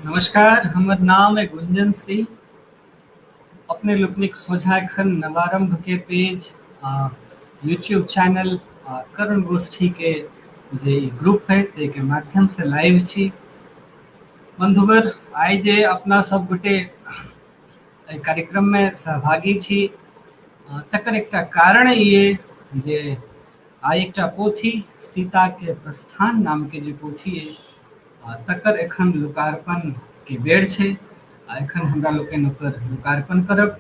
नमस्कार, हमर नाम है गुंजन श्री। अपने लोकनिक सोझा एखन नवारम्भ के पेज, यूट्यूब चैनल आ करुण गोष्ठी के जे ई ग्रुप है ताहिके माध्यम से लाइव छी। बंधुवर, आइ जे अपना सब गोटे एहि कार्यक्रम में सहभागी छी तकर एकटा कारण ई अइ जे आइ एकटा पोथी सीता के प्रस्थान नाम के जे पोथी अइ तकर एखन लोकार्पण के बेर छै आ एखन हमरा लोकनि ओकर लोकार्पण करब।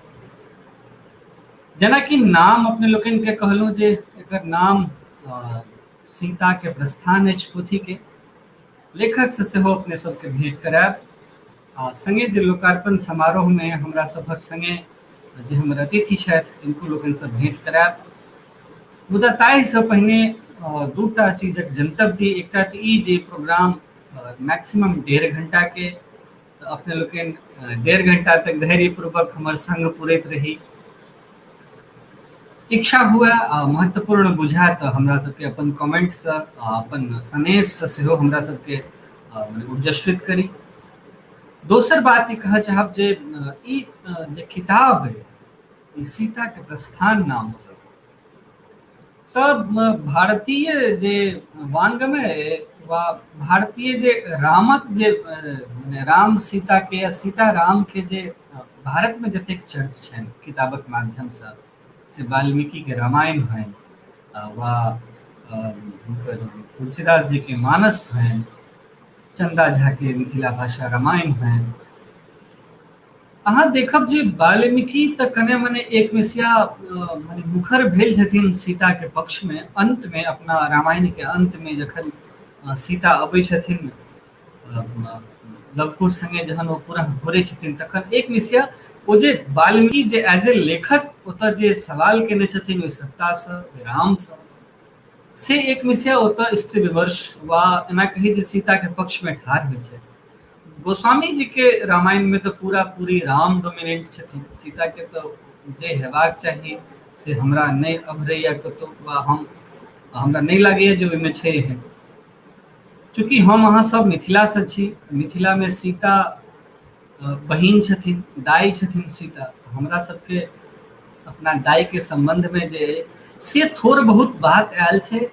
जेनाकि नाम अपने लोकनि के कहलहुँ जे एकर नाम सीता के प्रस्थान अछि पोथी के। लेखक से सेहो अपने सबके भेंट करायब आ संगे जे लोकार्पण समारोह में हमरा सभक संगे जे हमर अतिथि छथि तिनको लोकनि से भेंट करायब। मुदा ताहिसँ पहिने दूटा चीजक जनतब दी। एकटा तऽ ई जे प्रोग्राम मैक्सिमम 1.5 घंटाके, तऽ अपने लोकनि 1.5 घंटा तक धैर्यपूर्वक हमर संग पुरैत रही। इच्छा हुए आ महत्वपूर्ण बुझाय तऽ हमरा सबके अपन कमेंटसँ आ अपन सनेशसँ सेहो हमरा सबके ऊर्जस्वित करी। दोसर बात ई कहऽ चाहब जे ई जे किताब अइ ई सीताके प्रस्थान नामसँ तब भारतीय जे वाङ्मय वा भारतीय जे रामक जे मने राम सीता के या सीता राम के जे भारत में जतेक चर्च छनि किताबक माध्यमसँ, से वाल्मीकि के रामायण होइन वा हुनकर तुलसीदास जी के मानस होइन, चंदा झा के मिथिला भाषा रामायण होइन। अहाँ देखब जे वाल्मीकि तऽ कने मने एक मिसिया मने मुखर भेल छथिन सीता के पक्ष में अंत में, अपना रामायण के अंत में जखन सीता अबै छथिन लवकुश संगे जहन ओ पूरा घुरै छथिन तखन एक मिसिया ओ जे वाल्मीकि जे एज ए लेखक ओतऽ जे सवाल केने छथिन ओहि सत्तासँ, ओहि रामसँ, से एक मिसिया ओतऽ स्त्री विमर्श वा एना कही जे सीता के पक्ष में ठाढ़ होइ छै। गोस्वामी जी के रामायण में तऽ पूरा पूरी राम डोमिनेंट छथिन, सीता के तऽ जे हेबाक चाही से हमरा नहि अभरैया कतौ वा हम हमरा नहि लागैया जे ओहिमे छै एहन। चूँकि हम अहाँ सब मिथिला से छी, मिथिला में सीता बहिन छथिन, दाई छथिन सीता, हमरा सबके अपना दाई के संबंध में जे से थोड़ बहुत बात आयल छै।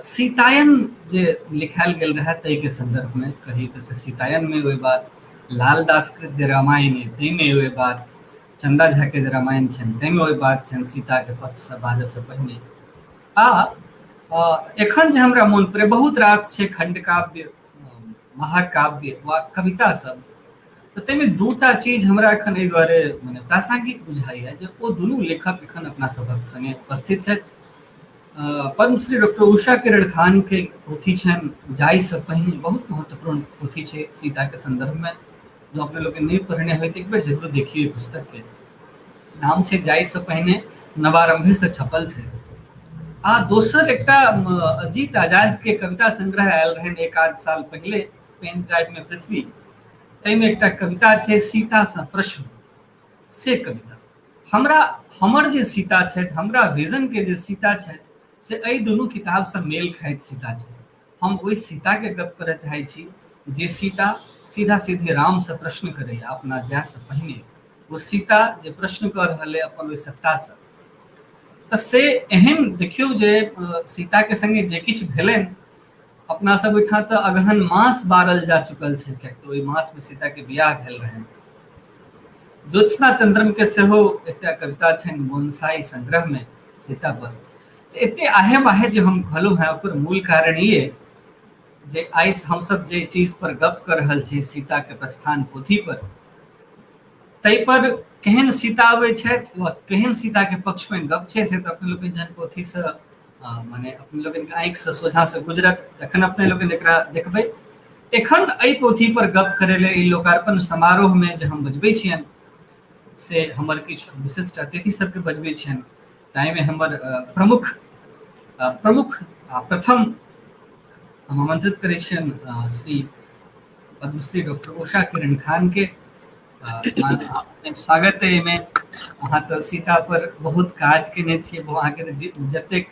सीतायन जे लिखायल गेल रहै ताहिके संदर्भमे कही तऽ से सीतायनमे ओहि बात, लालदास कृत जे रामायण अइ ताहिमे ओहि बात, चन्दा झाके जे रामायण छनि ताहिमे ओहि बात छनि सीताके पक्षसँ बाजऽसँ पहिने। आ एखन जे हमरा मोन पड़ै बहुत रास छै खण्डकाव्य, महाकाव्य वा कविता सब, तऽ ताहिमे दूटा चीज हमरा एखन एहि दुआरे मने प्रासंगिक बुझाइया जे ओ दुनू लेखक एखन अपना सभक संगे उपस्थित छथि। पद्मश्री डॉक्टर उषा किरण खान के पोथी छनि जाहिसँ पहिने, बहुत महत्वपूर्ण पोथी छै सीता के संदर्भ में, जो अपने लोग के नहि पढ़ने होय तऽ एक बेर जरूर देखियौ पुस्तक के। नाम छै जाहिसँ पहिने, नवारंभे से छपल छै। आ दोसर एकटा अजीत आजाद के कविता संग्रह आयल रहनि एक आध साल पहिले पेन ड्राइव में पृथ्वी, ताहिमे एकटा कविता छै सीतासँ प्रश्न। से कविता हमरा, हमर जे सीता छथि, हमरा विजन के जे सीता छथि से एहि दुनू किताबसँ मेल खाइत सीता छथि। हम ओहि सीताके गप करय चाहै छी जे सीता सीधा सीधे रामसँ प्रश्न करैए अपना जायसँ पहिने। ओ सीता जे प्रश्न कऽ रहल अइ अपन ओहि सत्तासँ, तऽ से एहन देखियौ जे सीताके संगे जे किछु भेलनि अपना सब ओहिठाम तऽ अगहन मास बारल जा चुकल छै, किएक तऽ ओहि मासमे सीताके बियाह भेल रहनि। ज्योत्सना चंद्रम के सेहो एकटा कविता छनि बोनसाई संग्रह में सीता पर। तऽ एते आहे बाहे जे हम कहलहुँ हेँ ओकर मूल कारण ई अइ जे आइ हमसब जे चीज पर गप कऽ रहल छी सीता के प्रस्थान पोथी पर, ताहि पर केहन सीता अबै छथि वा केहन सीता के पक्ष में गप छै से तऽ अपने लोकनि जहन पोथी से मने अपने लोकनि आँखिसँ सोझाँसँ गुजरत तखन अपने लोकनि एकरा देखबै। एखन एहि पोथी पर गप करै लए ई लोकार्पण समारोहमे जे हम बजबै छियनि से हमर किछु विशिष्ट अतिथि सबके बजबै छियनि, ताहिमे हमर प्रमुख प्रमुख आ प्रथम हम आमंत्रित करै छियनि श्री पद्मश्री डॉक्टर उषा किरण खान के। स्वागत है एहिमे। अहाँ तऽ सीता पर बहुत काज केने छियै, अहाँके जतेक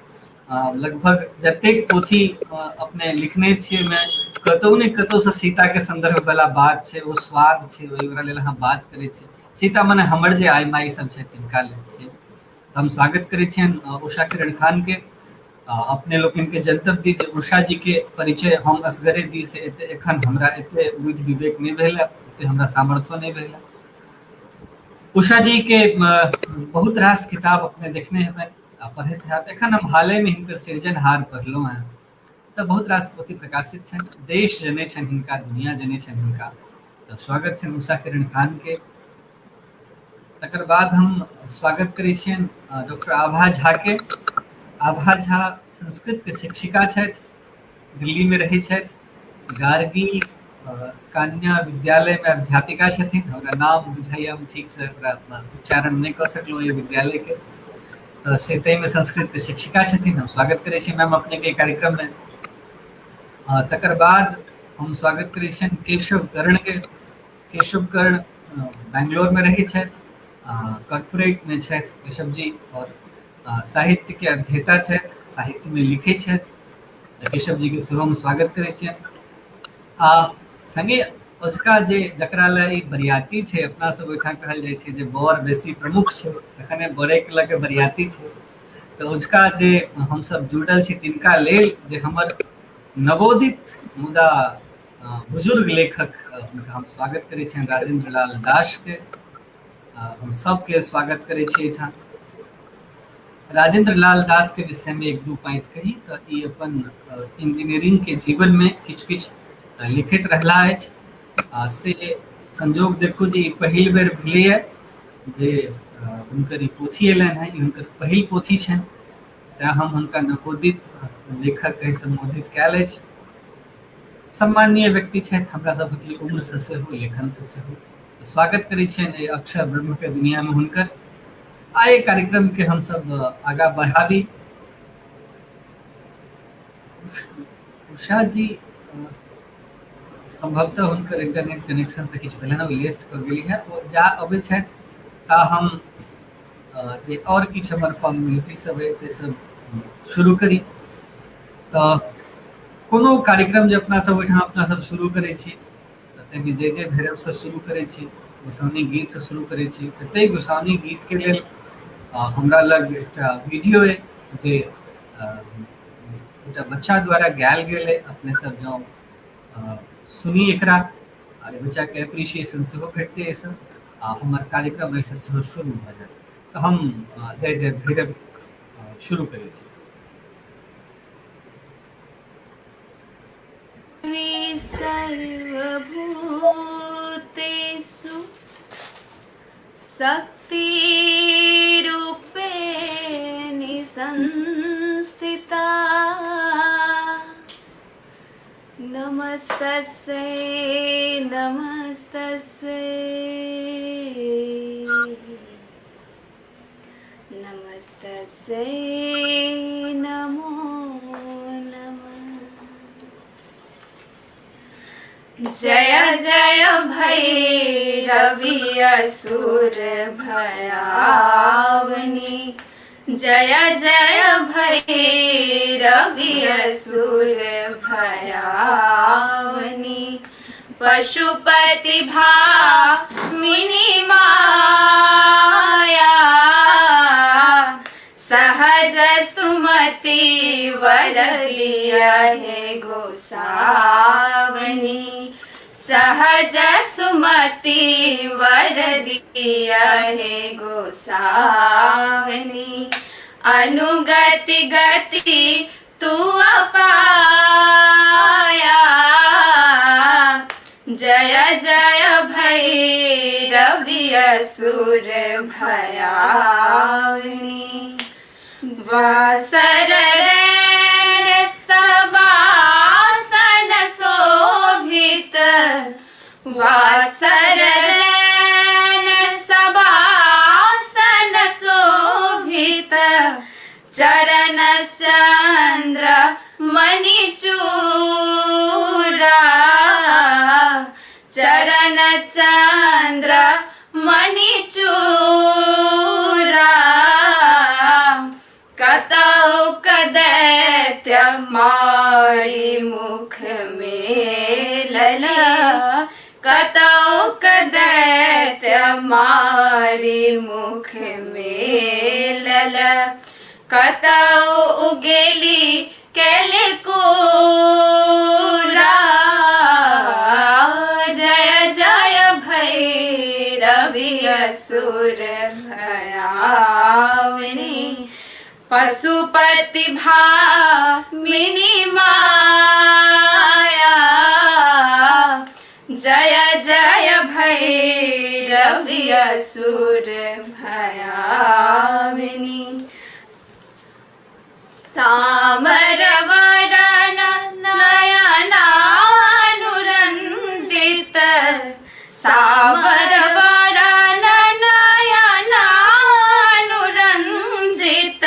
लगभग जतेक पोथी अपने लिखने छियै ओहिमे कतौ ने कतौ से सीता के संदर्भ वाला बात छै, ओ स्वाद छै, ओहि ओकरा लेल अहाँ बात करै छी। सीता मने हमर जे आइ माइ सब छै तिनका लेल से। हम स्वागत करै छियनि उषा किरण खान के। अपने लोकनि के जनतब दी जे उषा जी के परिचय हम असगरे दी से एते एखन हमरा एते बुद्धि विवेक नहि भेल, एते हमरा सामर्थ्यो नहि भेल। उषा जी के बहुत रास किताब अपने देखने हेबनि आ पढ़ैत हैब। एखन हम हाले में हिनकर सृजनहार पढ़लहुँ हेँ, तऽ बहुत रास पोथी प्रकाशित छनि, देश जनै छनि हिनका, दुनिया जनै छनि हिनका। तऽ स्वागत छनि उषा किरण खान के। तकर बाद हम स्वागत करै छियनि डॉक्टर आभा झा के। आभा झा संस्कृत के शिक्षिका छथि, दिल्ली में रहै छथि, गार्गी कन्या विद्यालय में अध्यापिका छथिन। हमरा नाम बुझाइए, हम ठीक से ओकरा उच्चारण नहि कऽ सकलहुँ एहि विद्यालय के, तऽ से ताहिमे संस्कृत के शिक्षिका छथिन। हम स्वागत करै छी मैम अपने के कार्यक्रम में। तकर बाद हम स्वागत करै छियनि केशव कर्ण के। केशव कर्ण बैंगलोर में रहै छथि, कॉर्पोरेट में छथि केशव जी, और साहित्य के अध्येता छथि, साहित्य में लिखै छथि। केशव जी के सेहो हम स्वागत करै छियनि। आ संगे अजुका जे जकरा लए ई बरियाती छै, अपना सब ओहिठाम कहल जाइ छै जे बर बेसी प्रमुख छै, तखने बरेके लऽ के बरियाती छै। तऽ अजुका जे हमसब जुड़ल छी तिनका लेल जे हमर नवोदित मुदा बुजुर्ग लेखक, हुनका हम स्वागत करै छियनि, राजेंद्र लाल दास के। हम सबके स्वागत करै छी एहिठाम। राजेंद्र लाल दास के विषय में एक दू पाँति कही तऽ ई अपन इंजीनियरिंग के जीवन में किछु किछु लिखैत रहला अछि। से संजोग देखू जे ई पहिल बेर भेलैए जे हुनकर ई पोथी एलनि हेँ, ई हुनकर पहिल पोथी छनि, तैँ हम हुनका नवोदित लेखक कहि सम्बोधित कयल अछि। सम्माननीय व्यक्ति छथि हमरा सभक लिए, उम्रसँ सेहो, लेखनसँ सेहो। स्वागत करै छियनि एहि अक्षर ब्रह्मके दुनियामे हुनकर। आ एहि कार्यक्रमके हमसब आगाँ बढ़ाबी। उषा जी संभवतः हुनकर इंटरनेट कनेक्शन से किछु भेलनि, ओ लेफ्ट कऽ गेली है। ओ जा अबै छथि ता हम जे आओर किछु हमर फॉर्मेलिटी सब अछि से सब शुरू करी। तऽ कोनो कार्यक्रम जे अपना सब ओहिठाम अपना सब शुरू करै छी तऽ ताहिमे जय जय भैरवसँ शुरू करै छी, गोसाउनी गीतसँ शुरू करै छी। तऽ ताहि गोसाउनी गीतके लेल हमरा लग एकटा वीडियो अइ जे एकटा बच्चा द्वारा गायल गेल अइ। अपने सब जँ सुनी एकरा, आ बच्चाके एप्रिसिएशन सेहो भेटतै एहिसँ, आ हमर कार्यक्रम एहिसँ सेहो शुरू भऽ जायत। तऽ हम जय जय भैरव शुरू करै छी। सर्वभूतेषु शक्तिरूपेण संस्थिता, नमस्तस्यै नमस्तस्यै नमस्तस्यै नमो नमः। जय जय भैरवी असुर भयावनी, जय जय भैरवी असुर भयावनी, पशुपति भामिनी माया, सहज सुमति वर दिया हे गोसावनी, सहज सुमति वर दिया हे गोसावनी, अनुगति गति तू अपाया, जय जय भैरवी असुर भयावनी, वासर रैन सवासन शोभित, वासर रैन सवासन शोभित, चरण चंद्र मणि चूरा, चरण चंद्र मणि चूरा, कतौ कदैत्य मारी मुख मेलल, कतौ दैत्य मारी मुख मेलल, कतौ उगेली कैल कोरा, जय जय भैरवी असुर भयावनी, पशुपति भामिनी माया, जय जय भैरवी असुर भयावनी। सामर वरन नयनानुरञ्जित, सामर वरन नयनानुरञ्जित,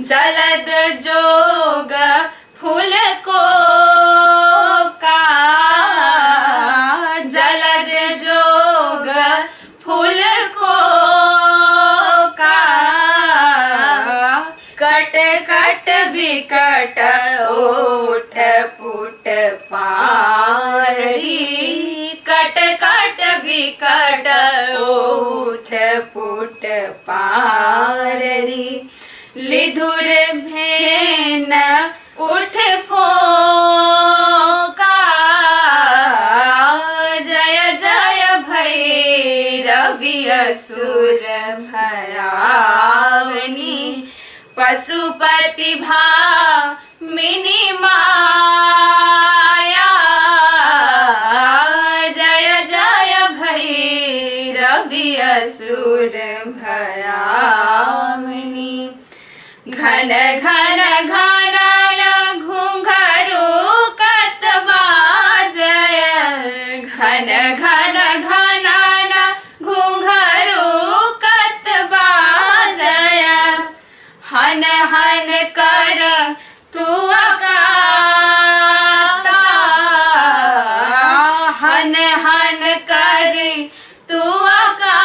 जलद जोग फूल को का, जलद जोग फूल को का, कट कट विकट ओठ पुट पारी, कट कट विकट ओठ पुट पारी, लिधुर भेन उठ फोका, जय जय भैरवी असुर भयावनी, पशुपति भामिनी माया, जय जय भैरवी असुर भयावनी। घन घन घन घुंघरू कत बाजय, घन घन घन घुंघरू कत बाजय, हन हन कर तू अगाता, हन हन कर तू अगाता,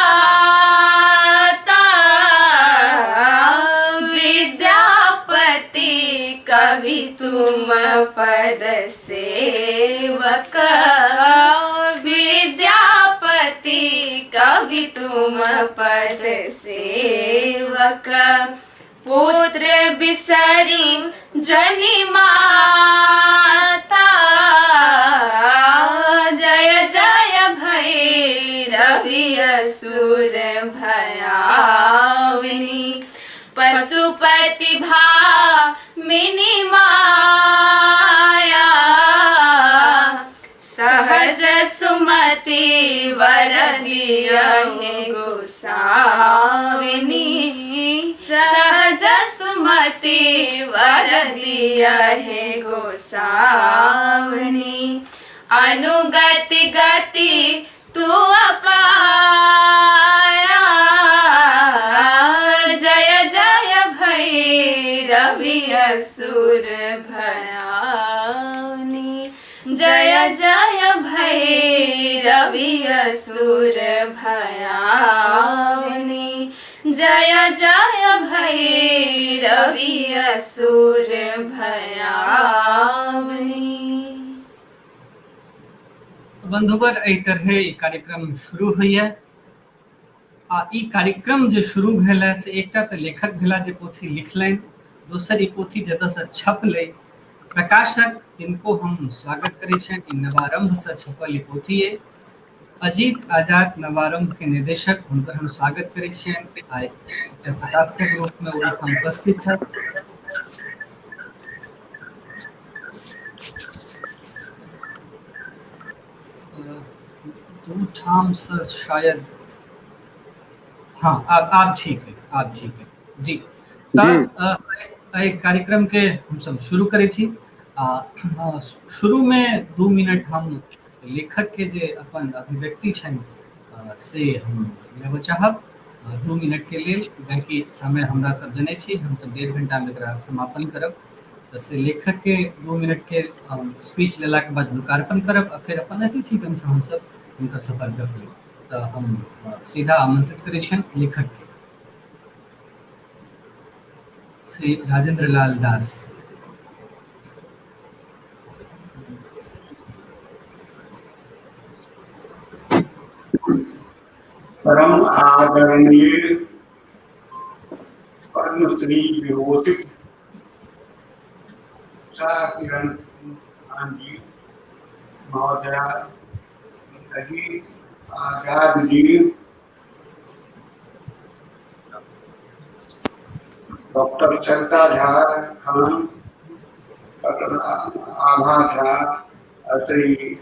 विद्यापति कवि तुम पद सेवक, विद्यापति कवि तुम पद सेवक, पुत्र बिसरी जनि माता, जय जय भैरवी असुर भयावनी, पशुपति भामिनी माया, सहज सुमति वर दियहि गोसाविनी, सहज सुमति वर दियहि गोसाविनी, अनुगति गति तू अपाया, जय जय भैरवी असुर भयावनी, जय जय भैरवी असुर भयावनी, जय जय भैरवी असुर भयावनी। बंधुवर, एहि तरहे ई कार्यक्रम शुरू होइए आ ई कार्यक्रम जे शुरू भेल है से एकटा तऽ लेखक भेला जे पोथी लिखलनि, दोसर ई पोथी जतऽसँ छपलै प्रकाशक, तिनको हम स्वागत करै छियनि। ई नवारंभसँ छपल ई पोथी अइ। अजीत आजाद नवारंभ के निर्देशक, हुनकर हम स्वागत करै छियनि। आ एकटा प्रकाशकक रूपमे ओ एहिठाम उपस्थित छथि। दू ठामसँ शायद, हाँ, आब ठीक है, आब ठीक है जी। तऽ एहि कार्यक्रम के हमसब शुरू करै छी। आ शुरू मे 2 मिनट हम लेखक के जे अपन अभिव्यक्ति छनि से हम लेबऽ चाहब 2 मिनट के लेल, जाकि समय हमरा सब जनै छी हमसब 1.5 घंटा मे एकरा समापन करब। तऽ से लेखक के 2 मिनट के स्पीच लेलाके बाद लोकार्पण करब आ फेर अपन अतिथिगणसँ हमसब हुनकर सफर गप लेब। तऽ हम सीधा आमंत्रित करै छियनि लेखक के, श्री राजेंद्र लाल दास। परम आदरणीय पद्मश्री विभूषित उषा किरण खान जी महोदया, अजीत आजाद जी, डॉक्टर सरिता झा खान, डॉक्टर आभा झा, श्री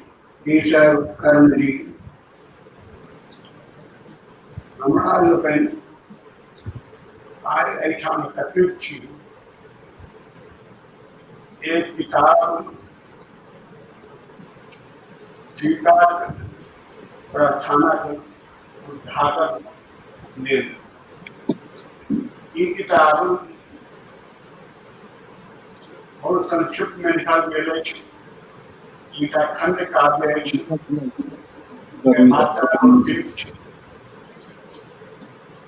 केशव कर्ण जी, हमरा लोकनि आइ एहिठाम एकत्रित छी। एक किताब सीता प्रस्थानक उद्घाटन लेल ई किताब बहुत संक्षिप्त में लिखल गेल अछि। एकटा खंड काव्य अछि, मात्रा बहुत सीमित छै।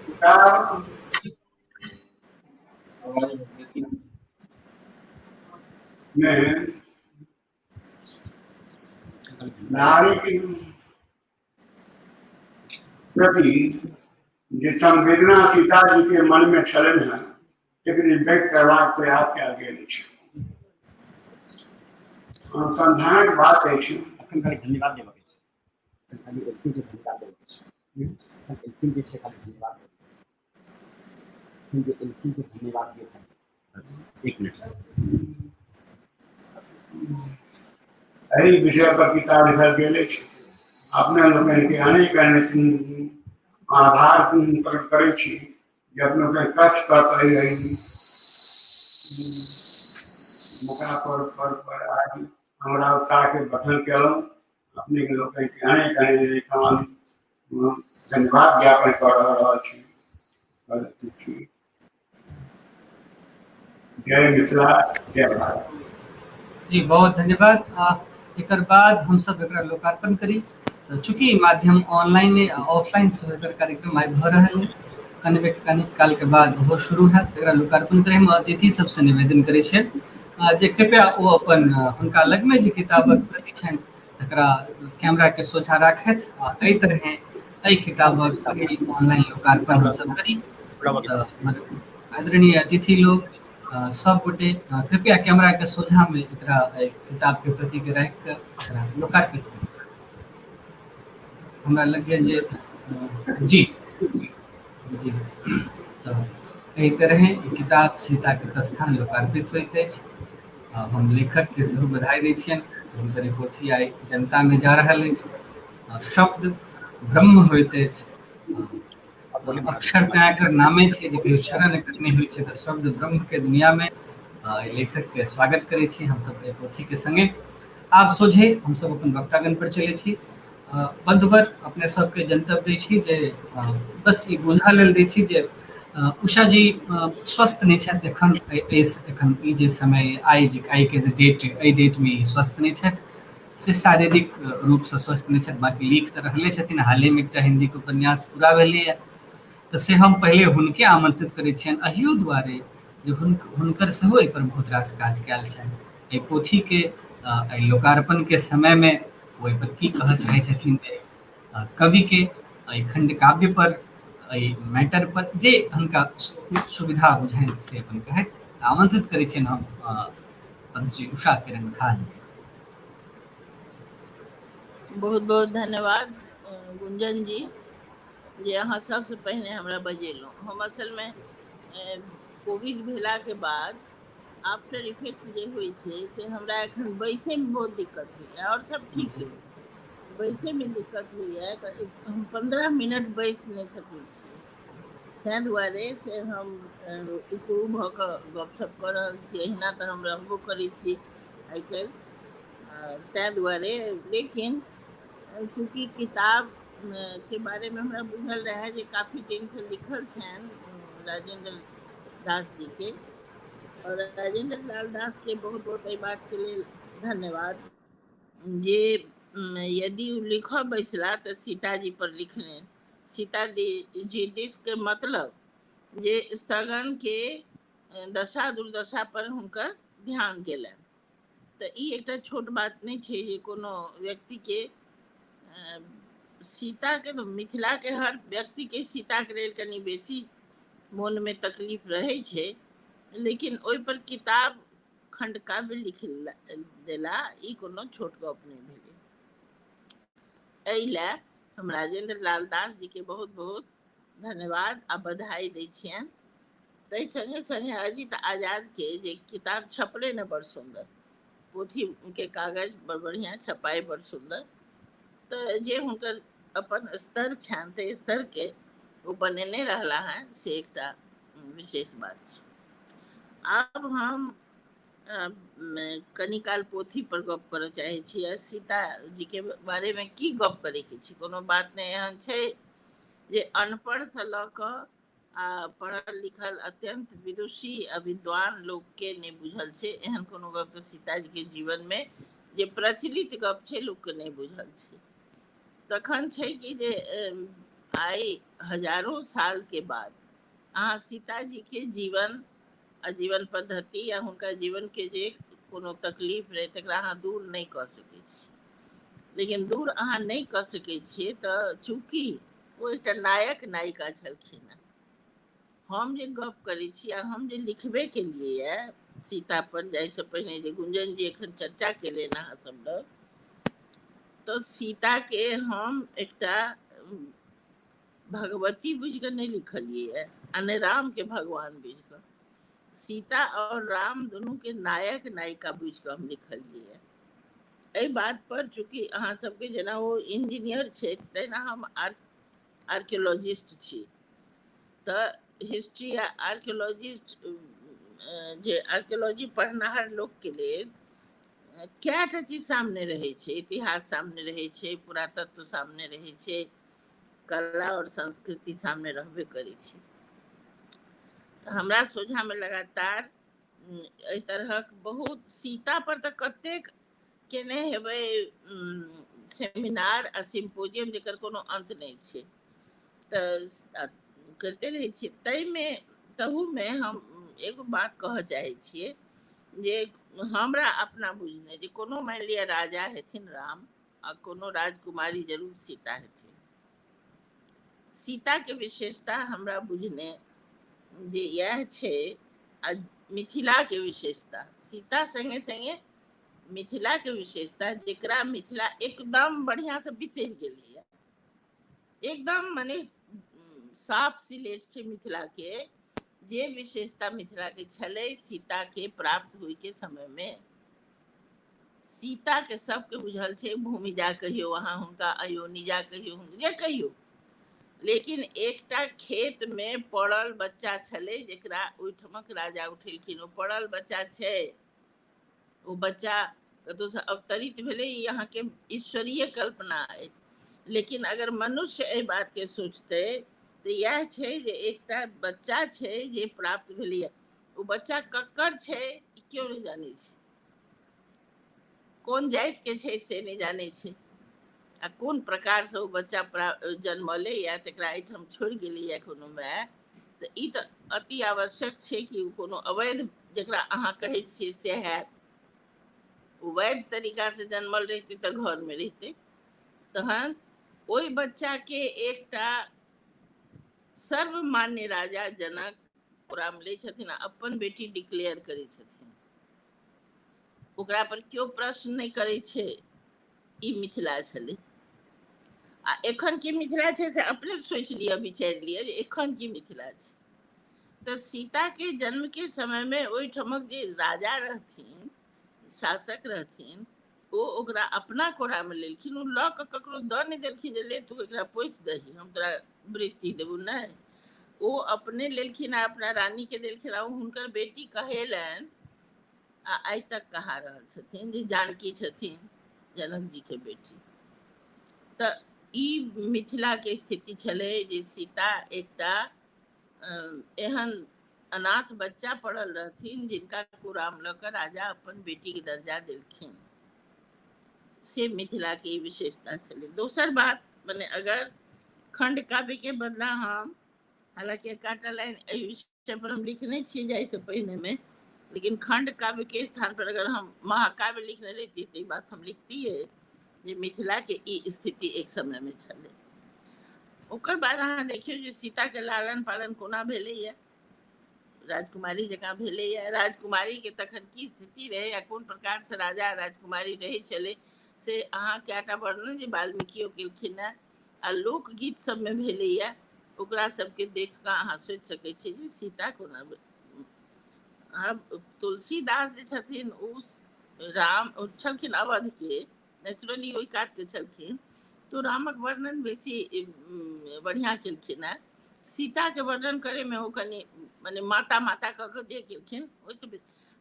किताब में नारी के प्रति जे संवेदना सीता जी के मन में छलनि हेँ, तकरे व्यक्त करबाक प्रयास कयल गेल अछि। अनुसंधानक बात अछि। अखन खाली धन्यवाद देबऽ के छै। अखन खाली एलखिन जे धन्यवाद देबऽ के छै। अखन एलखिन जे छै खाली धन्यवाद देबऽ के छै। अखन जे एलखिन जे धन्यवाद दियौ खाली। बस एक मिनट। एहि विषय पर किताब लिखल गेल अछि। अपने लोकनि के अनेक अनेक आभार प्रकट करै छी जे अपने लोकनि कष्ट कऽ कऽ एहि मौका पर पर पर आज हमरा उत्साह के गठन केलहुँ। अपने के लोकनि के अनेक अनेक धन्यवाद ज्ञापन कऽ रहल छी। जय मिथिला, जय भारत। जी बहुत धन्यवाद। एकर बाद हमसब एकरा लोकार्पण करी। तऽ चूँकि माध्यम ऑनलाइन आ ऑफलाइन सेहो एकर कार्यक्रम आइ भऽ रहल है, कनिबे कनिक काल के बाद ओहो शुरू हैत। एकरा लोकार्पण करै हम अतिथि सबसँ निवेदन करै छियनि जे कृपया ओ अपन हुनका लगमे जे किताबक प्रति छनि तकरा कैमरा के सोझा राखथि आ एहि तरहे एहि किताबक ऑनलाइन लोकार्पण हमसब करी। आदरणीय अतिथि लोग सब गोटे कृपया कैमरा के सोझा में एकरा किताब के प्रति के राखि कऽ एकरा लोकार्पित करी। हमरा लग जे जी जी तऽ एहि तरहे ई किताब सीता के प्रस्थान लोकार्पित होइत अछि। हम लेखक के सेहो बधाई दै छियनि। हुनकर ई पोथी आइ जनता में जा रहल अछि। शब्द ब्रह्म होइत अछि, अक्षर तैं एकर नामे छै जे कहियो क्षरण एकर नहि होइ छै। तऽ शब्द ब्रह्म के दुनिया में लेखक के स्वागत करै छी हमसब एहि पोथी के संगे। आब सोझे हमसब अपन वक्तागण पर चलै छी। बंधुवर अपने सबके जनतब दै छी जे बस ई बुझा लेल दै छी जे उषा जी स्वस्थ नहि छथि एखन। एखन ई जे समय आइ जे आइ के जे डेट एहि डेट में ई स्वस्थ नहि छथि, से शारीरिक रूपसँ स्वस्थ नहि छथि। बाँकी लिख तऽ रहले छथिन, हालेमे एकटा हिन्दीके उपन्यास पूरा भेलैए। तऽ से हम पहिले हुनके आमंत्रित करै छियनि अहियो दुआरे जे हुनकर सेहो एहिपर बहुत रास काज कयल छनि। एहि पोथीके एहि लोकार्पणके समयमे ओ एहिपर की कहऽ चाहै छथिन जे कविके एहि खण्ड काव्य पर एहि मैटर पर जे हुनका सुविधा बुझानि से अपन कहथि। आमंत्रित करै छियनि हम पद्मश्री उषा किरण खान। बहुत बहुत धन्यवाद गुंजन जी जे अहाँ सबसँ पहिने हमरा बजेलहुँ। हम असलमे कोविड भेलाके बाद आफ्टर इफेक्ट जे होइ छै से हमरा एखन बैसैमे बहुत दिक्कत होइए, आओर सब ठीक अइ, बैसैमे दिक्कत होइए तऽ हम 15 मिनट बैस नहि सकै छी, ताहि दुआरे से हम उकड़ू भऽ कऽ गपशप कऽ रहल छी। एहिना तऽ हम रहबो करै छी आइ काल्हि, ताहि दुआरे। लेकिन चूँकि किताब के बारेमे हमरा बुझल रहए जे काफी दिनसँ लिखल छनि राजेंद्र दास जी के, और राजेंद्र लाल दास के बहुत बहुत एहि बातके लेल धन्यवाद जे यदि ओ लिखऽ बैसला तऽ सीताजी पर लिखलनि। सीता जी दिसके मतलब जे स्थगन के दशा दुर्दशा पर हुनकर ध्यान गेलनि। तऽ ई एकटा छोट बात नहि छै जे कोनो व्यक्तिके सीताके तऽ मिथिलाके हर व्यक्तिके सीताके लेल कनि बेसी मोनमे तकलीफ रहै छै, लेकिन ओहिपर किताब खण्डकाव्य लिख देला ई कोनो छोट गप नहि भेलै। एहि लए हम राजेंद्र लाल दास जीके बहुत बहुत धन्यवाद आ बधाई दै छियनि। ताहि सङ्गे सङ्गे अजित आजादके जे किताब छपलै ने बड़ सुन्दर, पोथीके कागज बड़ बढ़िआँ, छपाइ बड़ सुन्दर, तऽ जे हुनकर अपन स्तर छनि ताहि स्तरके ओ बनेने रहला हँ, से एकटा विशेष बात छै। आब हम कनी काल पोथी पर गप करऽ चाहै छी आ सीता जीके बारेमे की गप करैके छै। कोनो बात नहि एहन छै जे अनपढ़सँ लऽ कऽ आ पढ़ल लिखल अत्यंत विदुषी आ विद्वान लोकके नहि बुझल छै, एहन कोनो गप तऽ सीताजीके जीवनमे जे प्रचलित गप छै लोकके नहि बुझल छै। तखन छै कि जे आइ हजारो सालके बाद अहाँ सीताजीके जीवन आ जीवन पद्धति या हुनका जीवनके जे कोनो तकलीफ रहै तकरा अहाँ दूर नहि कऽ सकै छी। लेकिन दूर अहाँ नहि कऽ सकै छियै तऽ चूँकि ओ एकटा नायक नायिका छलखिन हेँ, हम जे गप करै छी आ हम जे लिखबे केलियै यऽ सीता पर जाहिसँ पहिने जे गुंजन जी एखन चर्चा केलनि अहाँ सब लग, तऽ सीताके हम एकटा भगवती बुझि कऽ नहि लिखलियै यऽ आ नहि रामके भगवान बुझि कऽ, सीता और राम दुनूके नायक नायिका बुझि कऽ हम लिखलियै यऽ। एहि बात पर चूँकि अहाँ सबके जेना ओ इंजीनियर छथि तहिना हम आर्कियोलॉजिस्ट छी, तऽ हिस्ट्री आ आर्कियोलॉजिस्ट जे आर्कियोलॉजी पढ़नाहर लोकके लेल कएटा चीज सामने रहै छै, इतिहास सामने रहै छै, पुरातत्व सामने रहै छै, कला और संस्कृति सामने रहबे करै छै। तऽ हमरा सोझामे लगातार एहि तरहक बहुत सीता पर तऽ कतेक केने हेबै सेमिनार आ सिम्पोजियम जकर कोनो अन्त नहि छै, तऽ करिते रहै छियै। ताहिमे तहूमे हम एगो बात कहऽ चाहै छियै जे हमरा अपना बुझने जे कोनो मानि लिअ राजा हेथिन राम आ कोनो राजकुमारी जरूर सीता हेथिन, सीताके विशेषता हमरा बुझने जे इएह छै आ मिथिलाके विशेषता, सीता सङ्गे सङ्गे मिथिलाके विशेषता जकरा मिथिला एकदम बढ़िआँसँ बिसरि गेलैए, एकदम मने साफ सिलेट छै मिथिलाके, जे विशेषता मिथिलाके छलै सीताके प्राप्त होइके समयमे। सीताके सबके बुझल छै, भूमिजा कहियौ अहाँ हुनका, अयोनिजा कहियौ, जे कहियौ, लेकिन एकटा खेतमे पड़ल बच्चा छलै जकरा ओहिठमक राजा उठेलखिन, ओ पड़ल बच्चा छै, ओ बच्चा कतहुसँ अवतरित भेलै, ई अहाँके ईश्वरीय कल्पना अइ। लेकिन अगर मनुष्य एहि बातके सोचतै तऽ इएह छै जे एकटा बच्चा छै जे प्राप्त भेलैए, ओ बच्चा ककर छै ई केओ नहि जानै छै, कोन जातिके छै से नहि जानै छै, आ कोन प्रकारसँ ओ बच्चा जन्मलैए तकरा एहिठाम छोड़ि गेलैए कोनो माय, तऽ ई तऽ अति आवश्यक छै कि ओ कोनो अवैध जकरा अहाँ कहै छियै से हैत, ओ वैध तरीकासँ जन्मल रहितै तऽ घरमे रहितै। तहन ओहि बच्चाके एकटा सर्वमान्य राजा जनक ओकरामे लै छथिन आ अपन बेटी डिक्लेयर करै छथिन, ओकरा पर केओ प्रश्न नहि करै छै, ई मिथिला छलै। आ एखन की मिथिला छै से अपने सोचि लिअ, विचारि लिअ जे एखन की मिथिला छै। तऽ सीताके जन्मके समयमे ओहिठमक जे राजा रहथिन, शासक रहथिन, ओ ओकरा अपना कोरामे लेलखिन, ओ लऽ कऽ ककरो दऽ नहि देलखिन जे ले तू एकरा पोसि दही हम तोरा वृत्ति देबू, नहि, ओ अपने लेलखिन आ अपना रानीके देलखिन आ ओ हुनकर बेटी कहेलनि आ आइ तक कहा रहल छथिन जे जानकी छथिन जनक जीके बेटी। तऽ ई मिथिलाके स्थिति छलै जे सीता एकटा एहन अनाथ बच्चा पड़ल रहथिन जिनका कोरामे लऽ कऽ राजा अपन बेटीके दर्जा देलखिन, से मिथिलाके ई विशेषता छलै। दोसर बात मने अगर खण्ड काव्यके बदला हम, हालाँकि एकाटा लाइन एहि विषय पर हम लिखने छियै जाहिसँ पहिनेमे, लेकिन खण्ड काव्यके स्थान पर अगर हम महाकाव्य लिखने रहिती तऽ ई बात हम लिखतियै जे मिथिलाके ई स्थिति एक समयमे छलै। ओकर बाद अहाँ देखियौ जे सीताके लालन पालन कोना भेलैए, राजकुमारी जकाँ भेलैए। राजकुमारीके तखन की स्थिति रहै आ कोन प्रकारसँ राजा राजकुमारी रहै छलै से अहाँ कएटा वर्णन जे वाल्मीकियो केलखिन हेँ आ लोकगीत सबमे भेलैए, ओकरा सबके देख कऽ अहाँ सोचि सकै छी जे सीता कोना। तुलसीदास जे छथिन ओ राम छलखिन अवधके, नेचुरली ओहि कातके छलखिन, तो रामक वर्णन बेसी बढ़िआँ केलखिन हेँ। सीताके वर्णन करैमे ओ कनि मने माता माता कऽ कऽ जे केलखिन ओहिसँ,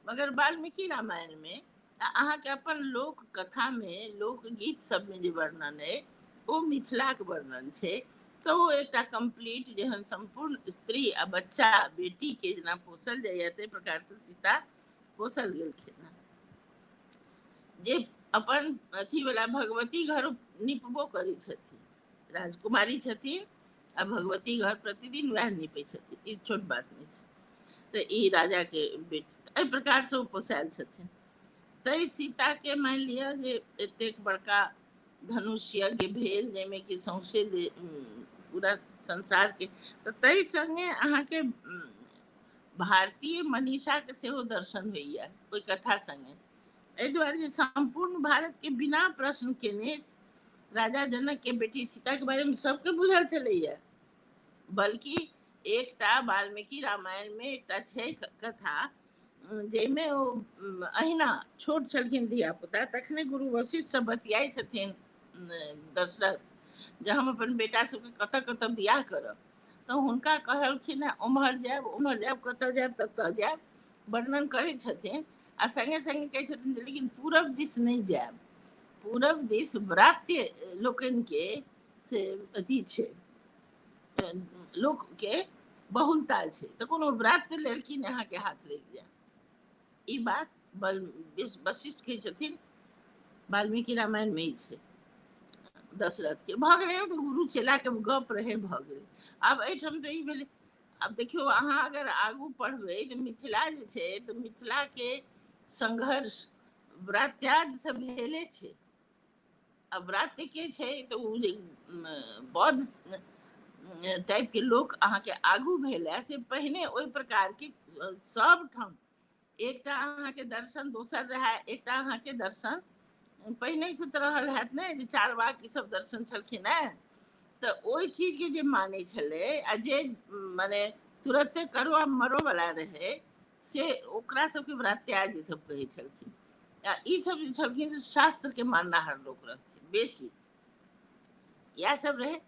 मगर वाल्मीकि रामायणमे आ अहाँके अपन लोक कथामे लोकगीत सबमे जे वर्णन अइ ओ मिथिलाके वर्णन छै। तऽ ओ एकटा कम्प्लीट जेहन सम्पूर्ण स्त्री आ बच्चा बेटीके जेना पोसल जाइए ताहि प्रकारसँ सीता पोसल गेलखिन हेँ। जे अपन अथीवला भगवती घर निपबो करै छथिन, राजकुमारी छथिन आ भगवती घर प्रतिदिन वएह निपै छथिन, ई छोट बात नहि छै। तऽ ई राजाके बेटी एहि प्रकारसँ ओ पोसायल छथिन। ताहि सीताके मानि लिअ जे एतेक बड़का धनुष यज्ञ भेल जाहिमे कि सौंसे पूरा संसारके, तऽ ताहि सङ्गे अहाँके भारतीय मनीषाके सेहो दर्शन होइए ओहि कथा सङ्गे। एहि दुआरे जे सम्पूर्ण भारतके बिना प्रश्न केने राजा जनकके बेटी सीताके बारेमे सबके बुझल छलैए। बल्कि एकटा वाल्मीकि रामायणमे एकटा छै कथा जाहिमे ओ अहिना छोट छलखिन धियापुता तखने गुरु वशिष्ठसँ बतियाइ छथिन दशरथ जे हम अपन बेटा सबके कतऽ कतऽ बियाह करब। तऽ हुनका कहलखिन हेँ ओम्हर जायब ओम्हर जायब कतऽ जायब ततऽ जायब, वर्णन करै छथिन आ सङ्गे सङ्गे कहै छथिन जे लेकिन पूरब दिस नहि जायब, पूरब दिस व्रात्य लोकनिके से अथी छै, लोकके बहुलता छै, तऽ कोनो व्रात्य लड़की ने अहाँके हाथ लागि जाय। ई बात वशिष्ठ कहै छथिन वाल्मीकि रामायणमे ई छै। दशरथके भऽ गेलै तऽ गुरु चेलाके गप रहै, भऽ गेलै। आब एहिठाम तऽ ई भेलै। आब देखियौ अहाँ अगर आगू पढ़बै तऽ मिथिला जे छै तऽ मिथिलाके संघर्ष व्रात्याजसँ भेले छै। आ व्रात्य के छै तऽ ओ जे बौद्ध टाइपके लोक अहाँके आगू भेल है से पहिने ओहि प्रकारके सब ठाम एकटा अहाँके दर्शन दोसर रहै, एकटा अहाँके दर्शन पहिनेसँ तऽ रहल हैत ने जे चारवाक ई सब दर्शन छलखिन हेँ, तऽ ओहि चीजके जे मानै छलै आ जे मने तुरते करो आ मरो वाला रहै से ओकरा सबके व्रात्याज सब कहै छलखिन। आ ई सब जे छलखिन से शास्त्रके माननाहर लोक रहथिन बेसी, इएह सब रहै।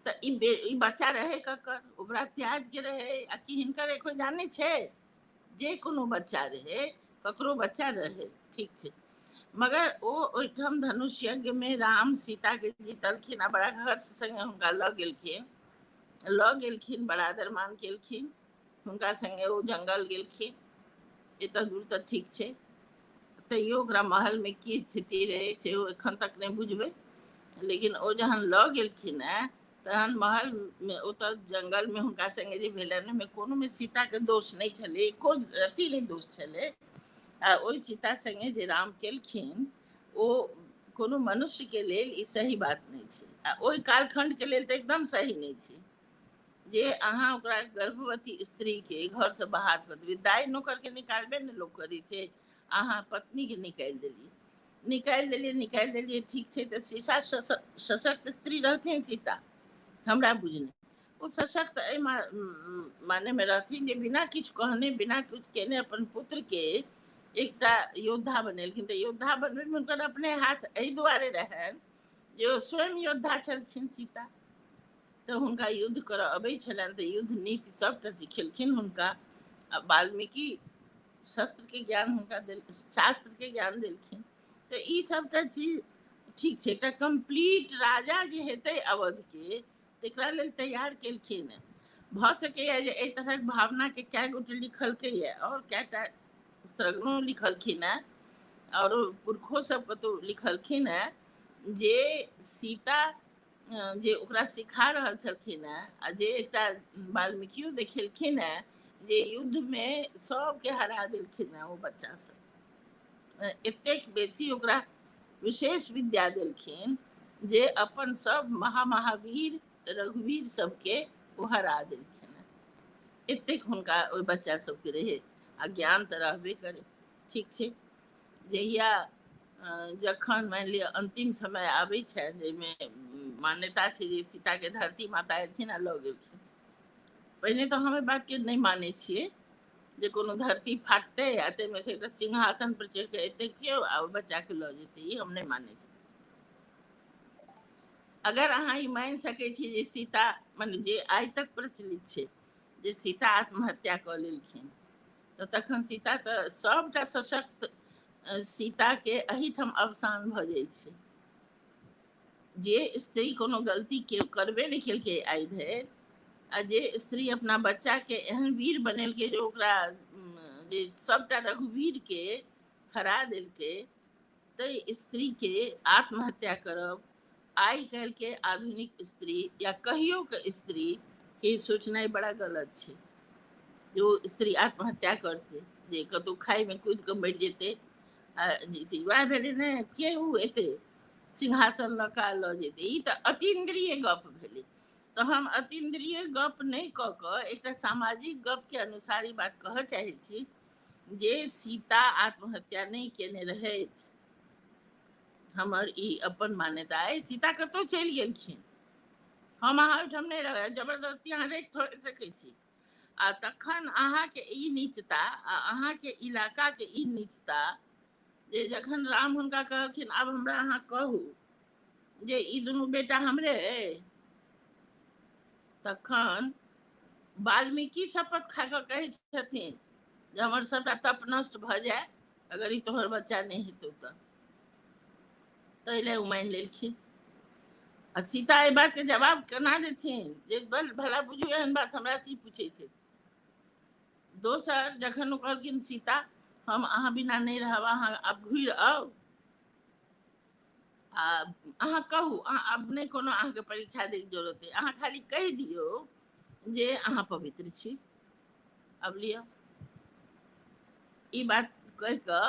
तऽ ई बच्चा रहै ककर, ओ व्रात्याजके रहै आ कि हिनकर एको जानै छै, जे कोनो बच्चा रहै ककरो बच्चा रहै ठीक छै, मगर ओ ओहिठाम धनुष यज्ञमे राम सीताके जीतलखिन आ बड़ा हर्ष सङ्गे हुनका लऽ गेलखिन, बड़ा आदरमान केलखिन, हुनका सङ्गे ओ जङ्गल गेलखिन। एतऽ दूर तऽ ठीक छै, तैयो ओकरा महलमे की स्थिति रहै से ओ एखन तक नहि बुझबै, लेकिन ओ जहन लऽ गेलखिन हेँ तहन महलमे ओतऽ जङ्गलमे हुनका सङ्गे जे भेलनि ओहिमे कोनोमे सीताके दोष नहि छलै, एको रत्ती नहि दोष छलै। आ ओहि सीता सङ्गे जे राम केलखिन ओ कोनो मनुष्यके लेल ई सही बात नहि छै आ ओहि कालखण्डके लेल तऽ एकदम सही नहि छै जे अहाँ ओकरा गर्भवती स्त्रीके घरसँ बाहर कऽ देबै। दाइ नौकरके निकालबे ने लोक करै छै, अहाँ पत्नीके निकालि देलियै निकालि देलियै ठीक छै। तऽ सीता सशक्त स्त्री रहथिन सीता, हमरा बुझने ओ सशक्त एहि मानेमे रहथिन जे बिना किछु कहने बिना किछु केने अपन पुत्रके एकटा योद्धा बनेलखिन। तऽ योद्धा बनबैमे हुनकर अपने हाथ एहि दुआरे रहनि जे ओ स्वयं योद्धा छलखिन सीता, तऽ हुनका युद्ध करऽ अबै छलनि तऽ युद्ध नीति सबटा सिखेलखिन हुनका। आ वाल्मीकि शस्त्रके ज्ञान हुनका देल, शास्त्रके ज्ञान देलखिन। तऽ ई सबटा चीज ठीक छै। एकटा कम्प्लीट राजा जे हेतै अवधके तकरा लेल तैयार केलखिन। भऽ सकैए जे एहि तरहक भावनाके कए गोटे लिखलकैए आओर कएटा स्त्रगणो लिखलखिन हेँ आओर पुरखो सब कतहु लिखलखिन हेँ जे सीता जे ओकरा सिखा रहल छलखिन हेँ आ जे एकटा वाल्मीकियो देखेलखिन हेँ जे युद्धमे सबके हरा देलखिन हेँ ओ बच्चा सब, एतेक बेसी ओकरा विशेष विद्या देलखिन जे अपन सब महामहावीर रघुवीर सबके ओ हरा देलखिन। एतेक हुनका ओहि बच्चा सबके रहै आ ज्ञान तऽ रहबे करै। ठीक छै, जहिया जखन मानि लिअ अंतिम समय आबै छनि, जाहिमे मान्यता छै जे सीताके धरती माता एलखिन आ लऽ गेलखिन। पहिने तऽ हम एहि बातके नहि मानै छियै जे कोनो धरती फाटतै आ ताहिमे से एकटा सिंहासन पर चढ़ि कऽ एतै केओ आ ओहि बच्चाके लऽ जेतै, ई हम नहि मानै छी। अगर अहाँ ई मानि सकै छी जे सीता, माने जे आइ तक प्रचलित छै जे सीता आत्महत्या कऽ लेलखिन, तऽ तखन सीता तऽ सभटा सशक्त सीताके एहिठाम अवसान भऽ जाइ छै। जे स्त्री कोनो गलती के करबे नहि केलकै आइ धरि, आ जे स्त्री अपना बच्चाके एहन वीर बनेलकै जे ओकरा जे सभटा रघुवीरके हरा देलकै, ताहि स्त्रीके आत्महत्या करब आइ काल्हिके आधुनिक स्त्री या कहियो के स्त्री के सोचनाइ बड़ा गलत छै। जे ओ स्त्री आत्महत्या करतै, जे कतहु खाइमे कूदि कऽ मरि जेतै, आ वएह भेलै ने, के ओ एतै सिंहासन लऽ कऽ लऽ जेतै, ई तऽ अतीन्द्रिय गप भेलै। तऽ हम अतीन्द्रिय गप नहि कऽ कऽ एकटा सामाजिक गपके अनुसार ई बात कहऽ चाहै छी जे सीता आत्महत्या नहि केने रहथि। हमर ई अपन मान्यता अइ। सीता कतहु चलि गेलखिन, हम अहाँ ओहिठाम नहि रहबै, जबरदस्ती अहाँ राखि थोड़े सकै छी। आ तखन अहाँके ई नीचता आ अहाँके इलाकाके ई नीचता जे जखन राम हुनका कहलखिन आब हमरा अहाँ कहू जे ई दुनू बेटा हमरे अइ, तखन वाल्मीकि शपथ खा कऽ कहै छथिन जे हमर सबटा तप नष्ट भऽ जाय अगर ई तोहर बच्चा नहि हेतौ तऽ। ताहि लए ओ मानि लेलखिन। आ सीता एहि बातके जवाब केना देथिन जे भला बुझू एहन बात हमरा से पूछै छै। दोसर, जखन ओ कहलखिन सीता हम अहाँ बिना नहि रहब, अहाँ आब घुरि आउ आ अहाँ कहू, अहाँ आब नहि कोनो अहाँके परीक्षा दैके जरूरत अइ, अहाँ खाली कहि दियौ जे अहाँ पवित्र छी। अब लिअ ई बात कहि कऽ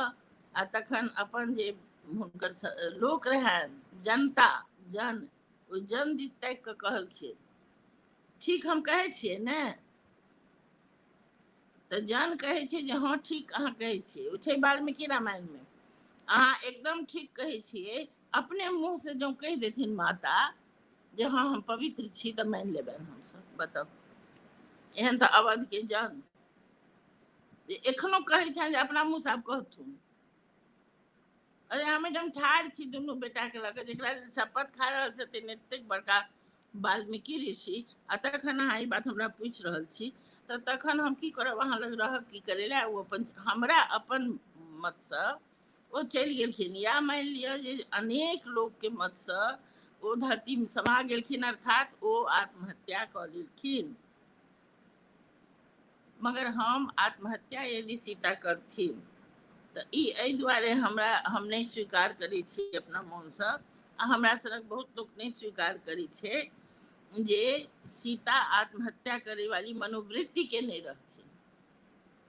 आ तखन अपन जे हुनकर लोक रहनि, जनता जन, ओहि जन दिस ताकि कऽ कहलखिन ठीक हम कहै छियै ने, तऽ जन कहै छै जे हँ ठीक अहाँ कहै छियै। ओ छै वाल्मीकि रामायणमे, अहाँ एकदम ठीक कहै छियै। अपने मुँहसँ जँ कहि देथिन माता जे हँ हम पवित्र छी तऽ मानि लेबनि हमसभ। बताउ, एहन तऽ अवधके जन जे एखनो कहै छनि जे अपना मुँहसँ आब कहथुन। अरे हम एहिठाम ठाढ़ छी दुनू बेटाके लऽ कऽ, जकरा लेल शपथ खा रहल छथिन एतेक बड़का वाल्मीकि ऋषि, आ तखन अहाँ ई बात हमरा पूछि रहल छी, तऽ तखन हम की करब, अहाँ लग रहब की करै लए। ओ अपन हमरा अपन मतसँ ओ चलि गेलखिन, या मानि लिअ जे अनेक लोकके मतसँ ओ धरतीमे समा गेलखिन, अर्थात ओ आत्महत्या कऽ लेलखिन। मगर हम आत्महत्या यदि सीता करथिन तऽ ई एहि दुआरे हमरा हम नहि स्वीकार करै छी अपना मोनसँ, आ हमरा सनक बहुत लोक नहि स्वीकार करै छै जे सीता आत्महत्या करे वाली मनोवृत्तिके नहि रहथिन।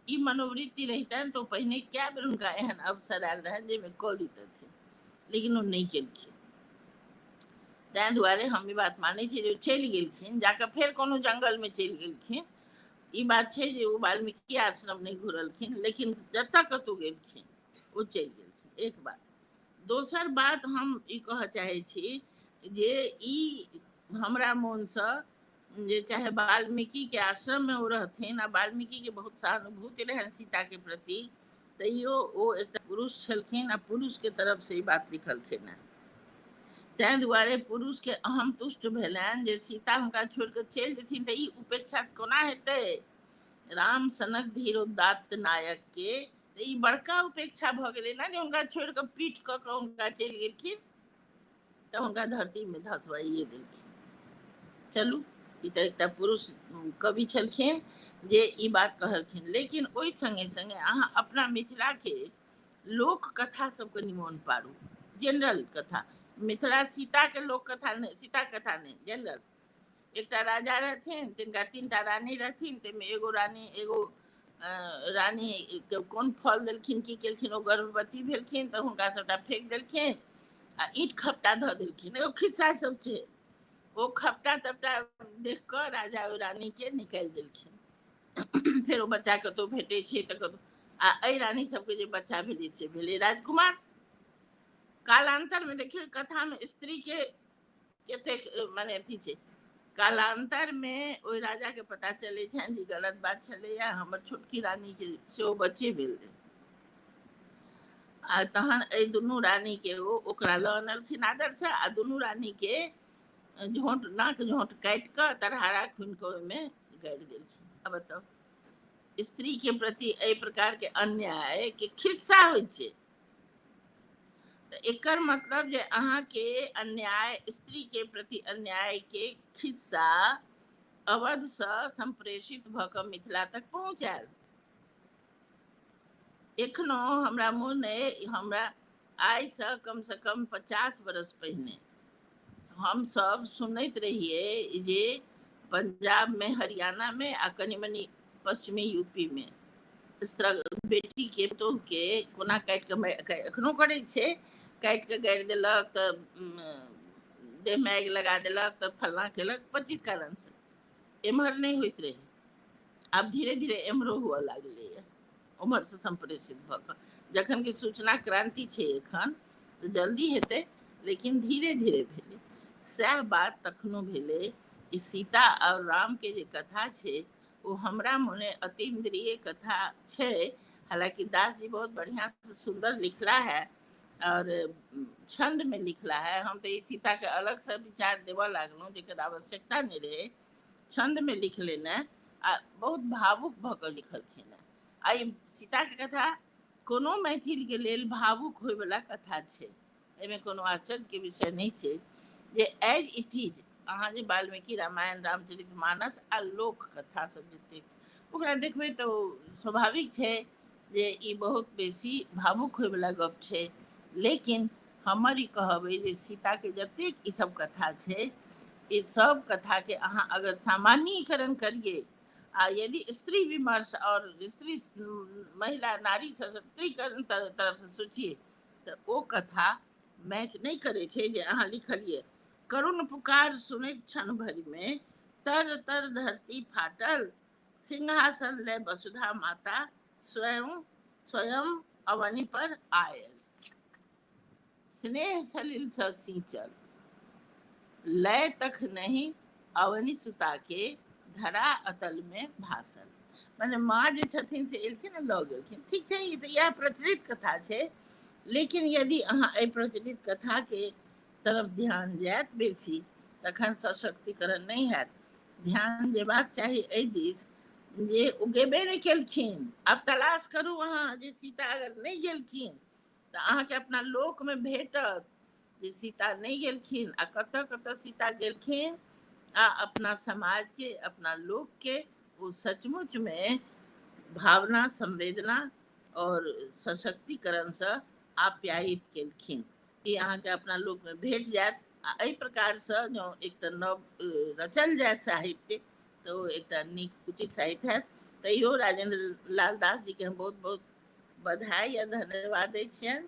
ई मनोवृत्ति रहितनि तऽ ओ पहिने कए बेर हुनका एहन अवसर आयल रहनि जाहिमे कऽ लितथिन, लेकिन ओ नहि केलखिन। ताहि दुआरे हम ई बात मानै छी जे ओ चलि गेलखिन, जाकऽ फेर कोनो जङ्गलमे चलि गेलखिन। ई बात छै जे ओ वाल्मीकि आश्रम नहि घुरलखिन, लेकिन जतऽ कतहु गेलखिन ओ चलि गेलखिन। एक बात। दोसर बात हम ई कहऽ चाहै छी जे ई हमरा मोनसँ जे चाहे वाल्मीकिके आश्रममे ओ रहथिन आ वाल्मीकिके बहुत सहानुभूति रहनि सीताके प्रति, तैयो ओ एकटा पुरुष छलखिन आ पुरुषके तरफसँ ई बात लिखलखिन हेँ। ताहि दुआरे पुरुषके अहम तुष्ट भेलनि जे सीता हुनका छोड़ि कऽ चलि जेथिन तऽ ई उपेक्षा कोना हेतै राम सनक धीरोदात्त नायकके, तऽ ई बड़का उपेक्षा भऽ गेलै ने जे हुनका छोड़ि कऽ पीठ कऽ कऽ हुनका चलि गेलखिन, तऽ हुनका धरतीमे धसबाइए देलखिन। चलू, ई तऽ एकटा पुरुष कवि छलखिन जे ई बात कहलखिन। लेकिन ओहि सङ्गे सङ्गे अहाँ अपना मिथिलाके लोक कथा सबके निमोन पारू, जनरल कथा, मिथिला सीताके लोक कथा नहि, सीता कथा नहि, जनरल। एकटा राजा रहथिन, तिनका तीनटा रानी रहथिन, ताहिमे एगो रानी एगो रानी के कोन फल देलखिन की केलखिन, ओ गर्भवती भेलखिन तऽ हुनका सबटा फेक देलखिन। आ ईंट खपटा धऽ देलखिन। एगो खिस्सा सब छै, ओ खपटा तपटा देख कऽ राजा ओहि रानीके निकालि देलखिन। फेर ओ बच्चा कतहु भेटै छै तऽ कतहु, आ एहि रानी सबके जे बच्चा भेलै से भेलै राजकुमार। कालांतर मे देखियौ कथामे स्त्रीके कतेक माने अथी छै। कालांतर मे ओहि राजा के पता चलै छनि जे गलत बात छलैया, हमर छोटकी रानी के सेहो बच्चे भेल रहै। आ तहन एहि दुनू रानी के ओ ओकरा लऽ अनलखिन आदरसँ, आ दुनू रानी के झोंट नाक झोंट काटि कऽ तरहारा खुनि कऽ ओहिमे गाड़ि देलखिन। आब बताउ, स्त्री के प्रति एहि प्रकार के अन्याय के खिस्सा होइ छै। तऽ एकर मतलब जे अहाँके अन्याय, स्त्री के प्रति अन्याय के खिस्सा अवधसँ संप्रेषित भऽ कऽ मिथिला तक पहुँचायल। एखनो हमरा मोन अइ, हमरा आइसँ कमसँ कम 50 बरस पहिने हमसभ सुनैत रहियै जे पंजाबमे, हरियाणामे आ कनि मनि पश्चिमी यूपीमे बेटी के पुतोहु के कोना काटि कऽ, एखनो करै छै, काटि कऽ गाड़ि देलक, तऽ देहमे आगि लगा देलक, तऽ फल्लाँ केलक, 25 कारणसँ। एम्हर नहि होइत रहै, आब धीरे धीरे एम्हरो हुअ लागलैए, उम्हरसँ सम्प्रेषित भऽ कऽ। जखन कि सूचना क्रान्ति छै एखन तऽ जल्दी हेतै, लेकिन धीरे धीरे भेलै। सएह बात तखनो भेलै। ई सीता आओर रामके जे कथा छै ओ हमरा मोने अतीन्द्रिय कथा छै। हालांकि दास जी बहुत बढ़िआँ से सुन्दर लिखला है और छंद में लिखला है। हम तऽ ई सीताके अलगसँ विचार देबऽ लागलहुँ जेकर आवश्यकता नहि रहै। छंद में लिख लेने आ बहुत भावुक भऽ कऽ लिखलखिन हेँ। आ ई सीताके कथा कोनो मैथिलके लेल भावुक होइवला कथा छै, एहिमे कोनो आश्चर्यके विषय नहि छै। जे एज it is अहाँ जे वाल्मीकि रामायण, रामचरित मानस आ लोक कथा सब जतेक ओकरा देखबै तऽ ओ स्वाभाविक छै जे ई बहुत बेसी भावुक होइवला गप छै। लेकिन हमर ई कहब अइ जे सीताके जतेक ई सब कथा छै, ई सब कथाके अहाँ अगर सामान्यीकरण करियै आ यदि स्त्री विमर्श और स्त्री महिला नारी सशक्तिकरण तरफ से सोचिए तऽ ओ कथा मैच नहि करै छै जे अहाँ लिखलियै। करुण पुकार सुनैत क्षण भरिमे तर तर धरती फाटल, सिंहासन लय वसुधा माता स्वयं स्वयं अवनि पर आयल, स्नेह सलिल सँ सिंचल लय तख नहि अवनि सुता के धरा अतल में भासल। मने माँ जे छथिन से एलखिन आ लऽ गेलखिन। ठीक छै, ई तऽ इएह प्रचलित कथा छै। लेकिन यदि अहाँ एहि प्रचलित कथाके तरफ ध्यान जायत बेसी तखन सशक्तिकरण नहि हैत। ध्यान जेबाक चाही एहि दिस जे ओ गेबे नहि केलखिन। आब तलाश करू अहाँ जे सीता अगर नहि गेलखिन तऽ अहाँके अपना लोकमे भेटत जे सीता नहि गेलखिन आ कतऽ कतऽ सीता गेलखिन, आ अपना समाजके अपना लोकके ओ सचमुचमे भावना, संवेदना और सशक्तिकरणसँ आप्यायित केलखिन। ई अहाँके अपना लोकमे भेट जायत। आ एहि प्रकारसँ जँ एकटा नव रचल जाय साहित्य तऽ ओ एकटा नीक उचित साहित्य हैत। तैयो राजेंद्र लाल दास जीके हम बहुत बहुत बधाई आ धन्यवाद दै छियनि।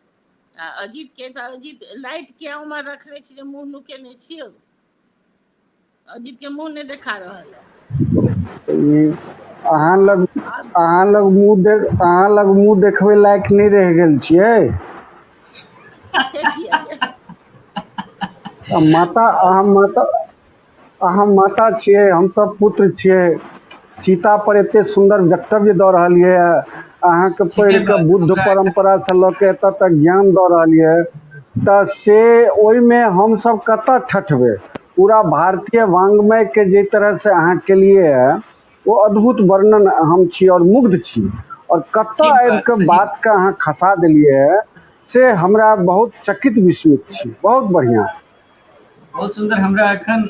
आ अजीत के तऽ अजीत लाइट किया उम्हर रखने छी जे मुँह नुकेने छियौ? अजीत के मुँह नहि देखा रहल है। ई अहाँ लग अहाँ लग मुँह देख अहाँ लग मुँह देखबै लायक नहि रहि गेल छियै। से किया? आ माता अहाँ माता अहाँ माता छियै, हमसभ पुत्र छियै। सीता पर एते सुन्दर वक्तव्य दऽ रहलियै है, अहाँके ठीके पढ़ि कऽ बात। बुद्ध हमरा परम्परासँ लऽ के एतऽ तक ज्ञान दऽ रहलियै, तऽ से ओहिमे हमसभ कतऽ ठठबै? पूरा भारतीय वाङ्मयके जाहि तरहसँ अहाँ केलियै है ओ अद्भुत वर्णन, हम छी आओर मुग्ध छी, आओर कतऽ ठीक आबि बात, कऽ सही। बातके अहाँ खसा देलियै है से हमरा बहुत चकित विस्मित छी। बहुत बढ़िआँ, बहुत सुन्दर। हमरा एखन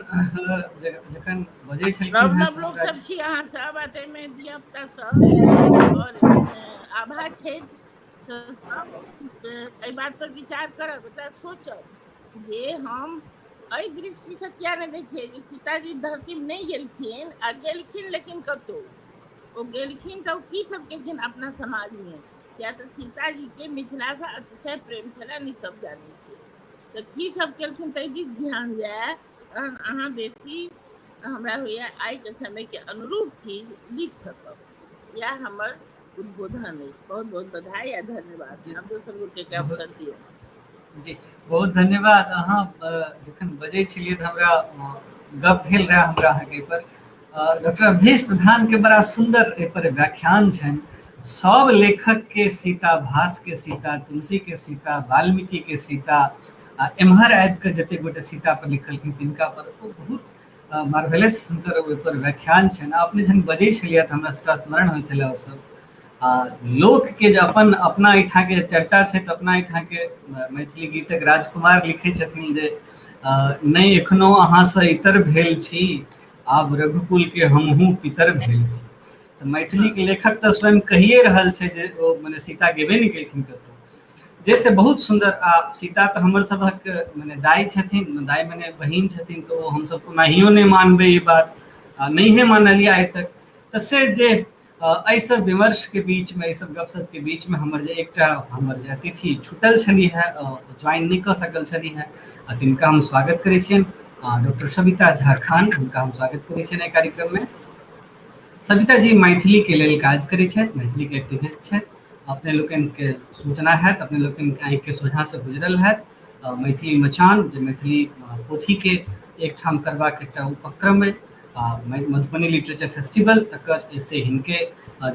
जखन बजै छलखिन नव हेँ नव तऽ लोक हमरा सब छी अहाँ सब, आ ताहिमे धिया पुता सब और आभा छथि, तऽ सब एहि बात पर विचार करब, एकटा सोचब जे हम एहि दृष्टिसँ किया नहि देखियै जे सीताजी धरतीमे नहि गेलखिन आ गेलखिन, लेकिन कतहु ओ गेलखिन तऽ ओ की सब केलखिन अपना समाजमे। किया तऽ सीताजीके मिथिलासँ अतिशय प्रेम छलनि, ई सब जानै छियै। तऽ की सब केलखिन ताहि दिस ध्यान जाय, तहन अहाँ बेसी हमरा होइए आइके समयके अनुरूप चीज लिख सकब। इएह हमर उद्बोधन अछि। बहुत बहुत बधाई आ धन्यवाद। जी। आब दोसर गोटेके बहुत अवसर दिअ। जी, बहुत धन्यवाद। अहाँ जखन बजै छलियै तऽ हमरा गप भेल रहए हमरा अहाँके एहिपर। डॉक्टर अवधेश प्रधान के बड़ा सुन्दर एहिपर व्याख्यान छनि। सब लेखक के सीता, भास के सीता, तुलसी के सीता, वाल्मीकि के सीता, आ एम्हर आबि कऽ जतेक गोटे सीता पर लिखलखिन तिनका पर ओ बहुत मार्वेलस हुनकर ओहिपर व्याख्यान छनि। आ अपने जखन बजै छलियै तऽ हमरा सबटा स्मरण होइ छलै ओसभ। आ लोकके जे अपन अपना एहिठामके चर्चा छै तऽ अपना एहिठामके मैथिली गीतक राजकुमार लिखै छथिन जे नहि एखनो अहाँसँ इतर भेल छी, आब रघुकुलके हमहूँ पितर भेल छी। तऽ मैथिलीके लेखक तऽ स्वयं कहिए रहल छै जे ओ मने सीता गेबे नहि केलखिन कतहु, जैसे बहुत सुन्दर। आ सीता तऽ हमर सभक मने दाइ छथिन, दाइ मने बहिन छथिन, तऽ ओ हमसभ ओनाहियो नहि मानबै ई बात, आ नहिए मानलियै आइ तक। तऽ से जे एहि सब विमर्शके बीचमे, एहि सब गपशपके बीचमे हमर जे एकटा हमर जे अतिथि छुटल छलीह हेँ, ज्वाइन नहि कऽ सकल छलीह हेँ, आ तिनका हम स्वागत करै छियनि, डॉक्टर सविता झा खान, हुनका हम स्वागत करै छियनि एहि कार्यक्रममे। सविता जी मैथिलीके लेल काज करै छथि, मैथिलीके एक्टिविस्ट छथि। अपने लोकनिके सूचना हैत, अपने लोकनिके आँखिके सोझाँसँ गुजरल हैत मैथिली मचान, जे मैथिली पोथीके एकठाम करबाक एकटा उपक्रम अइ। मधुबनी लिटरेचर फेस्टिवल तकर से हिनके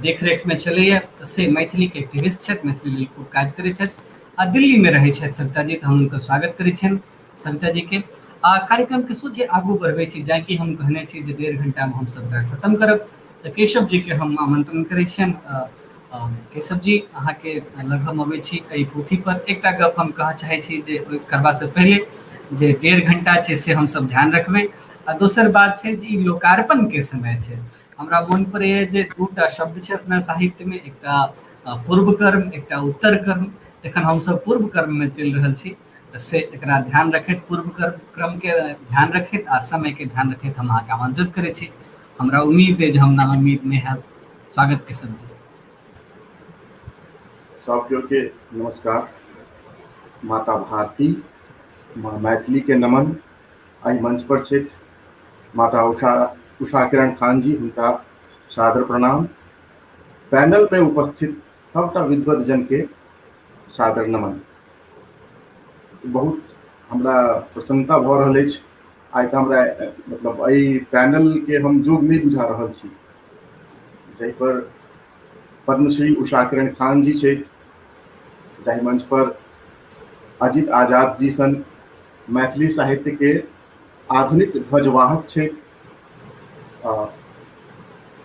देखरेखमे चलैए। तऽ से मैथिलीके एक्टिविस्ट छथि, मैथिली लेल खूब काज करै छथि आ दिल्लीमे रहै छथि सविता जी। तऽ हम हुनकर स्वागत करै छियनि सविता जीके। आ कार्यक्रमके सोझे आगू बढ़बै छी, जाकि हम कहने छी जे 1.5 घंटामे हम सबटा खत्म करब। तऽ केशव जीके हम आमंत्रण करै छियनि। केशव जी, अहाँके लग हम अबै छी एहि पोथी पर। एकटा गप हम कहऽ चाहै छी जे ओहि करबासँ पहिले जे 1.5 घंटा छै से हमसब ध्यान रखबै। आ दोसर बात छै जे ई लोकार्पणके समय छै। हमरा मोन पड़ैए जे दूटा शब्द छै अपना साहित्यमे, एकटा पूर्व कर्म, एकटा उत्तर कर्म। एखन हमसब पूर्व कर्ममे चलि रहल छी, तऽ से एकरा ध्यान रखैत, पूर्व कर्म क्रमके ध्यान रखैत आ समयके ध्यान रखैत हम अहाँके आमंत्रित करै छी। हमरा उम्मीद अइ जे हम नाउम्मीद नहि हैब। स्वागत केशव जी। सब केओ के नमस्कार। माता भारती, माँ मैथिली के नमन। एहि मंच पर छथि माता उषा उषा किरण खान जी, हुनका सादर प्रणाम। पैनल में उपस्थित सबटा विद्वत जन के सादर नमन। बहुत हमरा प्रसन्नता भऽ रहल अछि आइ। तऽ हमरा मतलब एहि पैनल के हम जोग नहि बुझा रहल छी, जाहि पर पद्मश्री उषा किरण खान जी छथि, जाहि मंच पर अजित आजाद जी सन मैथिली साहित्य के आधुनिक ध्वजवाहक छथि,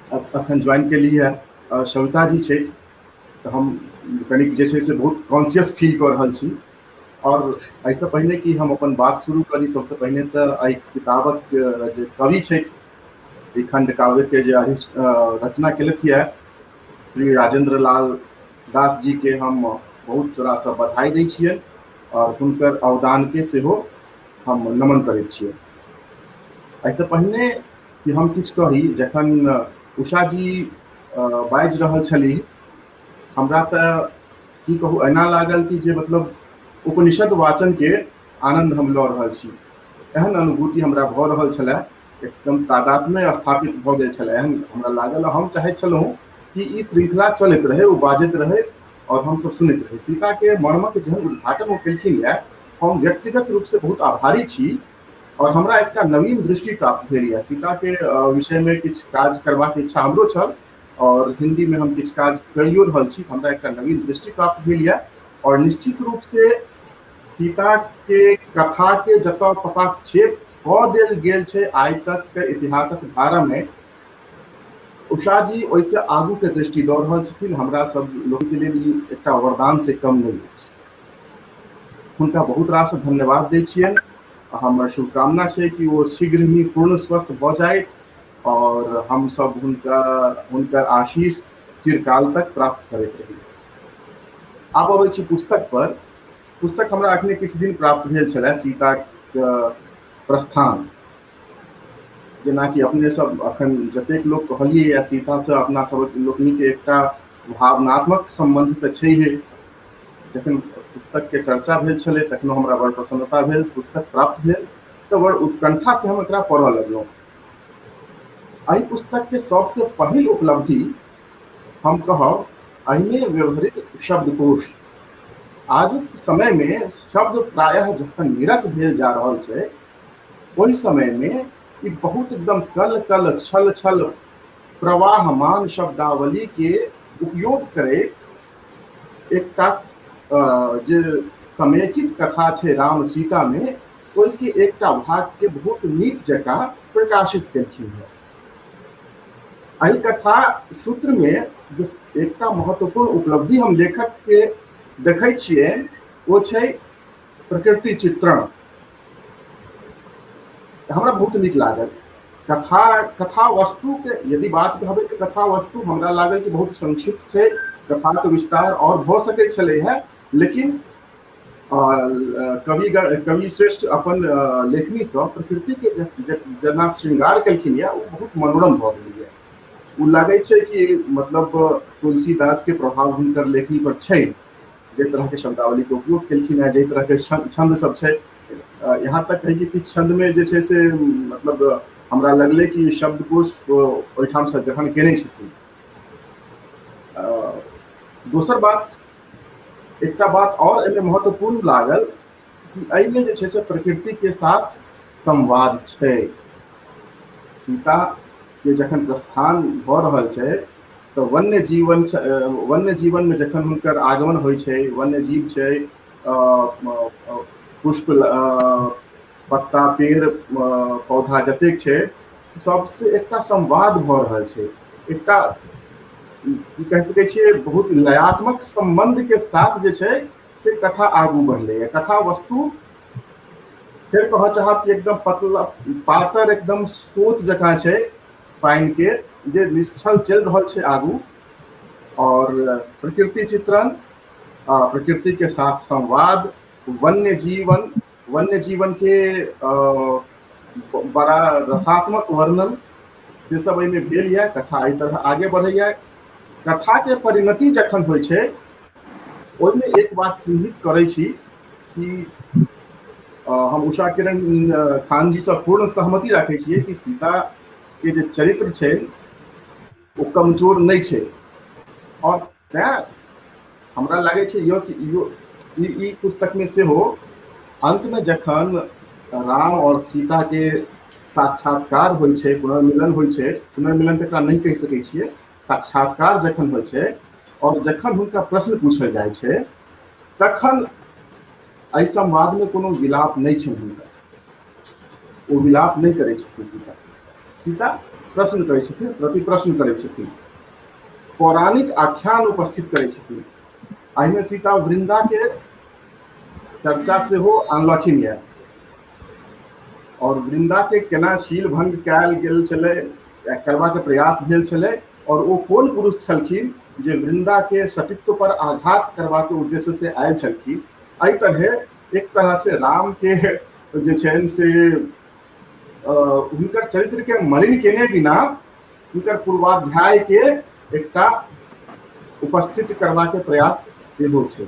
अखन ज्वाइन केली है सविता जी छथि, तऽ हम कनिक जे छै से बहुत कॉन्सियस फील कऽ रहल छी। आओर एहिसँ पहिने कि हम अपन बात शुरू करी, सबसँ पहिने तऽ एहि किताबक जे कवि छथि, ई खंड काव्यके जे रचना केलथि यऽ, श्री राजेंद्र लाल दास जी के हम बहुत रास बधाई दै छियनि आओर हुनकर अवदानके सेहो हम नमन करै छियै। एहिसँ पहिने कि हम किछु कही, जखन उषा जी बाजि रहल छलीह, हमरा तऽ की कहू, एना लागल कि जे मतलब उपनिषद वाचनके आनन्द हम लऽ रहल छी, एहन अनुभूति हमरा भऽ रहल छलए। एकदम तादात्म्य स्थापित भऽ गेल छलए, एहन हमरा लागल। हम चाहैत छलहुँ कि ई श्रृंखला चलैत रहै, ओ बाजैत रहै आओर हमसब सुनैत रही। सीताके मर्मक जहन उद्घाटन ओ केलखिन यऽ, हम व्यक्तिगत रूपसँ बहुत आभारी छी आओर हमरा एकटा नवीन दृष्टि प्राप्त भेल यऽ। सीताके विषयमे किछु काज करबाक इच्छा हमरो छल आओर हिन्दीमे हम किछु काज करियो रहल छी। हमरा एकटा नवीन दृष्टि प्राप्त भेल यऽ आओर निश्चित रूपसँ सीताके कथाके जतऽ पटाक्षेप कऽ देल गेल छै आइ तकके इतिहासक धारामे, उषा जी ओहिसँ आगूके दृष्टि दऽ रहल छथिन। हमरा सब लोकके लेल ई एकटा वरदान से कम नहि अछि। हुनका बहुत रास धन्यवाद दै छियनि। हमर शुभकामना छै कि ओ शीघ्र ही पूर्ण स्वस्थ भऽ जाथि और हम सब हुनका हुनकर आशीष चिरकाल तक प्राप्त करैत रही। आब अबै छी पुस्तक पर। पुस्तक हमरा अखने किछु दिन प्राप्त भेल छलै, सीताक प्रस्थान। जेनाकि अपने सब अखन जतेक लोक कहलियै या, सीतासँ अपना सब लोकनिके एकटा भावनात्मक सम्बन्ध तऽ छैहे। जखन पुस्तकके चर्चा भेल छलै तखनो हमरा बड़ प्रसन्नता भेल। पुस्तक प्राप्त भेल तऽ बड़ उत्कंठासँ हम एकरा पढ़ऽ लगलहुँ। एहि पुस्तकके सबसँ पहिल उपलब्धि हम कहब एहिमे व्यवहृत शब्दकोश। आजुक समयमे शब्द प्रायः जखन निरस भेल जा रहल छै, ओहि समयमे ई बहुत एकदम कल कल छल छल प्रवाहमान शब्दावलीके उपयोग करैत एकटा जे समेकित कथा छै राम सीतामे, ओहिके एकटा भागके बहुत नीक जकाँ प्रकाशित केलखिन हेँ। एहि कथा सूत्रमे जे एकटा महत्वपूर्ण उपलब्धि हम लेखकके देखै छियनि, ओ छै प्रकृति चित्रण। हमरा बहुत नीक लागल कथा। कथा वस्तुके यदि बात कहबै तऽ कथा वस्तु हमरा लागल कि बहुत संक्षिप्त छै। कथाके विस्तार आओर भऽ सकै छलै हेँ, लेकिन कवि कवि श्रेष्ठ अपन लेखनीसँ प्रकृतिके जेना श्रृंगार केलखिन यऽ, ओ बहुत मनोरम भऽ गेलैए। ओ लागै छै कि मतलब तुलसीदासके प्रभाव हुनकर लेखनी पर छै, जाहि तरहके शब्दावलीके उपयोग केलखिन हेँ, जाहि तरहके छन्द सब छै। यहाँ तक कहै कि किछु छन्दमे जे छै से मतलब हमरा लगलै कि शब्दकोश ओहिठामसँ ग्रहण केने छथिन। दोसर बात, एकटा बात आओर एहिमे महत्वपूर्ण लागल कि एहिमे जे छै से प्रकृतिके साथ संवाद छै। सीता के जखन प्रस्थान भऽ रहल छै तऽ वन्य जीवन, वन्य जीवनमे जखन हुनकर आगमन होइ छै, वन्य जीव छै, पुष्प पत्ता पेड़ पौधा जतेक छै, सबसे एकटा संवाद भऽ रहल छै। एकटा की कहि सकै छियै, बहुत लयात्मक सम्बन्ध के साथ जे छै से कथा आगू बढ़लैए। कथा वस्तु फेर कहऽ चाहब कि एकदम पतला पातर, एकदम सोत जकाँ छै पानि के, जे निश्चल चलि रहल छै आगू। और प्रकृति चित्रण, प्रकृति के साथ संवाद, वन्य जीवन, वन्य जीवन के बड़ा रसात्मक वर्णन से सब एहिमे भेल यऽ। कथा एहि तरह आगे बढ़ैया। कथाके परिणति जखन होइ छै, ओहिमे एक बात चिन्हित करै छी कि हम उषा किरण खान जीसँ पूर्ण सहमति राखै छियै कि सीताके जे चरित्र छै ओ कमजोर नहि छै। आओर तैँ हमरा लागै छै इहो कि इहो ई पुस्तकमे सेहो अन्तमे जखन राम आओर सीताके साक्षात्कार होइ छै, पुनर्मिलन होइ छै, पुनर्मिलन तऽ एकरा नहि कहि सकै छियै, साक्षात्कार जखन होइ छै आओर जखन हुनका प्रश्न पूछल जाइ छै, तखन एहि संवादमे कोनो विलाप नहि छनि हुनका। ओ विलाप नहि करै छथिन सीता। सीता प्रश्न करै छथिन, प्रति प्रश्न करै छथिन, पौराणिक आख्यान उपस्थित करै छथिन। एहिमे सीता वृन्दाके चर्चा सेहो आनलखिन यऽ, आओर वृन्दाके केना शील भंग कयल गेल छलै या करबाके प्रयास भेल छलै, आओर ओ कोन पुरुष छलखिन जे वृन्दाके सतीत्व पर आघात करबाके उद्देश्य से आयल छलखिन। एहि तरहे एक तरह से रामके जे छनि से हुनकर चरित्रके मलिन केने बिना हुनकर पूर्वाध्याय के एकटा उपस्थित करबाके प्रयास सेहो छै।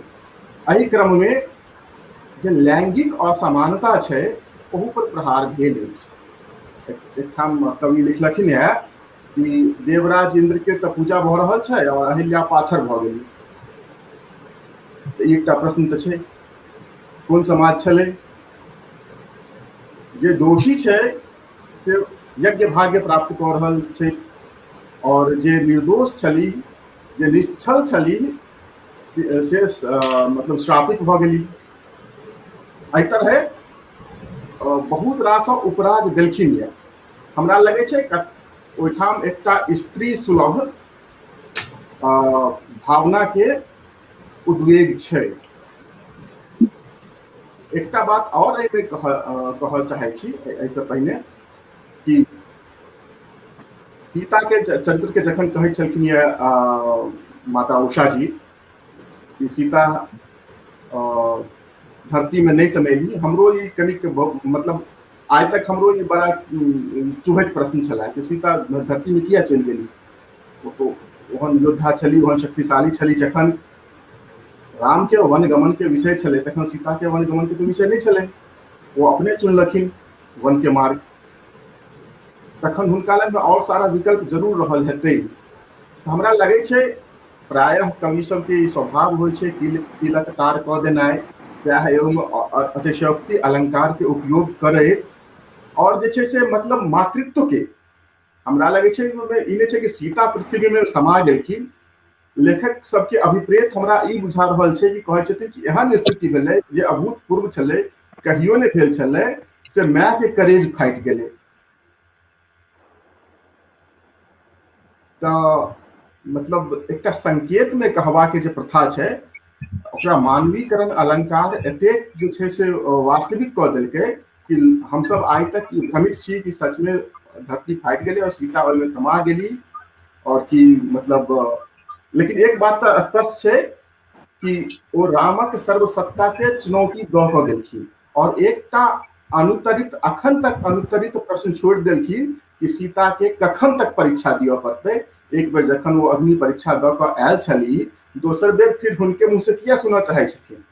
एहि क्रममे जे लैंगिक असमानता छै ओहू पर प्रहार भेल अछि। एकठाम कवि लिखलखिन हेँ कि देवराज इन्द्र के तऽ पूजा भऽ रहल छै और अहिल्या पाथर भऽ गेली। तऽ एकटा प्रश्न तऽ छै, कोन समाज छलै जे दोषी छै से यज्ञ भाग्य प्राप्त कऽ रहल छै, और जे निर्दोष छली, जे निश्चल छली, से मतलब श्रापित भऽ गेली। एहि तरहे बहुत रास उपराग देलखिन यऽ। हमरा लगै छै ओहिठाम एकटा स्त्री सुलभ भावना के उद्वेग छै। एकटा बात आओर एहिमे कहऽ चाहै छी एहिसँ पहिने कि सीता के चरित्र के जखन कहै छलखिन यऽ माता उषा जी कि सीता धरती में नहीं समेली, हमरो ई कनिक मतलब आइ तक हमरो ई बड़ा चुभैत प्रश्न छलै कि सीता धरती में किया चलि गेली। ओ तो ओहन योद्धा छली, ओहन शक्तिशाली छली, जखन राम के वनगमन के विषय छलै तखन सीता के वनगमन के तऽ विषय नहि छलै, ओ अपने चुनलखिन वन के मार्ग। तखन हुनका लग आओर सारा विकल्प जरूर रहल हेतै। हमरा लगै छै प्रायः कवि सबके ई स्वभाव होइ छै तिलक तार कऽ देनाइ, सएह एहूमे अतिशयोक्ति अलंकार के उपयोग करैत आओर जे छै से मतलब मातृत्व के हमरा लगै छै ओहिमे ई नहि छै कि सीता पृथ्वी मे समा गेलखिन। लेखक सबके अभिप्रेत हमरा ई बुझा रहल छै कि कहै छथिन कि एहन स्थिति भेलै जे अभूतपूर्व छलै, कहियो नहि भेल छलै, से माय के करेज फाटि गेलै। तऽ मतलब एकटा संकेत मे कहबाके जे प्रथा छै ओकरा मानवीकरण अलंकार एतेक जे छै से वास्तविक कऽ देलकै कि हमसब आइ तक ई भ्रमित छी कि सचमे धरती फाटि गेलै और सीता ओहिमे समा गेली और कि मतलब। लेकिन एक बात तऽ स्पष्ट छै कि ओ रामक सर्वसत्ता के चुनौती दऽ कऽ गेलखिन और एकटा अनुत्तरित, अखन तक अनुत्तरित प्रश्न छोड़ि देलखिन कि सीता के कखन तक परीक्षा दिअ पड़तै। एक बेर जखन ओ अग्नि परीक्षा दऽ कऽ आयल छली, दोसर बेर फिर हुनके मुँह से किया सुनऽ चाहै छथिन,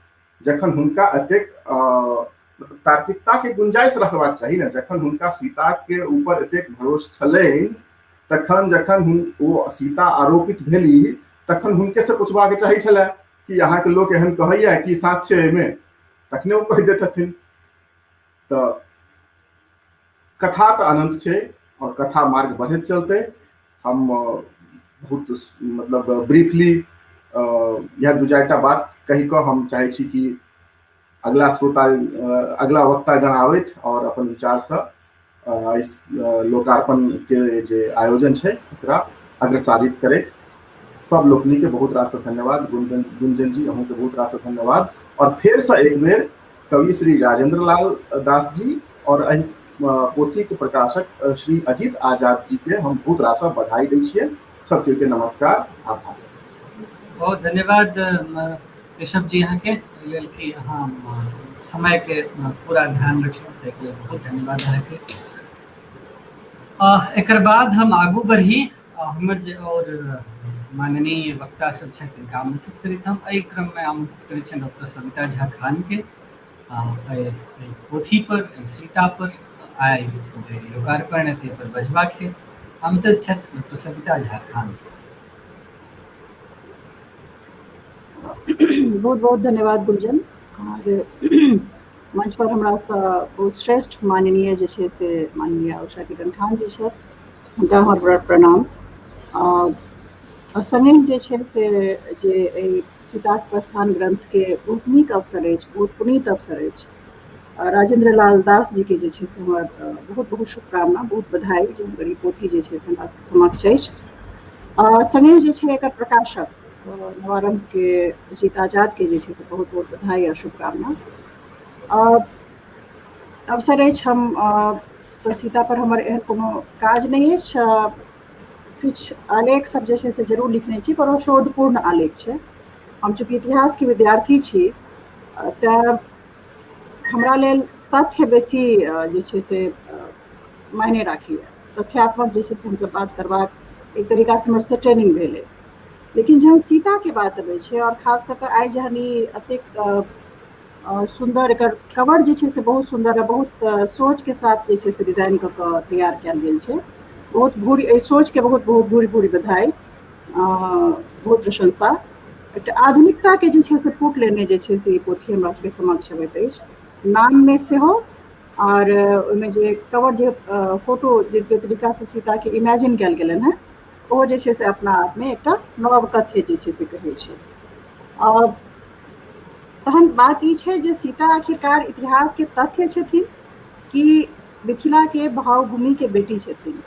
जखन हुनका एतेक मतलब तार्किकता के गुंजाइश रखबाक चाही ने। जखन हुनका सीता के ऊपर एतेक भरोस छलनि तखन जखन ओ सीता आरोपित भेली तखन हुनके से पूछबाक चाही छलै कि अहाँके लोक एहन कहैया कि साँच छै एहिमे, तखने ओ कहि देतथिन। तऽ कथा तऽ अनंत छै और कथा मार्ग बढ़ैत चलते। हम बहुत मतलब ब्रीफली इएह दू चारिटा बात कहि कऽ हम चाहै छी कि अगला श्रोता, अगला वक्तागण आबथि और अपन विचारसँ इस लोकार्पण के जे आयोजन छै ओकरा अग्रसारित करैत। सब लोकनि के बहुत रास धन्यवाद। गुंजन जी अहूँ के बहुत रास धन्यवाद। और फेर से एक बेर कवि श्री राजेंद्र लाल दास जी और एहि पोथी के प्रकाशक श्री अजीत आजाद जी के हम बहुत रास बधाई दै छियै। सबके के नमस्कार, आभार। बहुत धन्यवाद केशव जी अहाँके लेल कि अहाँ समय के पूरा ध्यान रखलहुँ, ताहिके लेल बहुत धन्यवाद अहाँके। एकर बाद हम आगू बढ़ी, हमर जे और माननीय वक्ता सब छथि तिनका आमंत्रित करैत हम एहि क्रममे आमंत्रित करै छियनि डॉक्टर सविता झा खान के एहि पोथी पर, एहि सीता पर आइ जे लोकार्पण हेतै पर बजबाक हेतु आमंत्रित छथि डॉक्टर सविता झा खान। बहुत बहुत धन्यवाद गुंजन। और मंच पर हमरा सँ बहुत श्रेष्ठ माननीय जे छै से माननीय उषा किरण खान जी छथि, हुनका हमर प्रणाम। आ संगहि जे छै से जे एहि सीताक प्रस्थान ग्रंथके बहुत नीक अवसर अछि, बहुत पुनीत अवसर अछि। राजेंद्र लाल दास जी के जे छै से हमर बहुत बहुत शुभकामना, बहुत बधाई जे हुनकर ई पोथी जे छै से हमरा सबके समक्ष अछि। संगहि जे छै एकर प्रकाशक नवारंभ के अजीत आजाद के जे छै से बहुत बहुत बधाई आ शुभकामना। अवसर अछि हम तऽ सीता पर हमर एहन कोनो काज नहि अछि, किछु आलेख सब जे छै से जरूर लिखने छी पर ओ शोधपूर्ण आलेख छै। हम चूँकि इतिहास के विद्यार्थी छी तैं हमरा लेल तथ्य बेसी जे छै से मायने राखैए। तथ्यात्मक जे छै से हमसब बात करबाक एक तरीकासँ हमर सबके ट्रेनिंग भेलै। लेकिन जहन सीताके बात अबै छै और खास कऽ कऽ आइ जहन ई एतेक सुन्दर एकर कवर जे छै से बहुत सुन्दर आ बहुत सोचके साथ जे छै से डिजाइन कऽ कऽ तैयार कयल गेल छै। बहुत भूरि एहि सोचके बहुत बहुत भूरि भूरि बधाई, बहुत प्रशंसा। एकटा आधुनिकताके जे छै से पुट लेने जे छै से ई पोथी हमरा सबके समक्ष अबैत अछि, नाममे सेहो और ओहिमे जे कवर जे फोटो जे तरीकासँ सीताके इमेजिन कयल गेलनि हेँ ओ जे छै से अपना आपमे एकटा नव कथ्य जे छै से कहै छै। तहन बात ई छै जे सीता आखिरकार इतिहासके तथ्य छथिन कि मिथिलाके भावभूमिके बेटी छथिन।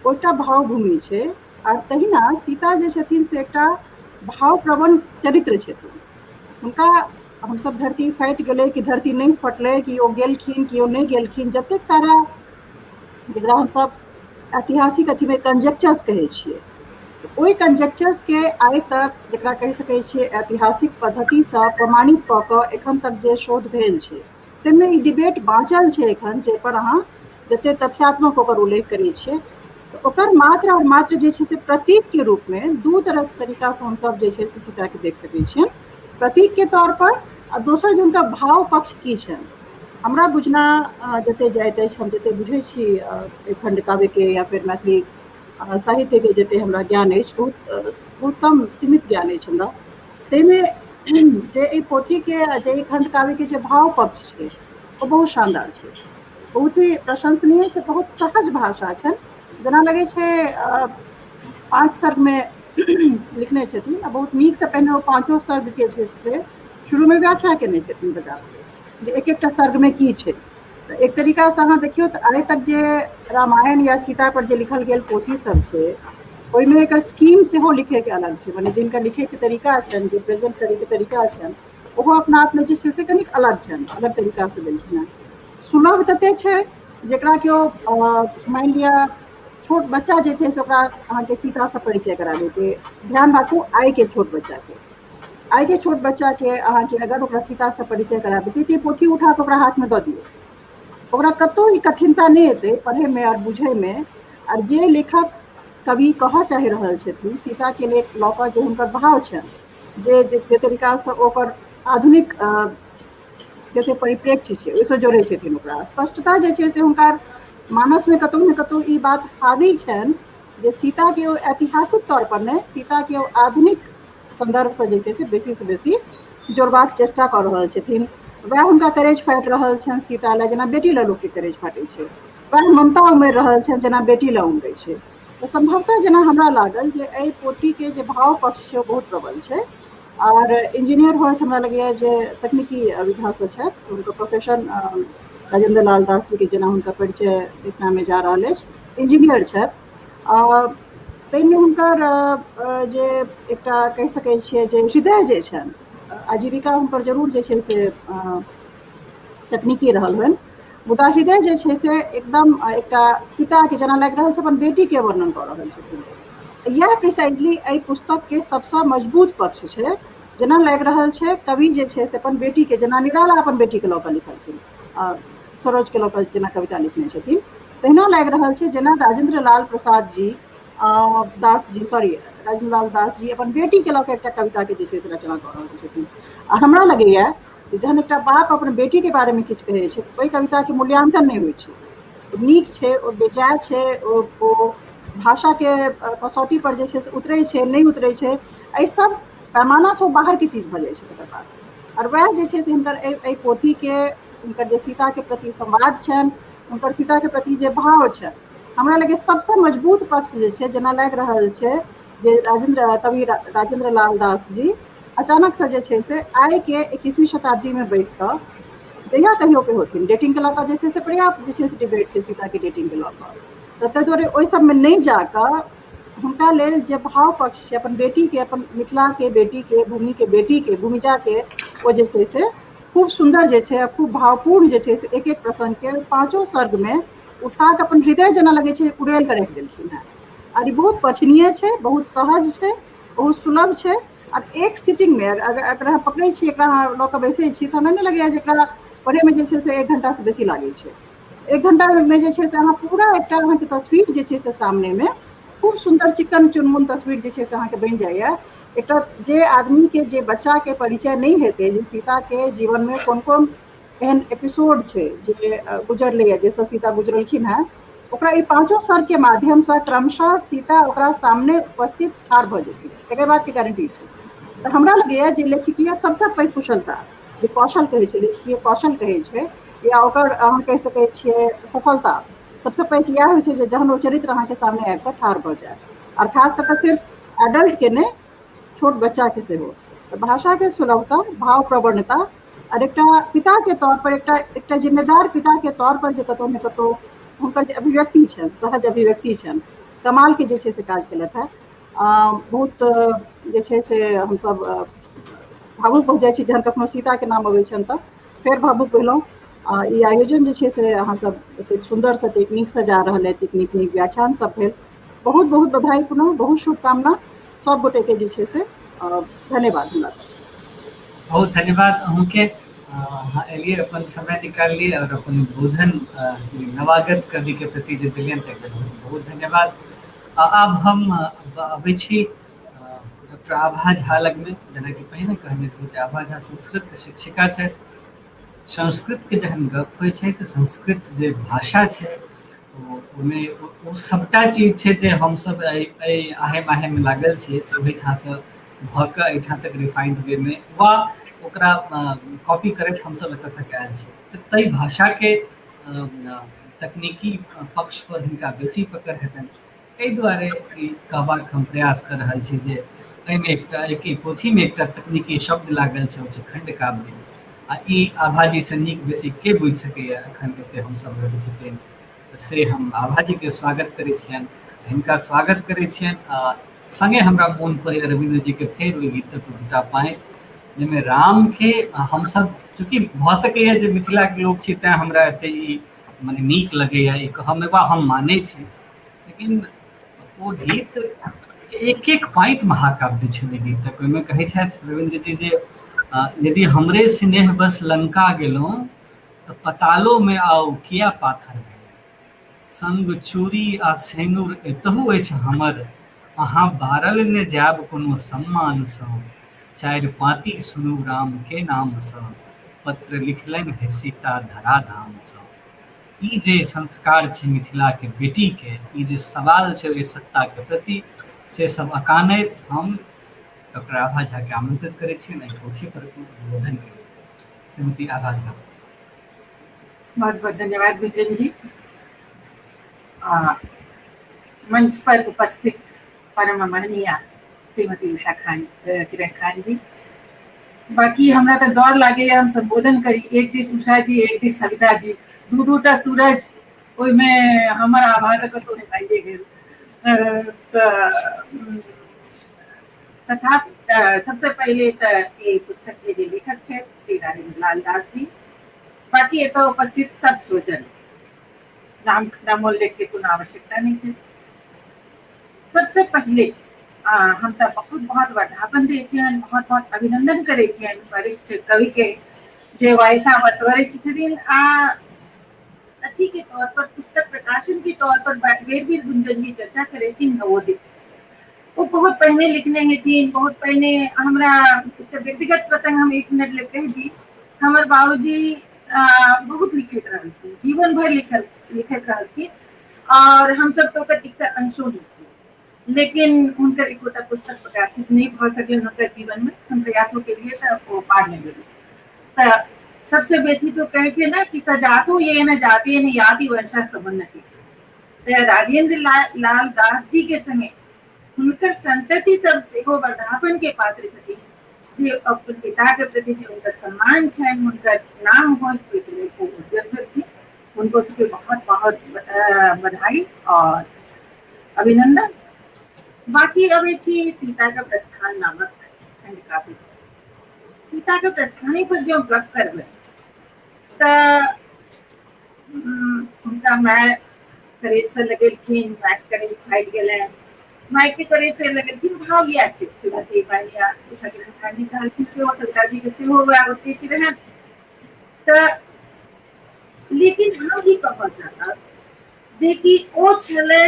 ओ एकटा भावभूमि छै आर तहिना सीता जे छथिन से एकटा भाव प्रवण चरित्र छथिन। हुनका हमसब धरती फाटि गेलै कि धरती नहि फटलै, कि ओ गेलखिन कि ओ नहि गेलखिन, जतेक सारा जकरा हमसब ऐतिहासिक अथीमे कंजेक्चर्स कहै छियै, तऽ ओहि कंजेक्चर्सके आइ तक जकरा कहि सकै छियै ऐतिहासिक पद्धतिसँ प्रमाणित कऽ कऽ एखन तक जे शोध भेल छै ताहिमे ई डिबेट बाँचल छै एखन, जाहिपर अहाँ जते तथ्यात्मक ओकर उल्लेख करै छियै तऽ ओकर मात्र आओर मात्र जे छै से प्रतीकके रूपमे दू तरह तरीकासँ हमसब जे छै से सीताके देख सकै छियनि। प्रतीकके तौर पर आ दोसर जे हुनका भाव पक्ष की छनि। हमरा बुझना जते जाइत अछि, हम जते बुझै छी एहि खण्ड काव्यके या फेर मैथिली साहित्यके जते हमरा ज्ञान अछि, बहुत बहुत कम सीमित ज्ञान अछि हमरा, ताहिमे जे एहि पोथीके आ जे एहि खण्ड काव्यके जे भाव पक्ष छै ओ बहुत शानदार छै, बहुत ही प्रशंसनीय छै, बहुत सहज भाषा छनि, जेना लगै छै 5 सर्गमे लिखने छथिन आ बहुत नीकसँ पहिने ओ पाँचो सर्गके जे छै शुरूमे व्याख्या केने छथिन बजा जे एक एकटा सर्गमे की छै। तऽ एक तरीकासँ अहाँ देखियौ तऽ आइ तक जे रामायण या सीता पर जे लिखल गेल पोथी सब छै ओहिमे एकर स्कीम सेहो लिखैके अलग छै, मने जिनका लिखैके तरीका छनि, जे प्रेजेंट करैके तरीका छनि, ओहो अपना आपमे जे छै से कनिक अलग छनि, अलग तरीकासँ देलखिन हेँ। सुलभ तते छै जेकरा केओ मानि लिअ छोट बच्चा जे छै से ओकरा अहाँके सीतासँ परिचय करा देतै। ध्यान राखू, आइके छोट बच्चाके, आइके छोट बच्चाके अहाँके अगर ओकरा सीतासँ परिचय कराबैके तऽ पोथी उठा कऽ ओकरा हाथमे दऽ दियौ, ओकरा कतहु ई कठिनता नहि एतै पढ़ैमे आओर बुझैमे। आर जे लेखक कवि कहऽ चाहि रहल छथिन सीताके लऽ कऽ जे हुनकर भाव छनि, जे जे तरीकासँ ओकर आधुनिक जते परिप्रेक्ष्य छै ओहिसँ जोड़ै छथिन, ओकरा स्पष्टता जे छै से हुनकर मानसमे कतहु ने कतहु ई बात हावी छनि जे सीताके ओ ऐतिहासिक तौर पर नहि, सीताके ओ आधुनिक सन्दर्भसँ जे छै से बेसीसँ बेसी जोड़बाक चेष्टा कऽ रहल छथिन। वएह हुनका करेज फाटि रहल छनि सीता लए जेना बेटी लए लोकके करेज फाटै छै, वएह ममता उमड़ि रहल छनि जेना बेटी लए उमड़ै छै। तऽ सम्भवतः जेना हमरा लागल जे एहि पोथीके जे भाव पक्ष छै ओ बहुत प्रबल छै। आर इंजीनियर होइत हमरा लगैए जे तकनीकी विधासँ छथि, हुनकर प्रोफेशन राजेंद्र लाल दास जीके जेना हुनकर परिचय देखनामे जा रहल अछि, इंजीनियर छथि। ताहिमे हुनकर जे एकटा कहि सकै छियै जे हृदय जे छनि, आजीविका हुनकर जरूर जे छै से तकनीकी रहल होइन, मुदा हृदय जे छै से एकदम एकटा पिताके जेना लागि रहल छै अपन बेटीके वर्णन कऽ रहल छथिन। इएह प्रिसाइजली एहि पुस्तकके सबसँ मजबूत पक्ष छै, जेना लागि रहल छै कवि जे छै से अपन बेटीके जेना निराला अपन बेटीके लऽ कऽ लिखलखिन, सरोजके लऽ कऽ जेना कविता लिखने छथिन, तहिना लागि रहल छै जेना राजेंद्र लाल प्रसाद जी दास जी, सॉरी राजेंद्र लाल दास जी अपन बेटीके लऽ कऽ एकटा कविताके जे छै से रचना कऽ रहल छथिन। आ हमरा लगैए जहन एकटा बाप अपन बेटीके बारेमे किछु कहै छै ओहि कविताके मूल्यांकन नहि होइ छै, नीक छै ओ बेजाय छै, ओ भाषाके कसौटी पर जे छै से उतरै छै नहि उतरै छै, एहि सब पैमानासँ ओ बाहरके चीज भऽ जाइ छै तकर बाद। आओर वएह जे छै से हुनकर एहि पोथीके हुनकर जे सीताके प्रति संवाद छनि, हुनकर सीताके प्रति जे भाव छनि, हमरा लगैए सबसँ मजबूत पक्ष जे छै जेना लागि रहल छै जे राजेंद्र कवि राजेंद्र लाल दास जी अचानकसँ जे छै से आइके 21वीं शताब्दीमे बैस कऽ जहिया कहियो के होथिन, डेटिंगके लऽ कऽ जे छै से पर्याप्त जे छै से डिबेट छै सीताके डेटिंगके लऽ कऽ, तऽ ताहि दुआरे ओहि सबमे नहि जाकऽ हुनका लेल जे भाव पक्ष छै अपन बेटीके, अपन मिथिलाके बेटीके, भूमिके बेटीके, भूमिजाके, ओ जे छै से खूब सुन्दर जे छै खूब भावपूर्ण जे छै से एक एक प्रसङ्गके पाँचो सर्गमे उठा कऽ अपन हृदय जेना लगै छै उड़ेल कऽ राखि देलखिन हेँ। आर ई बहुत पठनीय छै, बहुत सहज छै, बहुत सुलभ छै। आर एक सिटिंगमे अगर एकरा अहाँ पकड़ै छी, एकरा अहाँ लऽ कऽ बैसै छी तऽ हमरा नहि लगैए जे एकरा पढ़ैमे जे छै से 1 घंटासँ बेसी लागै छै। 1 घंटामे जे छै से अहाँ पूरा एकटा अहाँके तस्वीर जे छै से सामनेमे खूब सुन्दर चिकन चुनमुन तस्वीर जे छै से अहाँके बनि जाइए। एकटा जे आदमीके जे बच्चाके परिचय नहि हेतै जे सीताके जीवनमे कोन कोन एहन एपिसोड छै जे गुजरलैए, जाहिसँ सीता गुजरलखिन हेँ, ओकरा ई पाँचो सर्गके माध्यमसँ क्रमशः सीता ओकरा सामने उपस्थित ठाढ़ भऽ जेथिन, एकर बातके गारंटी छै। तऽ हमरा लगैए जे लेखकीय सबसँ पैघ कुशलता जे कौशल कहै छै, लेखकीय कौशल कहै छै, या ओकर अहाँ कहि सकै छियै सफलता सबसँ पैघ इएह होइ छै जे जहन ओ चरित्र अहाँके सामने आबि कऽ ठाढ़ भऽ जाय, आओर खास कऽ कऽ सिर्फ एडल्टके नहि, छोट बच्चाके सेहो। तऽ भाषाके सुलभता, भाव प्रवणता, आओर एकटा पिताके तौर पर, एकटा एकटा जिम्मेदार पिताके तौर पर जे कतहु ने कतहु हुनकर जे अभिव्यक्ति छनि, सहज अभिव्यक्ति छनि, कमालके जे छै से काज केलथि हेँ। बहुत जे छै से हमसब भावुक भऽ जाइ छी जहन कखनो सीताके नाम अबै छनि तऽ फेर भावुक भेलहुँ। ई आयोजन जे छै से अहाँ सब एतेक सुन्दरसँ एतेक नीकसँ जा रहल है, एतेक नीक नीक व्याख्यान सब भेल, बहुत बहुत बधाई, पुनः बहुत शुभकामना सब गोटेके जे छै से धन्यवाद हमरा तरफसँ। बहुत धन्यवाद अहूँके, अहाँ एलियै, अपन समय निकाललियै और अपन बोधन नवागत कवि के प्रति जे दिलियनि ताहि लेल बहुत बहुत धन्यवाद। आब हम अबै छी डॉक्टर डॉक्टर आभा झा लगमे, जेनाकि पहिने कहने रही जे आभा झा संस्कृतके शिक्षिका छथि। संस्कृतके जखन गप होइ छै तऽ संस्कृत जे भाषा छै ओहिमे ओ सभटा चीज छै जे हमसभ एहि एहि आहे माहेमे लागल छियै, से ओहिठामसँ भऽ कऽ एहिठाम तक रिफाइंड वेमे वा ओकरा कॉपी करैत हमसभ एतऽ तक आयल छी। तऽ ताहि भाषाके तकनीकी पक्ष पर हिनका बेसी पकड़ हेतनि, एहि दुआरे ई कहबाक हम प्रयास कऽ रहल छी जे एहिमे एकटा एक पोथीमे एकटा तकनीकी शब्द लागल छै, ओ छै खण्ड काव्य। आ ई आभाजीसँ नीक बेसी के बुझि सकैए एखन एते हमसभ रहै छी ताहिमे। तऽ से हम आभाजीके स्वागत करै छियनि, हिनका स्वागत करै छियनि। आ सङ्गे हमरा मोन पड़ैए रविन्द्र जीके फेर ओहि गीतक दूटा पाँति, जाहिमे रामके हमसभ चूँकि भऽ सकैए जे मिथिलाके लोक छी तैँ हमरा एते ई मने नीक लगैए ई कहऽमे वा हम मानै छी, लेकिन ओ गीत एक एक पाँति महाकाव्य छै ओहि गीतक। ओहिमे कहै छथि रविन्द्र जी जे यदि हमरे स्नेह बस लंका गेलहुँ तऽ पतालोमे आउ किया पाथर भेल, संग चूड़ी आ सेनुर एतहु अछि हमर, अहाँ बारल ने जायब कोनो सम्मानसँ, चारि पाँति सुनू राम के नामसँ, पत्र लिखलनि हे सीता धराधामसँ। ई जे संस्कार छै मिथिलाके बेटीके, ई जे सवाल छै ओहि सत्ताके प्रति, से सब अकानैत हम डॉक्टर आभा झाके आमंत्रित करै छियनि एहि पोथी पर उद्बोधन के लेल। श्रीमती आभा झा। बहुत बहुत धन्यवाद गुंजन जी। मंच पर उपस्थित परम महनीया श्रीमती उषा खान, किरण खान जी। बाकी हमरा तऽ डर लागैया हम संबोधन करी, एक दिस उषा जी एक दिस सविता जी, दू दूटा सूरज, ओहिमे हमर आभा तऽ कतहु हेराइए गेल। तऽ तथापि सबसे पहिले तऽ ई पुस्तक के जे लेखक छथि श्री राजेंद्र लाल दास जी, बाकी एतऽ उपस्थित सब स्वजन, नाम नामोल्लेख के कोनो आवश्यकता नहि छै। सबसे पहिले हम तऽ बहुत बहुत वर्धापन दै छियनि, बहुत बहुत अभिनंदन करै छियनि वरिष्ठ कवि के, जे वयसा वरिष्ठ छथिन आ अथी के तौर पर पुस्तक प्रकाशन के तौर पर बेर बेर गुंजन जी चर्चा करेथिन नवोदित, ओ बहुत पहिने लिखने हेथिन, बहुत पहिने। हमरा एकटा व्यक्तिगत प्रसंग हम एक मिनट ले कहि दी, हमर बाबूजी बहुत लिखैत रहलखिन, जीवन भरि लिखैत रहलखिन और हमसब तऽ ओकर एकटा अंशो नहि छी, लेकिन हुनकर एकोटा पुस्तक प्रकाशित नहि भऽ सकलनि हुनकर जीवनमे। हम प्रयासो केलिए तऽ ओ पार नहि गेलै। तऽ सबसे बेसी तो कहै छै ने कि सजातो ये न जाते न याति वंशा समुन्नति, तऽ राजेंद्र लाल दास जी के संगे हुनकर संतति सब सेहो वर्धापन के पात्र छथिन, जे अपन पिता के प्रति जे हुनकर सम्मान छनि, हुनकर नाम होइत ओहिके लेल ओ उद्यत भेलखिन। हुनको सबके बहुत बहुत बधाई और अभिनंदन। बाकी अबै छी सीता के प्रस्थान नामक खंड काव्य। सीता के प्रस्थाने पर जँ गप करबै तऽ हुनका माय करेजसँ लगेलखिन, मायके करेज फाटि गेलनि, मायके करेजसँ लगेलखिन। भाव इएह छै, श्रीमती माननीय उषा किरण खान जी कहलखिन सेहो, सविता जी के सेहो वएह उद्देश्य रहनि। तऽ लेकिन हम ई कहऽ चाहब जे कि ओ छलै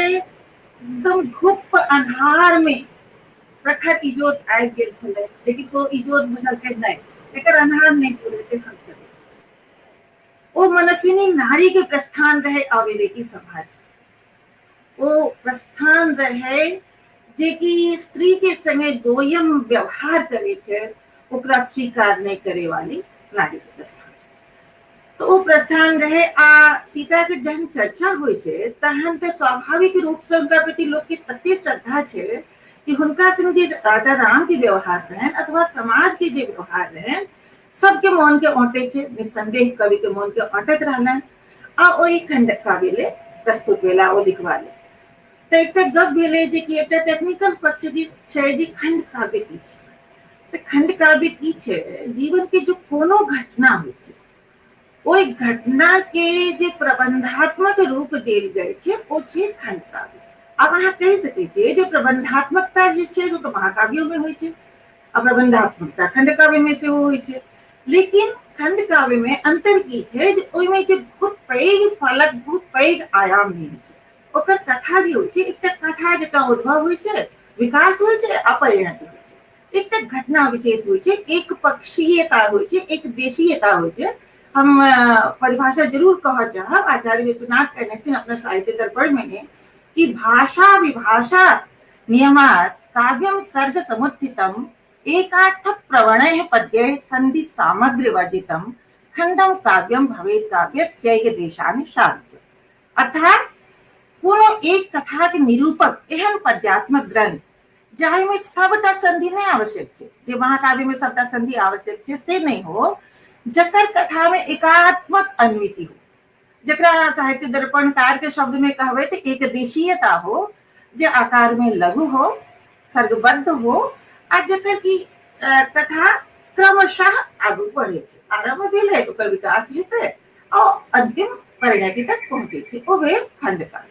एकदम घुप्प अन्हार में प्रखर इजोत आबि गेल छलै, लेकिन ओ इजोत बुझलकै नहि, एकर अन्हार नहि पूरेतै, हम चलै। ओ मनस्विनी नारी के प्रस्थान रहे अविवेकी समाज से, ओ प्रस्थान रहे जे कि स्त्री के संगे दोयम व्यवहार करे छै, ओकरा स्वीकार नहीं करे वाली नारी के प्रस्थान। तो ओ प्रस्थान रहे। आ सीता के जहन चर्चा होइ छै तहन तऽ स्वाभाविक रूप से हुनका प्रति लोक के तते श्रद्धा छै कि हुनका संग जे राजा राम के व्यवहार रहनि अथवा समाज के जे व्यवहार रहनि, सबके मोन के औंटे छै, निस्संदेह कवि के मोन के औंटैत रहलनि आ ओहि खंड काव्य ले प्रस्तुत भेला ओ लिखवा ले। तऽ एकटा गप भेलै जे कि एकटा टेक्निकल पक्ष जे छै जे खंड काव्य की छै। तऽ खंड काव्य की छै, जीवन के जो कोनो घटना होइ छै ओहि घटना के जे प्रबंधात्मक रूप देल जाइ छै ओ छै खंड काव्य। आब अहाँ कहि सकै छियै जे प्रबंधात्मकता जे छै से तऽ महाकाव्यो में होइ छै आ प्रबंधात्मकता खंड काव्य में सेहो होइ छै, लेकिन खंड काव्य में अंतर की छै जे ओहिमे जे बहुत पैघ फलक, बहुत पैघ आयाम नहि होइ छै। ओकर कथा जे होइ छै एकटा कथा जकाँ उद्भव होइ छै, विकास होइ छै आ परिणति होइ छै। एकटा घटना विशेष होइ छै, एक पक्षीयता होइ छै, एक देशीयता होइ छै। हम परिभाषा जरूर कहऽ चाहब, आचार्य विश्वनाथ कहने छथिन अपना साहित्य दर्पण में कि भाषा विभाषा नियमात् काव्यम सर्ग समुत्थितम एकार्थक प्रवणय पद्य संधि सामग्री वर्जितम खंडम काव्यम भवेत काव्यस्यैक देशानुसार। अर्थात कोनो एक कथा के निरूपक एहन पद्यात्मक ग्रंथ जाहिमे सबटा संधि नहि आवश्यक छै, जे महाकाव्य में सबटा संधि आवश्यक छै से नहि हो, जकर कथा में एकात्मक अन्विति हो, जकरा साहित्य दर्पणकार के शब्द में कहबै तऽ एक देशीयता हो, जे आकार में लघु हो, सर्गबद्ध हो आ जकर की कथा क्रमशः आगू बढ़े छै, आरम्भ भेलै ओकर विकास हेतै आ अंतिम परिणति तक पहुँचे छै, ओ भेल खंड काव्य।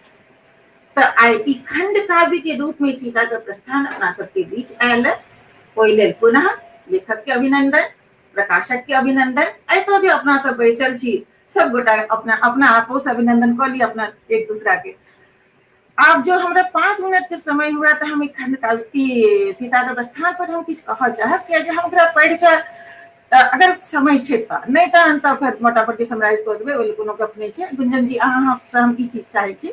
तऽ आइ ई खंड काव्य के रूप में सीता के प्रस्थान अपना सबके बीच आयल, ओहि लेल पुनः लेखक के अभिनंदन, प्रकाशक के अभिनंदन। एतो जे अपना सब बैसल छी सब गोटा अपना अपना आपो से अभिनंदन कऽ ली अपना एक दूसरा के। आब जो हमरा 5 मिनट के समय हुआ तऽ हम खंड काव्य सीता के प्रस्थान पर हम किछु कहऽ चाहब, कियाकि हम ओकरा पढ़ि कऽ अगर समय छै तऽ नहि तहन तऽ फेर मोटामोटी समराइज कऽ देबै, ओहि कोनो गप नहि छै। गुंजन जी अहाँ से हम ई चीज चाहै छी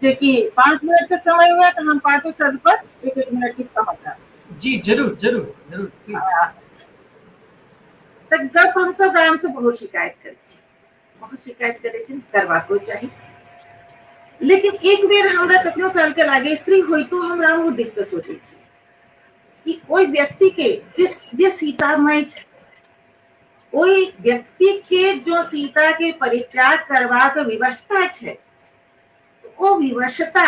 जे कि 5 मिनट के समय हुआ तऽ हम पाँचो शब्द पर एक एक मिनट किछु कहऽ चाहब। जी जरूर जरूर जरूर। तऽ गप हमसब राम से बहुत शिकायत करै छी, बहुत शिकायत करै छी, करबाको चाही, लेकिन एक बेर हमरा कखनो काल के लागे स्त्री होइतो हम राम दिस से सोचै छी कि ओहि व्यक्ति के जे सीतामय छै, ओहि व्यक्ति के जो सीता के परित्याग करबाक विवशता छै, ओ विवशता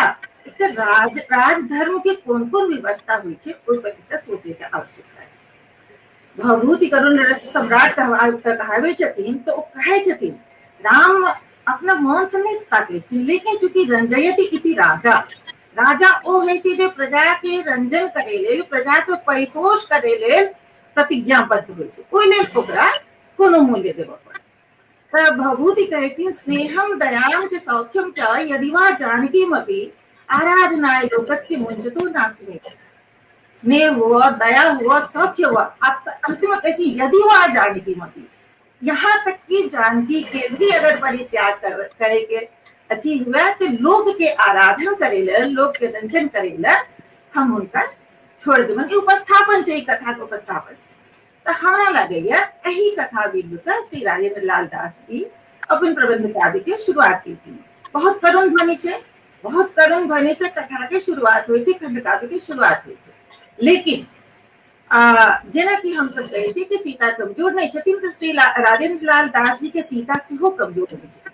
एक राजधर्म के कोन कोन विवशता होइ छै ओहि पर एकटा सोचे के आवश्यकता छै। भवभूति करुण रस सम्राट कहाबै छथिन तऽ ओ कहै छथिन राम अपना मन से नहि ताकै छथिन, लेकिन चूंकि रंजयति इति राजा, राजा ओ होइ छै जे प्रजा के रंजन करे लेल, प्रजा के परितोष करे लेल प्रतिज्ञाबद्ध होइ छै, ओहि लेल ओकरा कोनो मूल्य देबऽ पड़त। तऽ भवभूति कहै छथिन स्नेहम दयाम च सौख्यम च यदि वा जानकीमपि आराधनाय लोकस्य मुञ्चतो नास्ति मे। स्नेह हुआ, दया हुआ, सौख्य हुआ, अंतिम कहै छी यदि वा जानकीमपि, यहाँ तक कि जानकी के भी अगर परित्याग करे के अथी हुआ तो लोक के आराधन करे ले, लोक के रंजन करे ले हम उनका छोड़ देबनि। ई उपस्थापन छै, ई कथा के उपस्थापन छै। तऽ हमरा लगैया एहि कथा बिंदु से श्री राजेंद्र लाल दास जी अपन प्रबंध काव्य के शुरुआत केलखिन। बहुत करुण ध्वनि छै, बहुत करुण ध्वनि से कथा के शुरुआत होइ छै, खंड काव्य के शुरुआत होइ छै। लेकिन जेना कि हम सब कहै छियै कि सीता कमजोर नहि छथिन, तऽ श्री राजेंद्र लाल दास जी के सीता सेहो कमजोर नहि छथिन।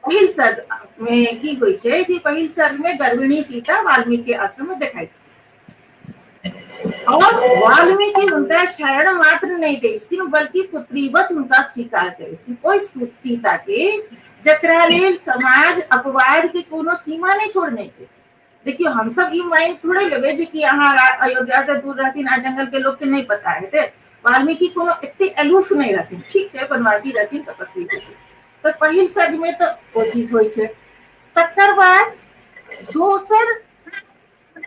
पहिल सर्ग में की होइ छै जे पहिल सर्ग में गर्भिणी सीता वाल्मीकि के आश्रम में देखाइ छथिन और वाल्मीकि हुनका शरण मात्र नहि दै छथिन बल्कि पुत्रीवत हुनका स्वीकार करै छथिन। ओहि सीता के जकरा लेल समाज अपवाद के कोनो सीमा नहि छोड़ने छै। देखियौ हमसब ई मानि थोड़े लेबै जे कि अहाँ अयोध्या से दूर रहथिन आ जंगल के लोक के नहि पता हेतै। वाल्मीकि कोनो एते अलूफ नहि रहथिन, ठीक छै वनवासी रहथिन, तपस्वी रहथिन। तऽ पहिल सर्ग में तऽ ओ चीज होइ छै। तकर बाद दोसर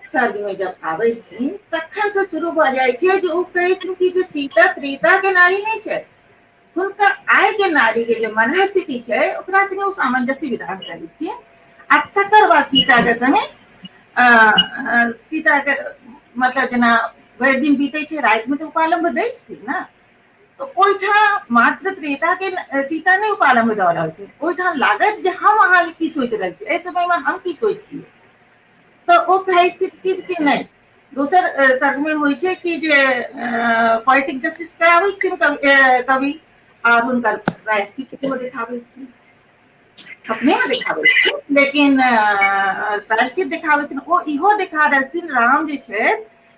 सर्ग में जब आबै छथिन तखन से शुरू भऽ जाइ छै जे ओ कहै छथिन कि जे सीता त्रेता के नारी नहि छै, हुनका आइ के नारी के जे मनःस्थिति छै ओकरा संगे ओ सामंजस्य विधान करै छथिन आ तकर बाद सीता के संगे सीता के मतलब जेना भरि दिन बीतै छै, राति में तऽ उपालम्भ दै छथिन ने, तऽ ओहिठाम मात्र त्रेता के सीता नहि उपालम्भ दऽ रहल छथिन, ओहिठाम लागत जे हम अहाँ की सोचि रहल छी, एहि समय में हम की सोचतियै। तऽ ओ कहै छथिन कि नहि। दोसर सर्ग में होइ छै कि जे पोएटिक जस्टिस कराबै छथिन कवि आ हुनकर प्रायश्चित सेहो देखाबै छथिन, अपने में देखाबै छथिन, लेकिन प्रायश्चित देखाबै छथिन। ओ इहो देखा रहल छथिन राम जे छै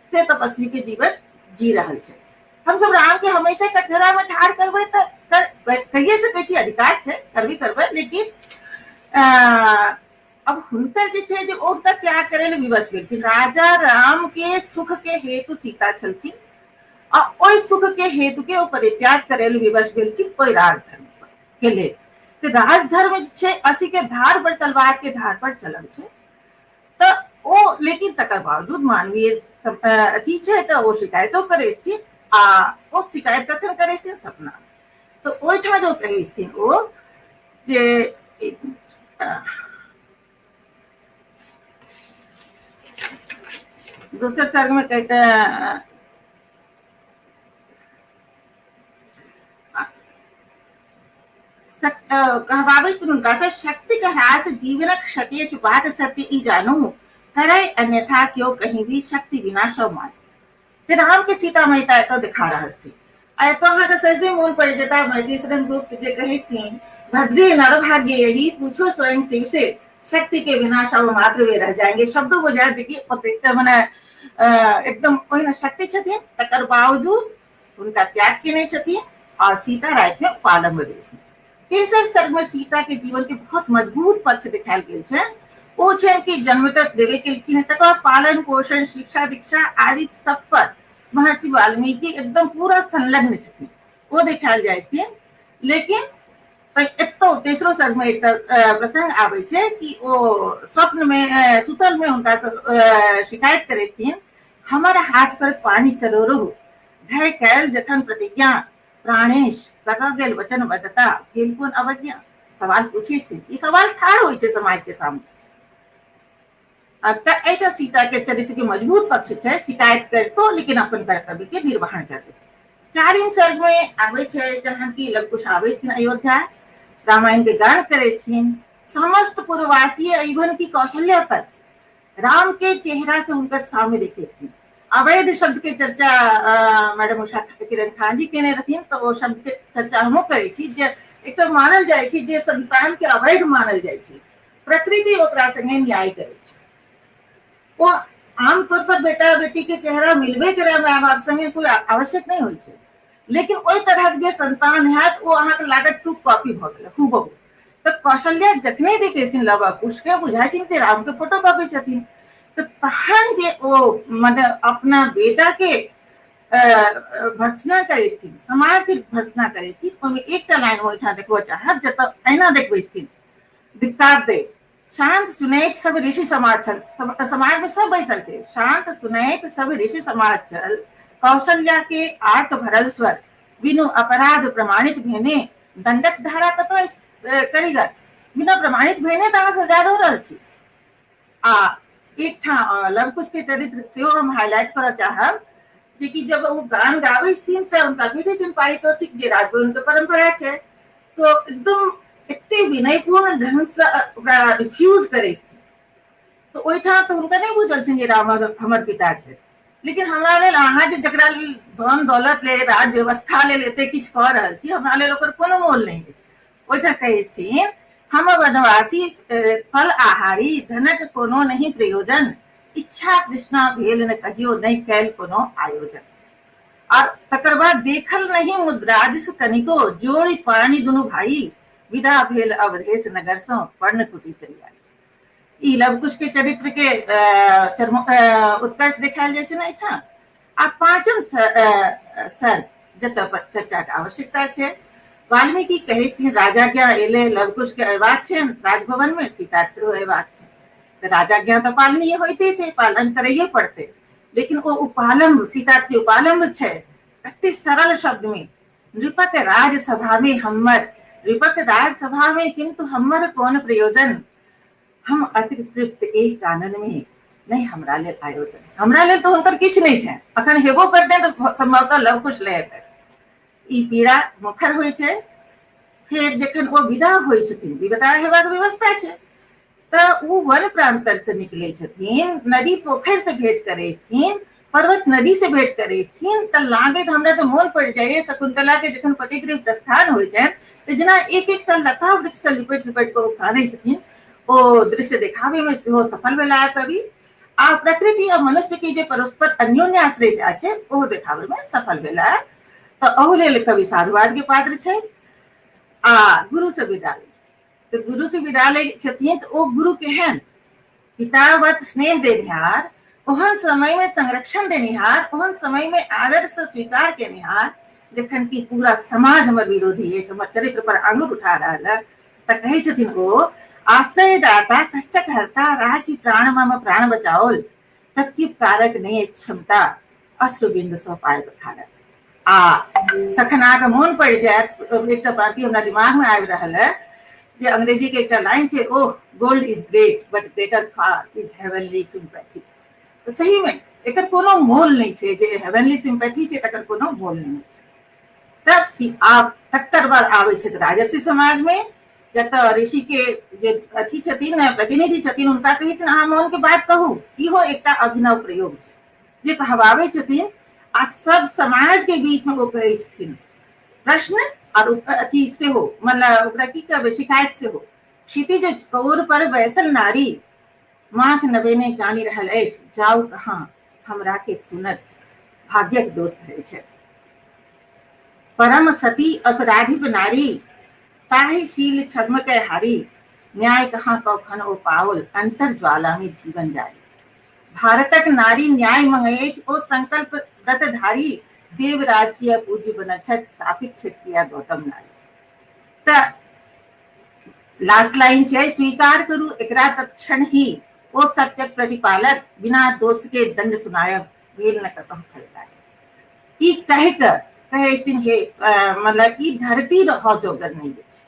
से तपस्वी के जीवन जी रहल छै। हमसब राम के हमेशा कटघरा में ठाढ़ करबै तऽ कहिए सकै छी, अधिकार छै, करबी करबै, लेकिन अब हुनकर जे छै जे ओ तऽ त्याग करै लए विवश भेलखिन। राजा राम के सुख के हेतु सीता छलखिन आ ओहि सुख के हेतु के ओ परित्याग करै लए विवश भेलखिन ओहि राजधर्म के लेल। तऽ राजधर्म जे छै असी के धार पर, तलवार के धार पर चलल छै। तऽ ओ ओ लेकिन तकर बावजूद मानवीय अथी छै तऽ ओ शिकायतो करै छथिन आ ओ शिकायत कखन करै छथिन सपना तऽ ओहिठाम जो कहै छथिन ओ जे दोसर सर्गमे कहते कहबाबै छथिन हुनकासँ शक्तिक ह्रास जीवनक क्षति अछि बात सत्य ई जानू करै अन्यथा केओ कहीं भी शक्ति बिना सब मान तऽ रामके सीता माता एतऽ देखा रहल छथिन आ एतऽ अहाँके सहजे मोन पड़ि जेता मैथिली शरण गुप्त जे कहै छथिन भद्रे नर भाग्य यही पूछो स्वयं शिव से शक्ति के बिना शव मात्र वे रह जाएंगे। शब्दो बुझायत जे कि ओतेक मने एकदम ओहिना शक्ति छथिन तकर बावजूद हुनका त्याग केने छथिन और सीता राति में उपालम्ब दै छथिन। तेसर सर्ग में सीता के जीवन के बहुत मजबूत पक्ष देखायल गेल छै। ओ छै कि जन्म तक देवे केलखिन, तकर बाद पालन पोषण शिक्षा दीक्षा आदि सब पर महर्षि वाल्मीकि एकदम पूरा संलग्न छथिन, ओ देखायल जाइ छथिन। लेकिन एतौ तेसरो सर्ग में एकटा प्रसंग आबै छै कि ओ स्वप्न में सुतल में हुनका शिकायत करै छथिन, हमर हाथ पर पानी सरोरहु धय कैल जखन प्रतिज्ञा प्राणेश कतऽ गेल वचन बदता भेल कोन अवज्ञा। सवाल पूछै छथिन, ई सवाल ठाढ़ होइ छै समाज के सामने। तऽ एहिटा सीता के चरित्र के मजबूत पक्ष छै, शिकायत करितो लेकिन अपन कर्तव्य के निर्वहन करते। चारिम सर्ग में आबै छै जहन कि लवकुश आबै छथिन अयोध्या, रामायण के गान करै छथिन, समस्त पूर्ववासी इवन की कौशल्या तक राम के चेहरा से हुनकर सामने देखे छथिन। अवैध शब्द के चर्चा मैडम उषा किरण खान जी केने रहथिन, तऽ ओ शब्द के चर्चा हमहूँ करै छी जे एकटा मानल जाइ छै जे संतान के अवैध मानल जाइ छै, प्रकृति ओकरा संगे न्याय करै छै। ओ आमतौर पर बेटा बेटी के चेहरा मिलबे करे माय बाप संगे कोई आवश्यक नहीं होइ छै, लेकिन ओहि तरहक जे संतान हैत ओ अहाँके लागत ट्रू कॉपी भऽ गेल हूबहू। तऽ कौशल्या जखने देखै छथिन लव कुश के, बुझाइ छथिन जे राम के फोटो कॉपी छथिन, तऽ तहन जे ओ मतलब अपना बेटा के भर्त्सना करै छथिन, समाज के भर्त्सना करै छथिन, ओहिमे एकटा लाइन ओहिठाम देखबऽ चाहब जतऽ एना देखबै छथिन, धिक्कार दे शांत सुनैत सब ऋषि समाज छल, समाज में सब बैसल छै, शांत सुनैत सब ऋषि समाज छल, कौशल्या के आर्त भरल स्वर बिनु अपराध प्रमाणित भेने दंडक धारा कतऽ करीगर, बिना प्रमाणित भेने तऽ अहाँ सजा दऽ रहल छी। आ एकठाम लवकुश के चरित्र सेहो हम हाईलाइट करऽ चाहब जेकि जब ओ गान गाबै छथिन तऽ हुनका भेटै छनि पारितोषिक जे राजभवन के परम्परा छै, तो एकदम एते विनयपूर्ण ढंग से ओकरा रिफ्यूज करै छथिन। तऽ ओहिठाम तऽ हुनका नहि बुझल छनि जे राम हमर पिता छथि, लेकिन हमरा लेल अहाँ जे जकरा लेल धन दौलत लेल राज व्यवस्था लेल एते किछु कऽ रहल छी, हमरा लेल ओकर कोनो मोल नहि अछि। ओहिठाम कहै छथिन हम वनवासी फल आहारी धनक कोनो नहि प्रयोजन, इच्छा तृष्णा भेल न कहियो नहि कैल कोनो आयोजन। और तकर बाद देखल नहीं मुद्रादिस कनिको जोड़ी पानी दुनू भाई, विदा भेल अवधेश नगर सँ पर्णकुटी चलि आयल। ई लवकुश के चरित्र के चरम उत्कर्ष देखायल जाइ छै ने एहिठाम। आ पाँचम सर्ग जतऽ पर चर्चा के आवश्यकता छै, वाल्मीकि कहै छथिन राजाज्ञा एलै लवकुश के अयबाक छनि राजभवन में, सीता के सेहो अयबाक छनि, तऽ राजाज्ञा तऽ पालनीय होइते छै, पालन करैये पड़तै, लेकिन ओ उपालम्ब सीता के उपालम्ब छै कते सरल शब्द में, नृपक राजसभा में हमर, नृपक राजसभा में किंतु हमर कोन प्रयोजन, हम अति तृप्त एहि कानन में नहीं हमरा लेल आयोजन। हमरा लेल तऽ हुनकर किछु नहि छनि, अखन हेबो करतनि तऽ संभवतः लवकुश लए हेतनि। ई पीड़ा मुखर होइ छै। फेर जखन ओ विदा होइ छथिन, विदा हेबाक व्यवस्था छै, तऽ ओ वन प्रांतर से निकलै छथिन, नदी पोखरि से भेंट करै छथिन, पर्वत नदी से भेंट करै छथिन, तऽ लागैत हमरा तऽ मोन पड़ि जाइए शकुंतला के जखन पतिगृह प्रस्थान होइ छनि तऽ जेना एक एकटा लता वृक्ष से लिपटि लिपटि कऽ ओ कानै छथिन, ओ दृश्य देखाबै मे सेहो सफल भेला कवि। आ प्रकृति आ मनुष्य के जे परस्पर अन्योन्याश्रित छै ओहो देखाबै मे सफल भेला, तऽ अहू लेल कवि साधुवाद के पात्र छै। आ गुरु से विदा लै छथिन, तऽ गुरु से विदा लै छथिन तऽ ओ गुरु केहन पितावत स्नेह देनिहार, ओहन समय में संरक्षण देनिहार, ओहन समय में आदर से स्वीकार केनिहार, जखन कि पूरा समाज हमर विरोधी अछि, हमर चरित्र पर आंगुर उठा रहल है, तऽ कहै छथिन ओ आश्रयदाता कष्टकर्ता राखी प्राण मम प्राण बचाओल, प्रत्युपकारक नहि अछि क्षमता, अश्रुबिन्दु सँ पाय पखारल। आ तखन अहाँके मोन पड़ि जायत, एकटा पाँति हमरा दिमागमे आबि रहल है जे अंग्रेजी के एकटा लाइन छै, oh gold is great but greater far is heavenly sympathy. तऽ सहीमे एकर कोनो मोल नहि छै, जे हेवनली सिम्पैथी छै तकर कोनो मोल नहि छै। तब आब तकर बाद आबै छथि राजर्षि समाजमे, जतऽ ऋषि के जे अथी छथिन, प्रतिनिधि छथिन, हुनका कहै छथिन अहाँ मोन के बात कहू। इहो एकटा अभिनव प्रयोग छै जे कहबाबै छथिन आ सब समाज के बीच में ओ कहै छथिन प्रश्न और अथी सेहो, मतलब ओकरा की कहबै, शिकायत सेहो। क्षितिज कौर पर बैसल नारी माथ नबेने कानि रहल अछि, जाउ कहाँ हमरा के सुनत, भाग्यक दोस्त रहै छथि। परम सती असुराधिप नारी ताहि शील छद्म के हारी, न्याय कहाँ कौखन ओ पाओल, अंतर ज्वाला में जीवन जारी। भारतक नारी न्याय मंगै अछि, ओ संकल्प व्रतधारी, देवराज किया पूज्य बनल छथि, शापित छथि किया गौतम नारी। तऽ लास्ट लाइन छै, स्वीकार करू एकरा तत्क्षण ही, ओ सत्यक प्रतिपालक, बिना दोष के दंड सुनायब, भेल न कतहु फलदायी। ई कहि कऽ कहै छथिन हे, मतलब ई धरती रहऽ जोगर नहि अछि।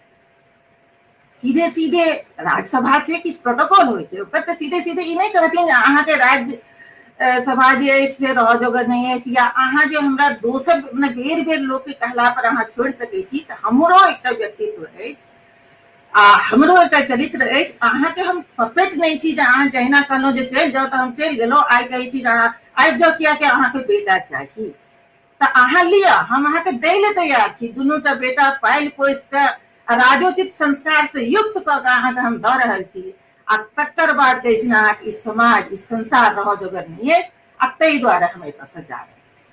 सीधे सीधे राज्यसभा छै, किछु प्रोटोकॉल होइ छै ओकर, तऽ सीधे सीधे ई नहि कहथिन जे अहाँके राज्य सभा जे अछि से रहऽ जोगर नहि अछि, या अहाँ जे हमरा दोसर मने बेर बेर लोकके कहला पर अहाँ छोड़ि सकै छी, तऽ हमरो एकटा व्यक्तित्व अछि आ हमरो एकटा चरित्र अछि, अहाँके हम पपेट नहि छी जे अहाँ जहिना कहलहुँ जे चलि जाउ तऽ हम चलि गेलहुँ, आइ कहै छी जे अहाँ आबि जाउ कियाकि अहाँके बेटा चाही, तऽ अहाँ लिअ, हम अहाँके दै लए तैयार छी, दुनूटा बेटा पालि पोसि कऽ आ राजोचित संस्कार से युक्त कऽ कऽ अहाँके हम दऽ रहल छी, आ तकर बाद कहै छी अहाँके ई समाज ई संसार रहऽ जोगर नहि अछि, आ ताहि दुआरे हम एतऽसँ जा रहल छी,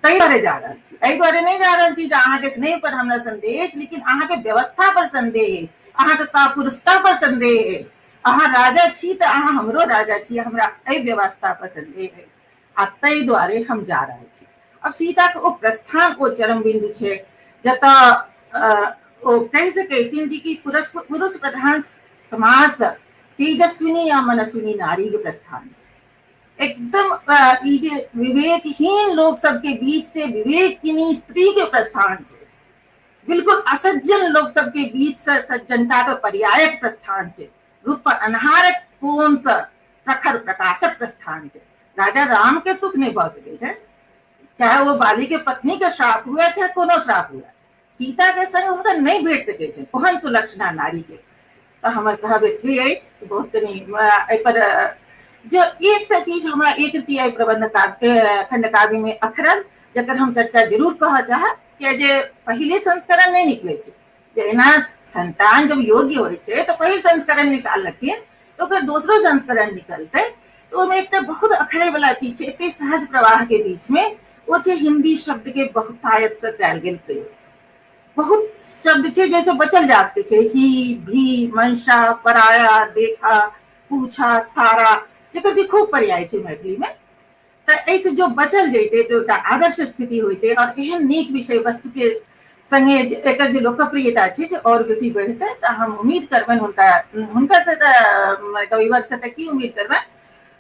ताहि दुआरे जा रहल छी, एहि दुआरे नहि जा रहल छी जे अहाँके स्नेह पर हमरा संदेह अछि, लेकिन अहाँके व्यवस्था पर संदेह अछि, अहाँके कापुरुषता पर संदेह अछि, अहाँ राजा छी तऽ अहाँ हमरो राजा छी, हमरा एहि व्यवस्था पर संदेह अछि आ ताहि दुआरे हम जा रहल छी। अब सीता के ओ प्रस्थान ओ चरम बिंदु छै जतऽ ओ कहि सकै छथिन जे कि पुरुष पुरुष प्रधान समाज तेजस्विनी या मनस्विनी नारी के प्रस्थान छै। एकदम ई जे विवेकहीन लोक सबके बीच से विवेकिनी स्त्री के प्रस्थान छै, बिल्कुल असज्जन लोक सबके बीच से सज्जनता के पर्यायक प्रस्थान छै, रूप पर अन्हारक कोण से प्रखर प्रकाशक प्रस्थान छै। राजा राम के सुख नहीं भऽ सकै छै, चाहे वो बाली के पत्नी के श्राप हुए चाहे कोनो श्राप हुए, सीता के संग हुनका नहीं भेट सकै छै ओहन सुलक्षणा नारी के। तऽ हमर कहब एतबे अछि, बहुत कनि एहिपर जो एकटा चीज हमरा एक रति एहि प्रबंध काव्य खंड काव्य में अखरल, जकर हम चर्चा जरूर कहऽ चाहब, किया जे पहिले संस्करण नहि निकलै छै, जहिना संतान जब योग्य होइ छै तऽ पहिल संस्करण निकाललखिन तऽ ओकर दोसरो संस्करण निकलतै, तऽ ओहिमे एकटा बहुत अखरे वाला चीज छै, एते सहज प्रवाह के बीच में ओ छै हिंदी शब्द के बहुतायत से कयल गेल प्रयोग। बहुत शब्द छै जैसे बचल जा सकै छै, ही, भी, मंशा, पराया, देखा, पूछा, सारा, जकर कि खूब पर्याय छै मैथिली में। तऽ एहिसँ जो बचल जैते तऽ एकटा आदर्श स्थिति होइते और एहन नीक विषय वस्तु के संगे एकर जे लोकप्रियता छै जे और बेसी बढ़तै। तऽ हम उम्मीद करबनि हुनका, हुनका से तऽ कविवर से तऽ की उम्मीद करबनि,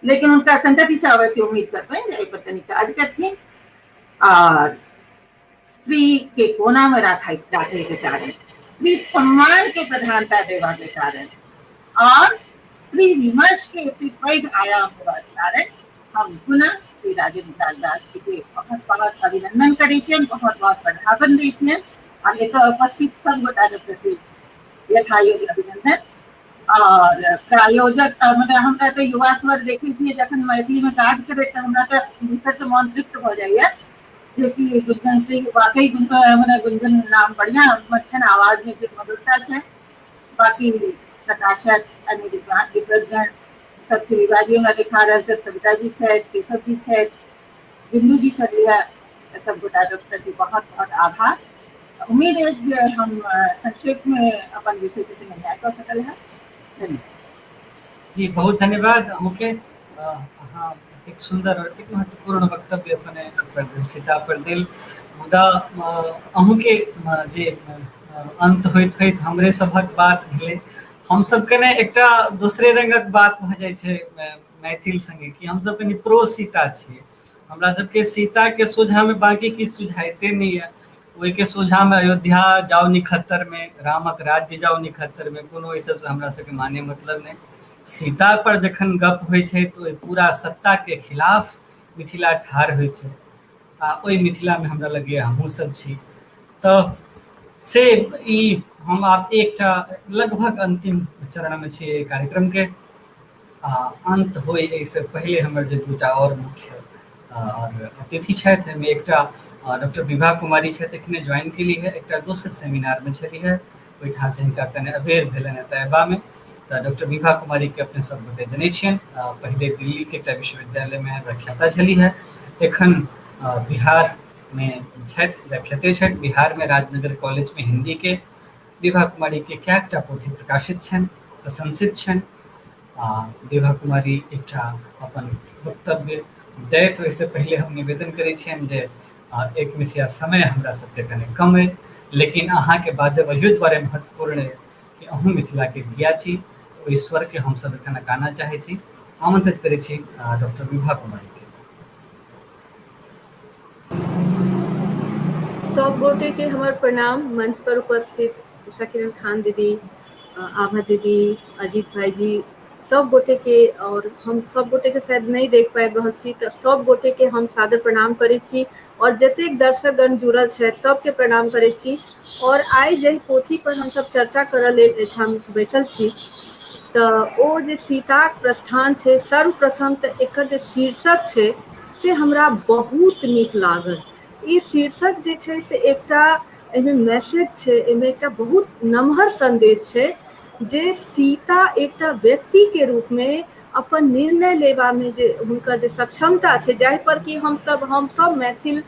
लेकिन हुनका संतति से अवश्य उम्मीद करबनि जे एहि पर कनि काज करथिन और स्त्री के कोना में राखै के कारण, स्त्री सम्मान के प्रधानता देवा के कारण और स्त्री विमर्श के एते पैघ आयाम होबाक कारण हम पुनः श्री राजेंद्र लाल दास जी के बहुत बहुत अभिनंदन करै छियनि, बहुत बहुत बढ़ावन दै छियनि और एतऽ उपस्थित सब गोटा के प्रति यथायोग्य अभिनंदन। और प्रायोजक मतलब हमरा तऽ युवा स्वर देखै छियै जखन मैथिली में काज करैत तऽ हमरा तऽ भीतर से मन तृप्त भऽ जाइया, जेकि गुंजन सिंह वाकई मतलब गुंजन नाम बढ़िया छनि, आवाज में मधुरता छै। बाकी प्रकाशक अन्य विद्वानगण सब विवाजी हमरा देखा रहल छथि, सविता जी छथि, केशव जी छथि, बिंदु जी छलियै, सब गोटा के प्रति बहुत बहुत आभार। उम्मीद है जे हम संक्षेप में अपन विषय के संगे न्याय कऽ सकल है। धन्यवाद जी, बहुत धन्यवाद अहूँके। अहाँ एतेक सुन्दर और एतेक महत्वपूर्ण वक्तव्य अपने पर देल, सीता पर देल। मुदा अहूँके जे अंत होइत होइत हमरे सभक बात भेलै, हमसब कने एकटा दोसरे रंगक बात भऽ जाइ छै मैथिल संगे कि हमसब कनि प्रो सीता छियै। हमरा सबके सीता के सोझा में बाकी किछु सुझाइते नहि यऽ। ओहिके सोझा में अयोध्या जाउ निखत्तर में, रामक राज्य जाउ निखत्तर में, कोनो एहि सबसँ हमरा सबके माने मतलब नहि। सीता पर जखन गप होइ छै तऽ ओहि पूरा सत्ता के खिलाफ मिथिला ठाढ़ होइ छै आ ओहि मिथिला में हमरा लगैए हमहूँ सब छी। तऽ से ई हम आब एकटा लगभग अंतिम चरण में छी एहि कार्यक्रम के आ अंत होय एहिसँ पहिले हमर जे दूटा आओर मुख्य आओर अतिथि छथि, एहिमे एकटा डॉक्टर विभा कुमारी छथि, एखने ज्वाइन केली है, एकटा दोसर सेमिनारमे छली है, ओहिठामसँ हिनका कने अबेर भेलनि एतऽ अयबामे। तऽ डॉक्टर विभा कुमारीके अपने सब गोटे जनै छियनि, पहिले दिल्लीके एकटा विश्वविद्यालयमे व्याख्याता छली है, एखन बिहारमे छथि, व्याख्याते छथि बिहारमे राजनगर कॉलेजमे हिन्दीके। विभा कुमारीके कएकटा पोथी प्रकाशित छनि, प्रशंसित छनि आ विभा कुमारी एकटा अपन वक्तव्य दैत। ओहिसँ पहिले हम निवेदन करै छियनि जे एक मिसिया समय हमरा सबके कने कम अइ, लेकिन अहाँके बाजब एहियो दुआरे महत्वपूर्ण अइ कि अहूँ मिथिलाके धिया छी, ओहि स्वरके हमसब एखन अकानऽ चाहै छी। आमंत्रित करै छी डॉक्टर विभा कुमारीके। सब गोटे के हमर प्रणाम। मंच पर उपस्थित उषा किरण खान दीदी, आभा दीदी, अजीत भाईजी, सब गोटे के, और हम सब गोटे के शायद नहीं देख पाबि रहल छी, तऽ सब गोटे के हम सादर प्रणाम करै छी और जतेक दर्शकगण जुड़ल छथि सबके प्रणाम करै छी। और आइ जाहि पोथी पर हमसब चर्चा करऽ लेल एहिठाम बैसल छी तऽ ओ जे सीताक प्रस्थान छै, सर्वप्रथम तऽ एकर जे शीर्षक छै से हमरा बहुत नीक लागल। ई शीर्षक जे छै से एकटा एहिमे मैसेज छै, एहिमे एकटा बहुत नमहर संदेश छै जे सीता एकटा व्यक्ति के रूप मे अपन निर्णय लेबा मे जे हुनकर जे सक्षमता छै, जाहि पर कि हमसब मैथिल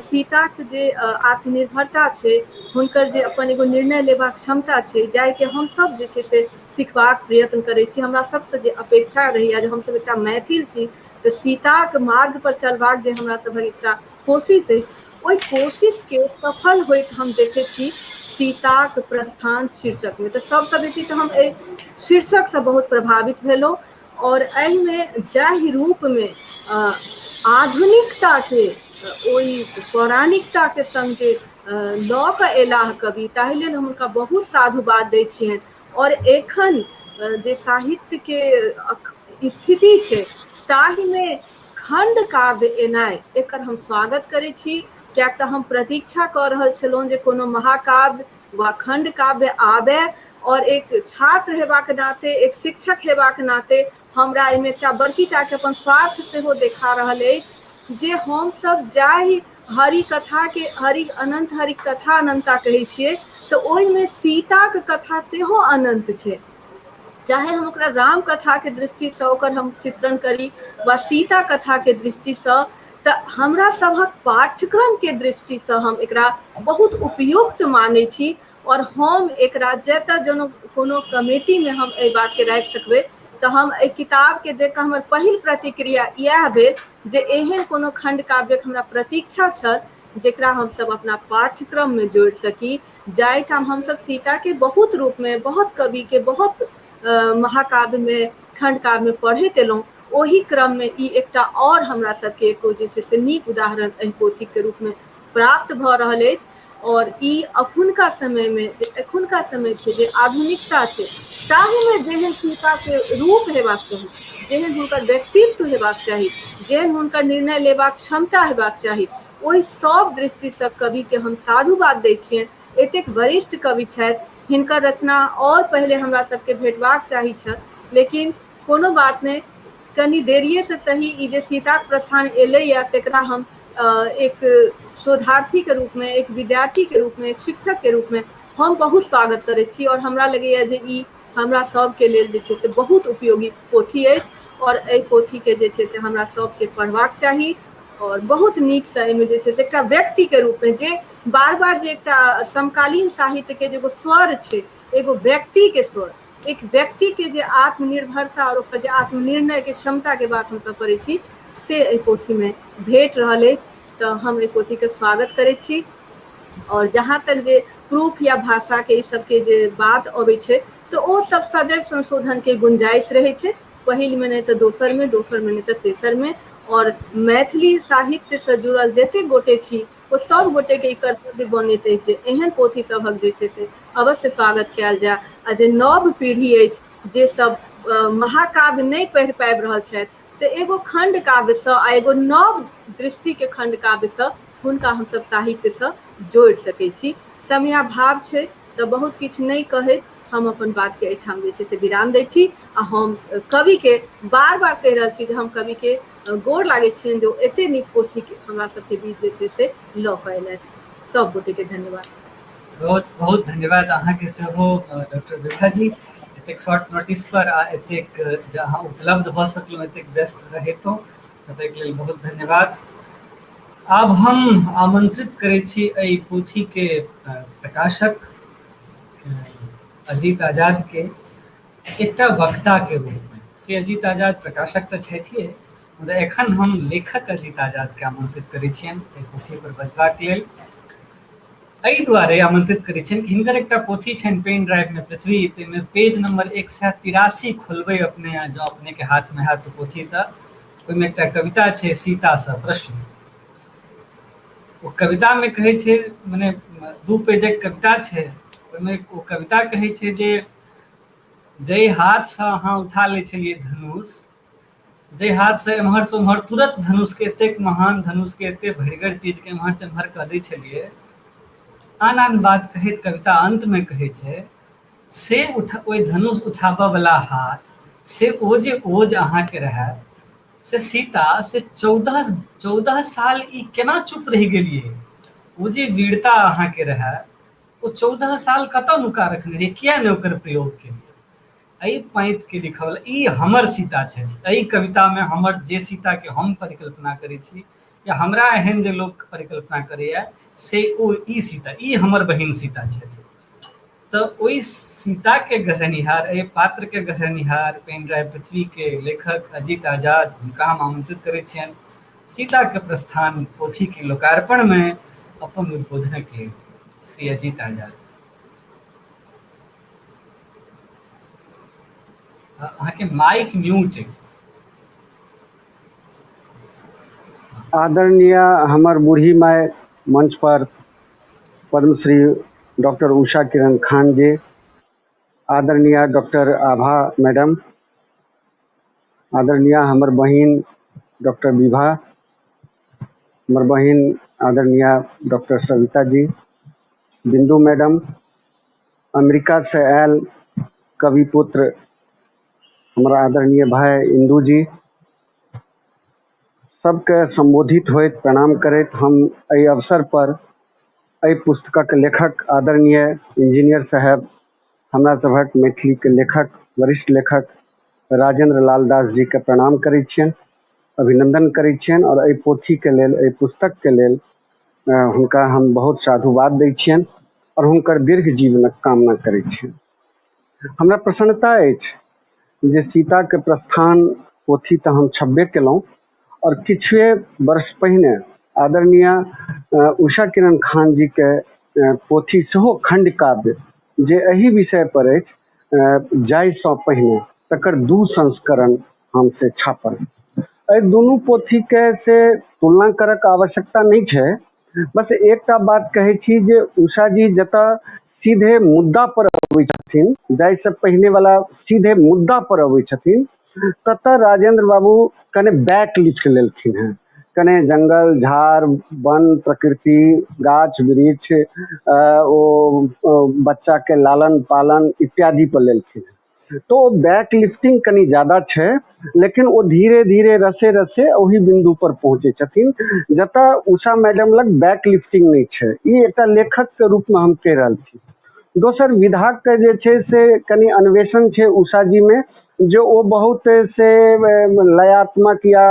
सीताक जे आत्मनिर्भरता छै, हुनकर जे अपन एगो निर्णय लेबाक क्षमता छै, जाहिके हमसब जे छै से सिखबाक प्रयत्न करै छी। हमरा सबसँ जे अपेक्षा रहैया जे हमसब एकटा मैथिल छी तऽ सीताक मार्ग पर चलबाक जे हमरा सभक एकटा कोशिश अछि, ओहि कोशिश के सफल होइत हम देखै छी सीताक प्रस्थान शीर्षक मे। तऽ सबसँ बेसी तऽ हम एहि शीर्षकसँ बहुत प्रभावित भेलहुँ और एहिमे जाहि रूप मे आधुनिकता के ओहि पौराणिकता के संग जे लऽ कऽ एलाह कवि, ताहि लेल हम हुनका बहुत साधुवाद दै छियनि। और एखन जे साहित्य के स्थिति छै ताहिमे खंड काव्य एनाइ, एकर हम स्वागत करै छी, कियाक तऽ हम प्रतीक्षा कऽ रहल छलहुँ जे कोनो महाकाव्य वा खंड काव्य आबय और एक छात्र हेबाक नाते, एक शिक्षक हेबाक नाते हमरा एहिमे एकटा बड़की टाके अपन स्वार्थ सेहो देखा रहल अछि जे हमसब जाहि हरि कथा के हरि अनंत हरि कथा अनंता कहै छियै तऽ ओहिमे सीताक कथा सेहो अनंत छै। चाहे हम ओकरा राम कथा के दृष्टिसँ ओकर हम चित्रण करी वा सीता कथा के दृष्टिसँ, तऽ हमरा सभक पाठ्यक्रम के दृष्टिसँ हम एकरा बहुत उपयुक्त मानै छी। और हम एकरा जतऽ जेनो कोनो कमेटी मे हम एहि बात के राखि सकबै तऽ हम एहि किताब के देख कऽ हमर पहिल प्रतिक्रिया इएह भेल जे एहन कोनो खंड काव्यक हमरा प्रतीक्षा छल जेकरा हमसब अपना पाठ्यक्रम मे जोड़ि सकी, जाहिठाम हमसब सीता के बहुत रूप मे, बहुत कवि के, बहुत महाकाव्य मे, खंड काव्य मे पढ़ैत एलहुँ, ओहि क्रम मे ई एकटा और हमरा सबके एको जे छै से नीक उदाहरण एहि पोथी के रूप मे प्राप्त भऽ रहल अछि। और ई अखुनका समय मे जे एखुनका समय छै, जे आधुनिकता छै, ताहिमे जेहन सीता के रूप हेबाक चाही, जेहन हुनकर व्यक्तित्व हेबाक चाही, जेहन हुनकर निर्णय लेबाक क्षमता हेबाक चाही, ओहि सब दृष्टिसँ कवि के हम साधुवाद दै छियनि। एतेक वरिष्ठ कवि छथि, हिनकर रचना और पहिले हमरा सबके भेटबाक चाही छल, लेकिन कोनो बात नहि, कनि देरिये से सही ई जे सीताक प्रस्थान एलैया तेकरा हम एक शोधार्थी के रूप में, एक विद्यार्थी के रूप में, एक शिक्षक के रूप में हम बहुत स्वागत करै छी। और हमरा लगैया जे ई हमरा सबके लेल जे छै से बहुत उपयोगी पोथी अछि और एहि पोथी के जे छै से हमरा सबके पढ़बाक चाही। और बहुत नीकसँ एहिमे जे छै से एकटा व्यक्ति के रूप में जे बार बार जे एकटा समकालीन साहित्य के जे एगो स्वर छै, एगो व्यक्ति के स्वर, एक व्यक्ति के जे आत्मनिर्भरता और ओकर जे आत्मनिर्णय के क्षमता के बात हमसब करै छी से एहि पोथी में भेट रहल अछि। तऽ हम एहि पोथी के स्वागत करै छी। और जहाँ तक जे प्रूफ या भाषा के ई सबके जे बात अबै छै तऽ ओ सब सदैव संशोधन के गुंजाइश रहै छै, पहिल मे नहि तऽ दोसर मे, दोसर मे नहि तऽ तेसर मे। और मैथिली साहित्य से जुड़ल जते गोटे छी ओ सब गोटे के ई कर्तव्य बनैत अछि जे एहन पोथी सभक जे छै से अवश्य स्वागत कयल जाय। आ जे नव पीढ़ी अछि जे सब महाकाव्य नहि पढ़ि पाबि रहल छथि, तऽ एगो खंड काव्यसँ आ एगो नव दृष्टिके खंड काव्यसँ हुनका हमसब साहित्यसँ जोड़ि सकै छी। समयाभाव छै तऽ बहुत किछु नहि कहैत हम अपन बातके एहिठाम जे छै से विराम दै छी। आ हम कविके बार बार कहि रहल छी जे हम कविके गोर लागै छियनि जे ओ एते नीक पोथी हमरा सबके बीच जे छै से लऽ कऽ एलथि। सब गोटेके धन्यवाद। बहुत बहुत धन्यवाद अहाँके सेहो डॉक्टर विभा जी, एतेक शॉर्ट नोटिस पर आ एतेक जे अहाँ उपलब्ध भऽ सकलहुँ एतेक व्यस्त रहितो, ताहिके लेल बहुत धन्यवाद। आब हम आमंत्रित करै छी एहि पोथी के प्रकाशक अजीत आजाद के एकटा वक्ता के रूप में। श्री अजीत आजाद प्रकाशक तऽ छथिए, मुदा एखन हम लेखक अजीत आजाद के आमंत्रित करै छियनि एहि पोथी पर बजबाक लेल। एहि दुआरे आमंत्रित करै छियनि कि हिनकर एकटा पोथी छनि पेन ड्राइव में पृथ्वी, ताहिमे पेज नंबर 183 खोलबै अपने, जँ अपने के हाथ में हैत पोथी, तऽ ओहिमे एकटा कविता छै सीता सँ प्रश्न। ओ कविता में कहै छै, मने 2 पेजक कविता छै, ओहिमे ओ कविता कहै छै जे जाहि हाथसँ अहाँ उठा लै छलियै धनुष, जाहि हाथसँ एम्हरसँ ओम्हर तुरत धनुषके, एतेक महान धनुषके, एतेक भरिगर चीजके एम्हरसँ एम्हर कऽ दै छलियै, आन आन बात कहैत कविता अन्तमे कहै छै से ओहि धनुष उठाबऽ वला हाथ से ओ जे ओज अहाँके रहए से सीता से 14 साल ई केना चुप रहि गेलियै? ओ जे वीरता अहाँके रहए ओ 14 साल कतऽ नुका रखने रहियै, किया नहि ओकर प्रयोग केलियै? एहि पाँतिके लिखल ई हमर सीता छथि। एहि कवितामे हमर जे सीताके हम परिकल्पना करै छी या हमरा एहन जे लोक परिकल्पना करैया से ओ ई सीता, ई हमर बहिन सीता छथि। तऽ ओहि सीताके गढ़निहार, एहि पात्रके गढ़निहार पेन ड्राइव पृथ्वीके लेखक अजीत आजाद, हुनका हम आमंत्रित करै छियनि सीताके प्रस्थान पोथीके लोकार्पणमे अपन उद्बोधनक लेल। श्री अजीत आजाद, अहाँके माइक म्यूट। आदरणीय हमर बूढ़ी माय मंच पर पद्मश्री डॉक्टर उषा किरण खान जी, आदरणीय डॉक्टर आभा मैडम, आदरणीय हमर बहिन डॉक्टर विभा, हमर बहिन आदरणीय डॉक्टर सविता जी, बिंदु मैडम, अमेरिका से आयल कवि पुत्र हमारा आदरणीय भाई इंदू जी, सबके संबोधित होइत प्रणाम करैत हम एहि अवसर पर एहि पुस्तकक लेखक आदरणीय इंजीनियर साहब, हमरा सभक मैथिली के लेखक, वरिष्ठ लेखक राजेंद्र लाल दास जी के प्रणाम करै छियनि, अभिनंदन करै छियनि और एहि पोथी के लेल, एहि पुस्तक के लेल हुनका हम बहुत साधुवाद दै छियनि और हुनकर दीर्घ जीवनक कामना करै छियनि। हमरा प्रसन्नता अछि जे सीता के प्रस्थान पोथी तऽ हम छपबे केलहुँ और किछुए वर्ष पहिने आदरणीय उषा किरण खान जी के पोथी सेहो खंड काव्य जे एहि विषय पर अछि जाहिसँ पहिने तकर 2 संस्करण हम से छापल। एहि दुनू पोथी के से तुलना करक आवश्यकता नहि छै, बस एकटा बात कहै छी जे उषा जी जतऽ सीधे मुद्दा पर अबै छथिन, जाहिसँ पहिने वाला सीधे मुद्दा पर अबै छथिन, ततऽ राजेंद्र बाबू कने बैक लिख लेलखिन हेँ, कने जंगल झाड़ वन प्रकृति गाछ वृक्ष ओ बच्चा के लालन पालन इत्यादि पर लेलखिन हेँ। तो ओ बैक लिफ्टिंग कनी ज्यादा छै, लेकिन ओ धीरे धीरे रसे रसे ओहि बिंदु पर पहुँचै छथिन जतऽ उषा मैडम लग बैक लिफ्टिंग नहि छै। ई एकटा लेखक के रूप में हम कहि रहल छी। दोसर विधा के जे छै से कनी अन्वेषण छै उषा जी में, जे ओ बहुत से लयात्मक या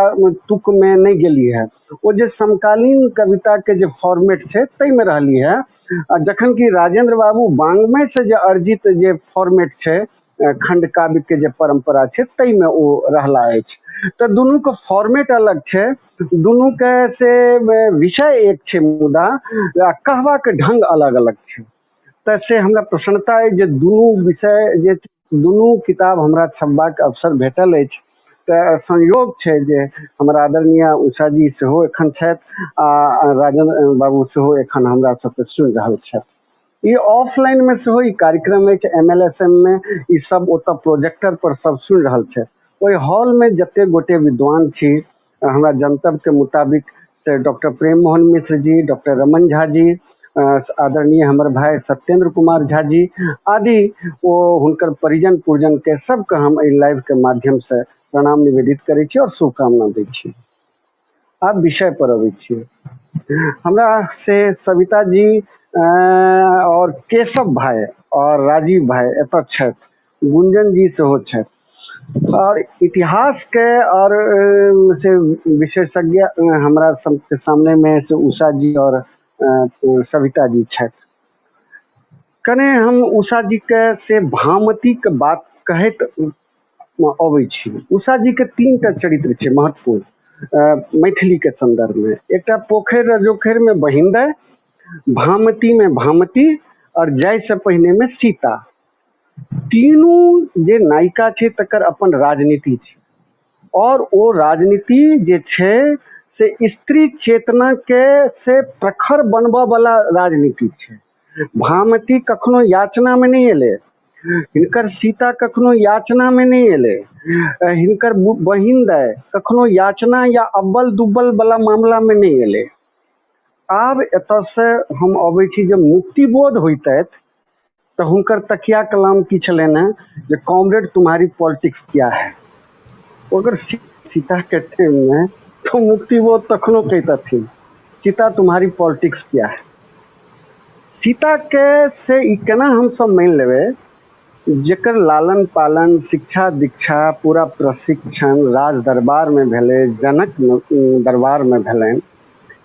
तुक में नहि गेली है, ओ जे समकालीन कविता के जे फॉर्मेट छै ताहिमे रहली है। आ जखन कि राजेंद्र बाबू वाङ्मय से जे अर्जित जे फॉर्मेट छै, खंड काव्य के जे परंपरा छै ताहिमे ओ रहला अछि। तऽ दुनूके फॉर्मेट अलग छै, दुनूके से विषय एक छै, मुदा कहबाक ढंग अलग अलग छै। तऽ से हमरा प्रसन्नता अछि जे दुनू विषय जे दुनू किताब हमरा छपबाक अवसर भेटल अछि। तऽ संयोग छै जे हमर आदरणीय उषा जी सेहो एखन छथि आ राजन बाबू सेहो एखन हमरा सबके सुनि रहल छथि। ई ऑफलाइन मे सेहो ई कार्यक्रम अछि, MLSM मे ई सब ओतऽ प्रोजेक्टर पर सब सुनि रहल छथि। ओहि हॉल मे जते गोटे विद्वान छी, हमरा जनतब के मुताबिक से डॉक्टर प्रेम मोहन मिश्र जी, डॉक्टर रमन झा जी, आदरणीय हमर भाई सत्येंद्र कुमार झा जी आदि, ओ हुनकर परिजन पुरजन के सबके हम एहि लाइव के माध्यम से प्रणाम निवेदित करै छी और शुभकामना दै छी। आब विषय पर अबै छी। हमरा से सविता जी और केशव भाई और राजीव भाई एतऽ छथि, गुंजन जी सेहो छथि और इतिहास के और से विशेषज्ञ हमरा सबके सामने में से उषा जी और सविता जी छथि। कने हम उषा जी के से भामती के बात कहैत अबै छी। उषा जी के तीन टा चरित्र छै महत्वपूर्ण मैथिली के संदर्भ में। एकटा पोखरि रजोखरि में बहिन दाय, भामती में भामती और जाय से पहिने में सीता। तीनू जे नायिका छै तकर अपन राजनीति छै और ओ राजनीति जे छै से स्त्री चेतना के से प्रखर बनबऽ वाला राजनीति छै। भामती कखनो याचना में नहीं एलै, हिनकर सीता कखनो याचना में नहीं एलै, हिनकर बहिन दाय कखनो याचना या अब्बल दुब्बल वाला मामला में नहीं एलै। आब एतऽ से हम अबै छी जे मुक्तिबोध होइतथि तऽ हुनकर तकिया कलाम की छलनि हेँ जे कॉमरेड तुम्हारी पॉलिटिक्स क्या है। अगर सीता के टाइम में तो मुक्तिबोध तखनो कहितथिन सीता तुम्हारी पॉलिटिक्स क्या है। सीता के से ई केना हमसब मानि लेबै जेकर लालन पालन शिक्षा दीक्षा पूरा प्रशिक्षण राज दरबार में भेलै, जनक दरबार में भेलनि,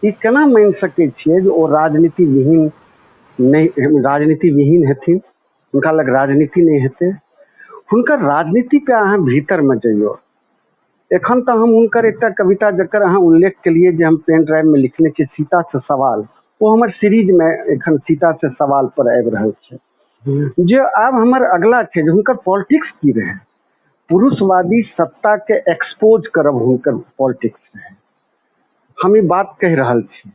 ई केना मानि सकै छियै जे ओ राजनीति विहीन नहि, राजनीति विहीन हेथिन, हुनका लग राजनीति नहि हेतै। हुनकर राजनीतिके अहाँ भीतरमे जइयौ। एखन तऽ हम हुनकर एकटा कविता जकर अहाँ उल्लेख केलियै जे हम पेन ड्राइवमे लिखने छी सीता से सवाल, ओ हमर सीरीजमे एखन सीता से सवाल पर आबि रहल छै। जे आब हमर अगला छै जे हुनकर पॉलिटिक्स की रहै। पुरुषवादी सत्ताके एक्सपोज करब हुनकर पॉलिटिक्स रहै। हम ई बात कहि रहल छी।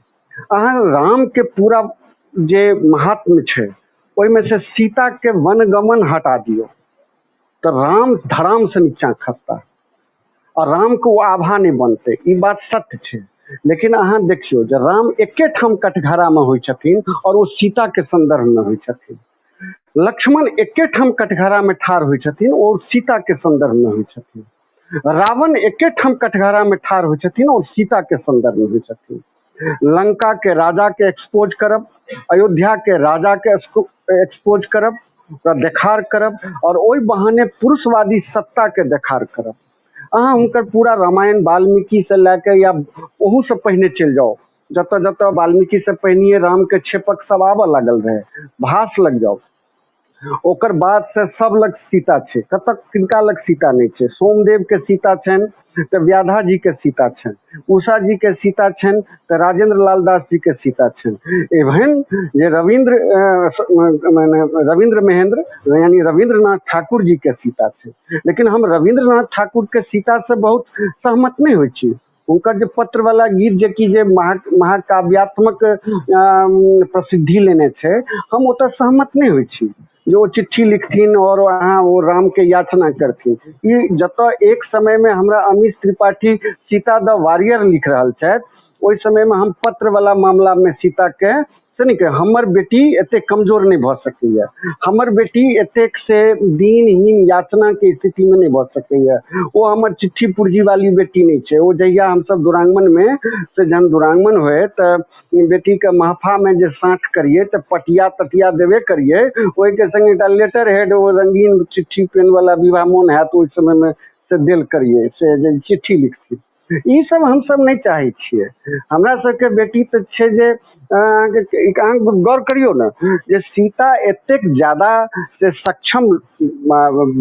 अहाँ रामके पूरा जे महात्म्य छै ओहिमे से सीताके वनगमन हटा दियौ तऽ राम धराम से नीचा खसता आ रामके ओ आभा नहि बनतै, ई बात सत्य छै। लेकिन अहाँ देखियौ जे राम एके ठाम कटघरामे होइ छथिन और ओ सीताके सन्दर्भमे होइ छथिन। लक्ष्मण एके ठाम कटघरामे ठाढ़ होइ छथिन, ओ सीताके सन्दर्भमे होइ छथिन। रावण एके ठाम कटघरामे ठाढ़ होइ छथिन और सीताके सन्दर्भमे होइ छथिन। लंका के राजा के एक्सपोज करब, अयोध्या के राजा के एक्सपोज करब, ओकरा देखार करब और ओहि बहाने पुरुषवादी सत्ता के देखार करब। अहाँ हुनकर पूरा रामायण वाल्मीकि से लए के या ओहू से पहिने चलि जाउ, जतऽ जतऽ वाल्मीकि से पहिनिये राम के क्षेपक सब आबऽ लागल रहै, भास लग जाउ, ओकर बाद से सब लग सीता छै, कतऽ किनका लग सीता नहि छै। सोमदेव के सीता छनि तऽ व्याधा जी के सीता छनि, उषा जी के सीता छनि तऽ राजेंद्र लाल दास जी के सीता छनि। एहन जे रविन्द्र माने रविन्द्र महेंद्र यानी रविन्द्रनाथ ठाकुर जी के सीता छै। लेकिन हम रविन्द्रनाथ ठाकुर के सीता से बहुत सहमत नहि होइ छी। हुनकर जे पत्र वाला गीत जे कि जे महाकाव्यात्मक प्रसिद्धि लेने छै, हम ओतऽ सहमत नहि होइ छी जे ओ चिट्ठी लिखथिन और अहाँ ओ राम के याचना करथिन। ई जतऽ एक समय में हमरा अमीश त्रिपाठी सीता द वॉरियर लिख रहल छथि, ओहि समय में हम पत्र वाला मामला में सीता के से नहि कह, हमर बेटी एतेक कमजोर नहि भऽ सकैए, हमर बेटी एतेक से दीनहीन याचना के स्थिति में नहि भऽ सकैए, ओ हमर चिट्ठी पुर्जी वाली बेटी नहि छै। ओ जहिया हमसब दुरांगमन में से जहन दुरांगमन होय तऽ बेटी के महफा में जे साँठ करियै तऽ पटिया तटिया देबे करियै, ओहिके संग एकटा लेटर हेड ओ रंगीन चिट्ठी पेन वाला विवाह मोन हैत ओहि समय में से देल करियै, से जे चिट्ठी लिखथिन। ई सब हमसब नहि चाहै छियै। हमरा सबके बेटी तऽ छै जे अहाँके अहाँ गौर करियौ ने जे सीता एतेक ज्यादा से सक्षम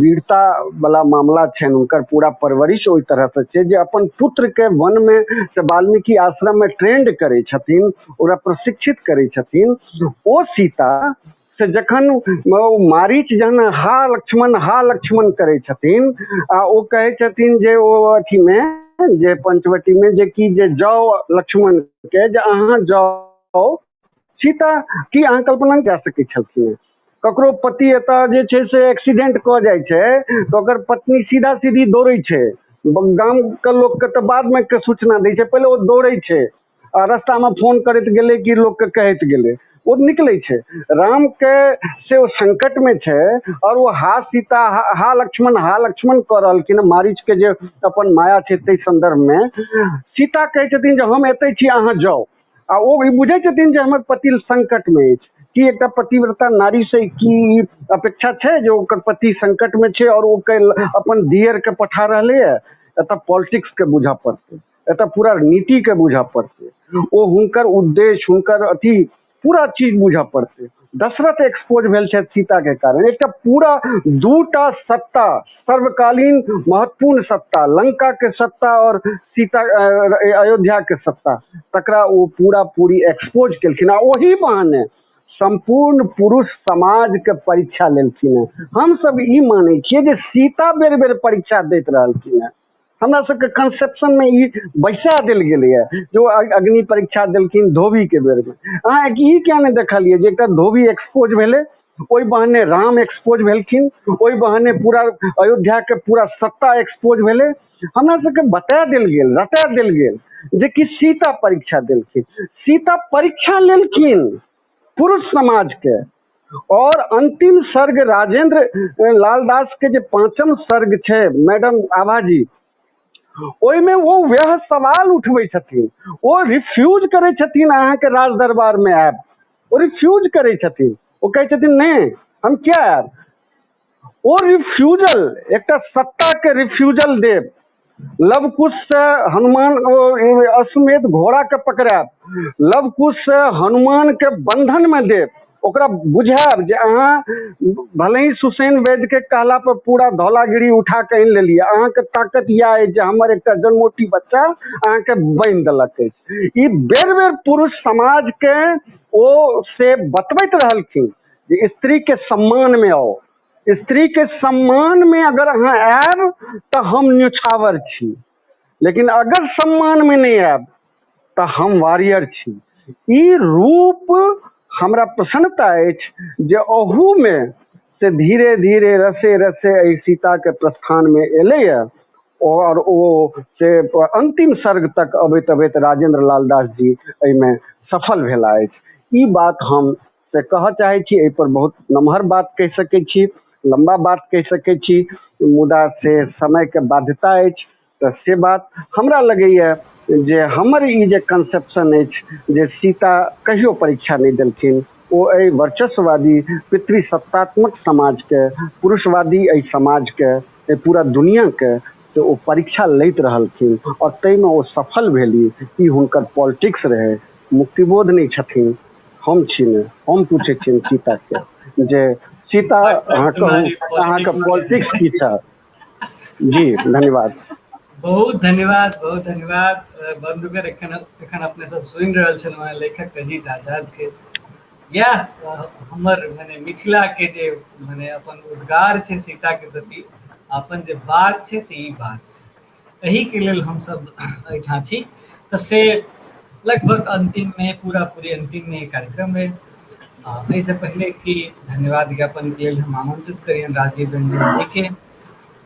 वीरता वाला मामला छनि, हुनकर पूरा परवरिश ओहि तरहसँ छै जे अपन पुत्रके वनमे से वाल्मीकि आश्रममे ट्रेंड करै छथिन, ओकरा प्रशिक्षित करै छथिन। ओ सीता से जखन ओ मारीच जहन हा लक्ष्मण करै छथिन आ ओ कहै छथिन जे ओ अथीमे जे पंचवटीमे जे कि जे जाउ लक्ष्मण के जे अहाँ जाउ, सीता की अहाँ कल्पना नहि कए सकै छलखिन। ककरो पति एतऽ जे छै से एक्सीडेंट कऽ जाइ छै तऽ ओकर पत्नी सीधा सीधी दौड़ै छै, गामके लोकके तऽ बादमे के सूचना दै छै, पहिले ओ दौड़ै छै आ रास्तामे फोन करैत गेलै कि लोकके कहैत गेलै, ओ निकलै छै। रामके से ओ संकटमे छै आओर ओ हा सीता हा लक्ष्मण हा लक्ष्मण कऽ रहलखिन। मारीचके जे अपन माया छै ताहि सन्दर्भमे सीता कहै छथिन जे हम एतै छी, अहाँ जाउ। आ ओ ई बुझै छथिन जे हमर पति संकटमे अछि। की एकटा पतिव्रता नारी से की अपेक्षा छै जे ओकर पति संकटमे छै आओर ओ अपन दियरके पठा रहलैए? एतऽ पॉलिटिक्सके बुझऽ पड़तै, एतऽ पूरा नीतिके बुझऽ पड़तै, ओ हुनकर उद्देश्य, हुनकर अथी पूरा चीज बुझऽ पड़तै। दशरथ एक्सपोज भेल छथि सीताके कारण। एकटा पूरा दूटा सत्ता, सर्वकालीन महत्वपूर्ण सत्ता, लंका के सत्ता और सीता अयोध्या के सत्ता, तकरा ओ पूरा पूरी एक्सपोज केलखिन आ ओही बहाने सम्पूर्ण पुरुष समाज के परीक्षा लेलखिन हेँ। हमसब ई मानै छियै जे सीता बेर बेर परीक्षा दैत रहलखिन हेँ। हमरा सबके कंसेप्शन में ई बैसा देल गेलैए जे ओ अग्नि परीक्षा देलखिन धोबी के बेर में। अहाँ ई किया नहि देखलियै जे एकटा धोबी एक्सपोज भेलै, ओहि बहाने राम एक्सपोज भेलखिन, ओहि बहाने पूरा अयोध्या के पूरा सत्ता एक्सपोज भेलै। हमरा सबके बता देल गेल, रटा देल गेल जे कि सीता परीक्षा देलखिन। सीता परीक्षा लेलखिन पुरुष समाज के। और अंतिम सर्ग राजेंद्र लालदास के जे पांचम सर्ग छै मैडम आभाजी, ओहिमे ओ वएह सवाल उठबै छथिन। ओ रिफ्यूज करै छथिन अहाँके राज दरबार में आयब, ओ रिफ्यूज करै छथिन। ओ कहै छथिन नहि हम किया आयब। ओ रिफ्यूजल, एकटा सत्ता के रिफ्यूजल देब, लवकुश से हनुमान ओ अश्वमेध घोड़ा के पकड़ायब, लवकुश से हनुमान के बंधन में देब, ओकरा बुझायब जे अहाँ भले ही सुसेन वैद्य के कहला पर पूरा धौलागिरी उठा के आनि लेलियै, अहाँके ताकत इएह अछि जे हमर एकटा जन्मौटी बच्चा अहाँके बान्हि देलक अछि। ई बेर बेर पुरुष समाज के ओ से बतबैत रहलखिन जे स्त्री के सम्मान में आओ, स्त्री के सम्मान में अगर अहाँ आयब तऽ हम न्योछावर छी, लेकिन अगर सम्मान में नहि आयब तऽ हम वॉरियर छी। ई रूप हमरा प्रसन्नता अछि जे अहूमे से धीरे धीरे रसे रसे एहि सीताके प्रस्थानमे एलैए और ओ से अंतिम सर्ग तक अबैत अबैत राजेंद्र लाल दास जी एहिमे सफल भेला अछि। ई बात हम से कहऽ चाहै छी। एहिपर बहुत नमहर बात कहि सकै छी, लम्बा बात कहि सकै छी, मुदा से समयके बाध्यता अछि। तऽ से बात हमरा लगैए जे हमर ई जे कंसेप्शन अछि जे सीता कहियो परीक्षा नहि देलखिन, ओ एहि वर्चस्ववादी पितृसत्तात्मक समाजके, पुरुषवादी एहि समाजके, एहि पूरा दुनिआँके से ओ परीक्षा लैत रहलखिन आओर ताहिमे ओ सफल भेली। ई हुनकर पॉलिटिक्स रहै। मुक्तिबोध नहि छथिन, हम छी ने, हम पूछै छियनि सीताके जे सीता अहाँ कहू अहाँके पॉलिटिक्स की छल। जी धन्यवाद। बहुत धन्यवाद, बहुत धन्यवाद बंधुगण। एखन एखन अपने सब सुनि रहल छलहुँ हेँ लेखक अजीत आजाद के। इएह हमर मने मिथिला के जे मने अपन उद्गार छै सीता के प्रति, अपन जे बात छै से ई बात छै। एहि के लेल हमसब एहिठाम छी। तऽ से लगभग अंतिम में पूरा पूरी अंतिम में कार्यक्रम है। एहिसँ पहिले कि धन्यवाद ज्ञापन के लेल हम आमंत्रित करियन राजीव रंजन जी के।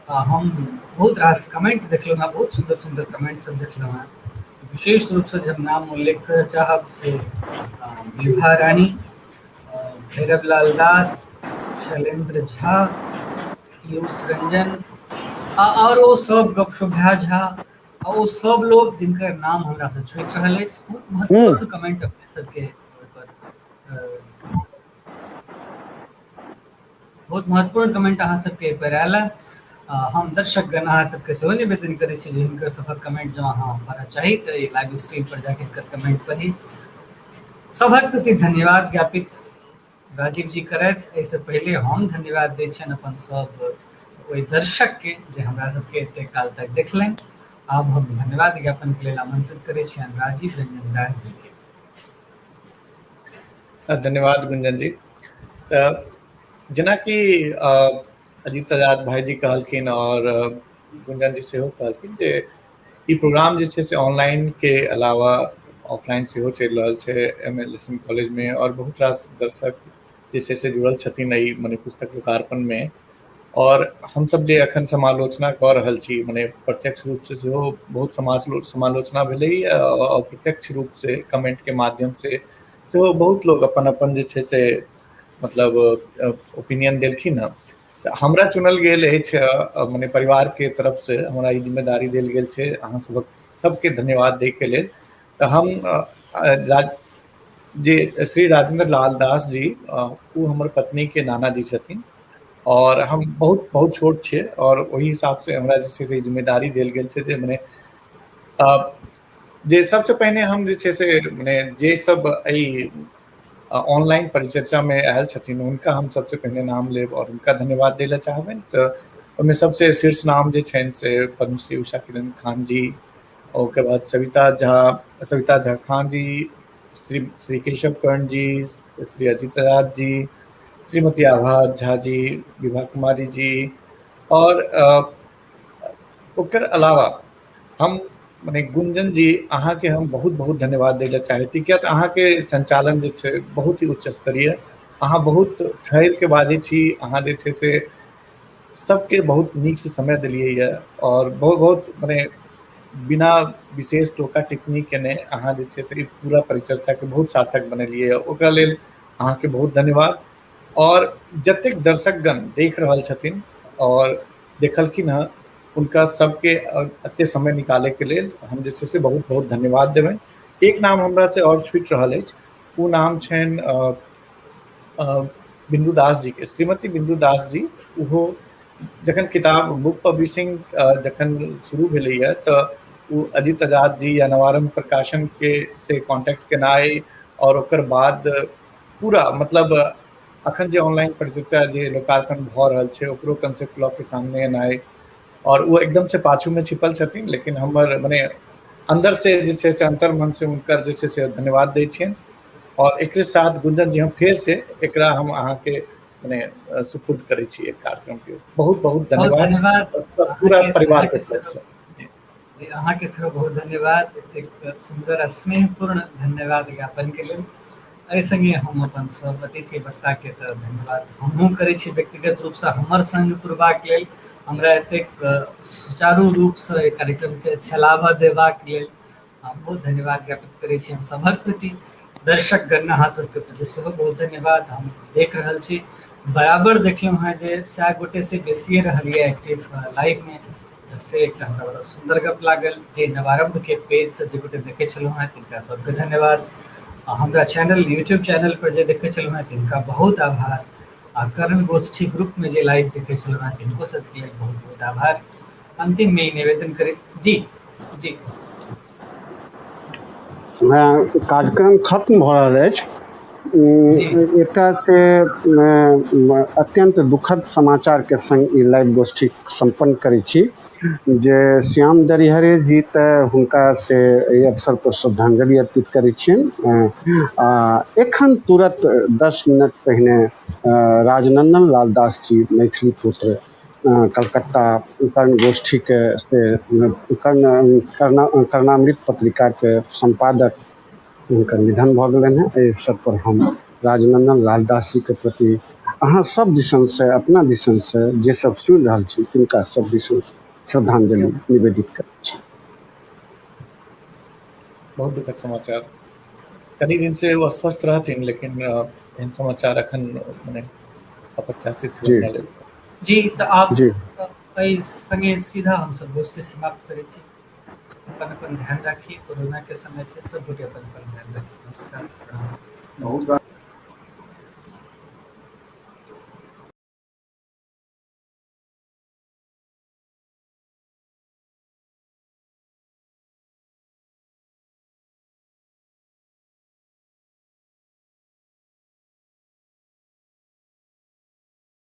हम बहुत रास कमेंट देखलहुँ हेँ, बहुत सुन्दर सुन्दर कमेंट सब देखलहुँ हेँ। विशेष रूपसँ जे हम नाम उल्लेख करय चाहब से विभा रानी, भैरव लाल दास, शैलेंद्र झा, पीयूष रंजन आओर ओ सब गप शुभा झा आ ओ सब लोग जिनकर नाम हमरा से छूटि रहल अछि। बहुत महत्वपूर्ण कमेंट अपने सबके ओहिपर, बहुत महत्वपूर्ण कमेंट अहाँ सबके एहि पर आयल। हम दर्शकगण अहाँ सबके सेहो निवेदन करै छी जे हिनकर सभक कमेंट जँ अहाँ पढ़ऽ चाही तऽ ई लाइव स्ट्रीम पर जाके हिनकर कमेंट पढ़ी। सभक प्रति धन्यवाद ज्ञापित राजीव जी करथि। एहिसँ पहिले हम धन्यवाद दै छियनि अपन सब ओहि दर्शकके जे हमरा सबके एतेक काल तक देखलनि। आब हम धन्यवाद ज्ञापनके लेल आमंत्रित करै छियनि राजीव रंजन दास जी के। धन्यवाद गुंजन जी। तऽ जेनाकि अजीत आजाद भाईजी कहलखिन आओर गुंजन जी सेहो कहलखिन जे ई प्रोग्राम जे छै से ऑनलाइन के अलावा ऑफलाइन सेहो चलि रहल छै MLSM कॉलेजमे, आओर बहुत रास दर्शक जे छै से जुड़ल छथिन एहि मने पुस्तक लोकार्पणमे। और हमसब जे अखन समालोचना कऽ रहल छी, मने प्रत्यक्ष रूप से सेहो बहुत समालोचना भेलै, अप्रत्यक्ष रूप से कमेंट के माध्यम से सेहो बहुत लोग अपन अपन जे छै से मतलब ओपिनियन देलखिन हँ। तऽ हमरा चुनल गेल अछि, मने परिवार के तरफ से हमरा ई जिम्मेदारी देल गेल छै अहाँ सबक सबके धन्यवाद दै के लेल। तऽ हम जे श्री राजेंद्र लाल दास जी, ओ हमर पत्नी के नाना जी छथिन और हम बहुत बहुत छोट छियै और ओहि हिसाब से हमरा जे छै से जिम्मेदारी देल गेल छै जे मने जे सबसे पहिने हम जे छै से मने जे सब एहि ऑनलाइन परिचर्चा में आयल छथिन हुनका हम सबसे पहिने नाम लेब और हुनका धन्यवाद दै लए चाहबनि। तऽ ओहिमे सबसे शीर्ष नाम जे छनि से पद्मश्री उषा किरण खान जी, ओकर बाद सविता झा खान जी, श्री श्री केशव कर्ण जी, श्री अजित राज जी, श्रीमती आभा झा जी, विभा कुमारी जी, और ओकर अलावा हम मने गुंजन जी अहाँके हम बहुत बहुत धन्यवाद दै लए चाहै छी, किया तऽ अहाँके संचालन जे छै बहुत ही उच्च स्तरीय, अहाँ बहुत ठहरि के बाजै छी, अहाँ जे छै से सबके बहुत नीक से समय देलियै यऽ और बहुत बहुत मने बिना विशेष टोका टिप्पणी केने अहाँ जे छै से ई पूरा परिचर्चा के बहुत सार्थक बनेलियै यऽ, ओकरा लेल अहाँके बहुत धन्यवाद। और जतेक दर्शकगण देख रहल छथिन और देखलखिन हँ हुनका सबके एते समय निकाले के लेल हम जे छै से बहुत बहुत धन्यवाद देबनि। एक नाम हमरा से और छूटि रहल अछि, ओ नाम छनि बिंदु दास जी के, श्रीमती बिंदु दास जी। ओहो जखन किताब बुक पब्लिशिंग जखन शुरू भेलैए तऽ ओ अजित आजाद जी या नवारंभ प्रकाशन के से कॉन्टैक्ट केनाइ और ओकर बाद पूरा मतलब अखन जे ऑनलाइन परिचर्चा जे लोकार्पण भऽ रहल छै ओकरो कंसेप्ट लऽ के सामने एनाइ, और ओ एकदम से पाछू में छिपल छथिन लेकिन हमर मने अंदर से जे छै से अंतर्मन से हुनकर जे छै से धन्यवाद दै छियनि। और एकरे साथ गुंजन जी हम फेर से एकरा हम अहाँके मने सुपुर्द करै छी एक कार्यक्रम के। बहुत बहुत धन्यवाद पूरा परिवार के तरफ से। जी अहाँके सेहो बहुत धन्यवाद, एतेक सुन्दर आ स्नेहपूर्ण धन्यवाद ज्ञापन के लेल। एहि संगे हम अपन सब अतिथि वक्ता के तऽ धन्यवाद हमहूँ करै छी व्यक्तिगत रूपसँ हमर संग पुरबाक लेल, हमरा एतेक सुचारू रूपसँ एहि कार्यक्रम के चलाबऽ देबाक लेल हम बहुत धन्यवाद ज्ञापित करै छी हम सभक प्रति। दर्शकगण अहाँ सबके प्रति सेहो बहुत धन्यवाद। हम देख रहल छी बराबर देखलहुँ हेँ जे 100 गोटे से बेसिए रहल यऽ एक्टिव लाइवमे, से एकटा हमरा बड़ा सुन्दर गप लागल। जे नवारंभ के पेज से जे गोटे देखै छलहुँ हेँ तिनका सबके धन्यवाद, आ हमरा चैनल यूट्यूब चैनल पर जे देखै छलहुँ हेँ तिनका बहुत आभार, आ कर्ण गोष्ठी ग्रुप में जे लाइव देखै छलहुँ हेँ तिनको सबके लेल बहुत बहुत आभार। अंतिम में ई निवेदन करे जी जी कार्यक्रम खत्म भऽ रहल अछि। एकटा से अत्यंत दुखद समाचार के संग ई लाइव गोष्ठी सम्पन्न करै छी जे श्याम दरिहरे जी तऽ हुनका से एहि अवसर पर श्रद्धांजलि अर्पित करै छियनि। आ एखन तुरत 10 मिनट पहिने राजनंदन लाल दास जी मैथिली पुत्र कलकत्ता कर्ण गोष्ठीके से कर्ण कर्णामृत पत्रिकाके सम्पादक हुनकर निधन भऽ गेलनि हेँ। एहि अवसर पर हम राजनंदन लाल दास जीके प्रति अहाँ सब दिसनसँ अपना दिसनसँ जे सब सुनि रहल छी तिनका सब दिसनसँ श्रद्धांजलि निवेदित करै छी। बहुत दुखद समाचार। कनी दिन से ओ अस्वस्थ रहथिन लेकिन एहन समाचार अखन मने अप्रत्याशित जी हमरा लेल। जी तऽ आब जी एहि संगे सीधा हमसब गोष्ठी समाप्त करै छी। अपन अपन ध्यान राखी, कोरोना के समय छै, सब गोटे अपन अपन ध्यान राखी। नमस्कार, प्रणाम। बहुत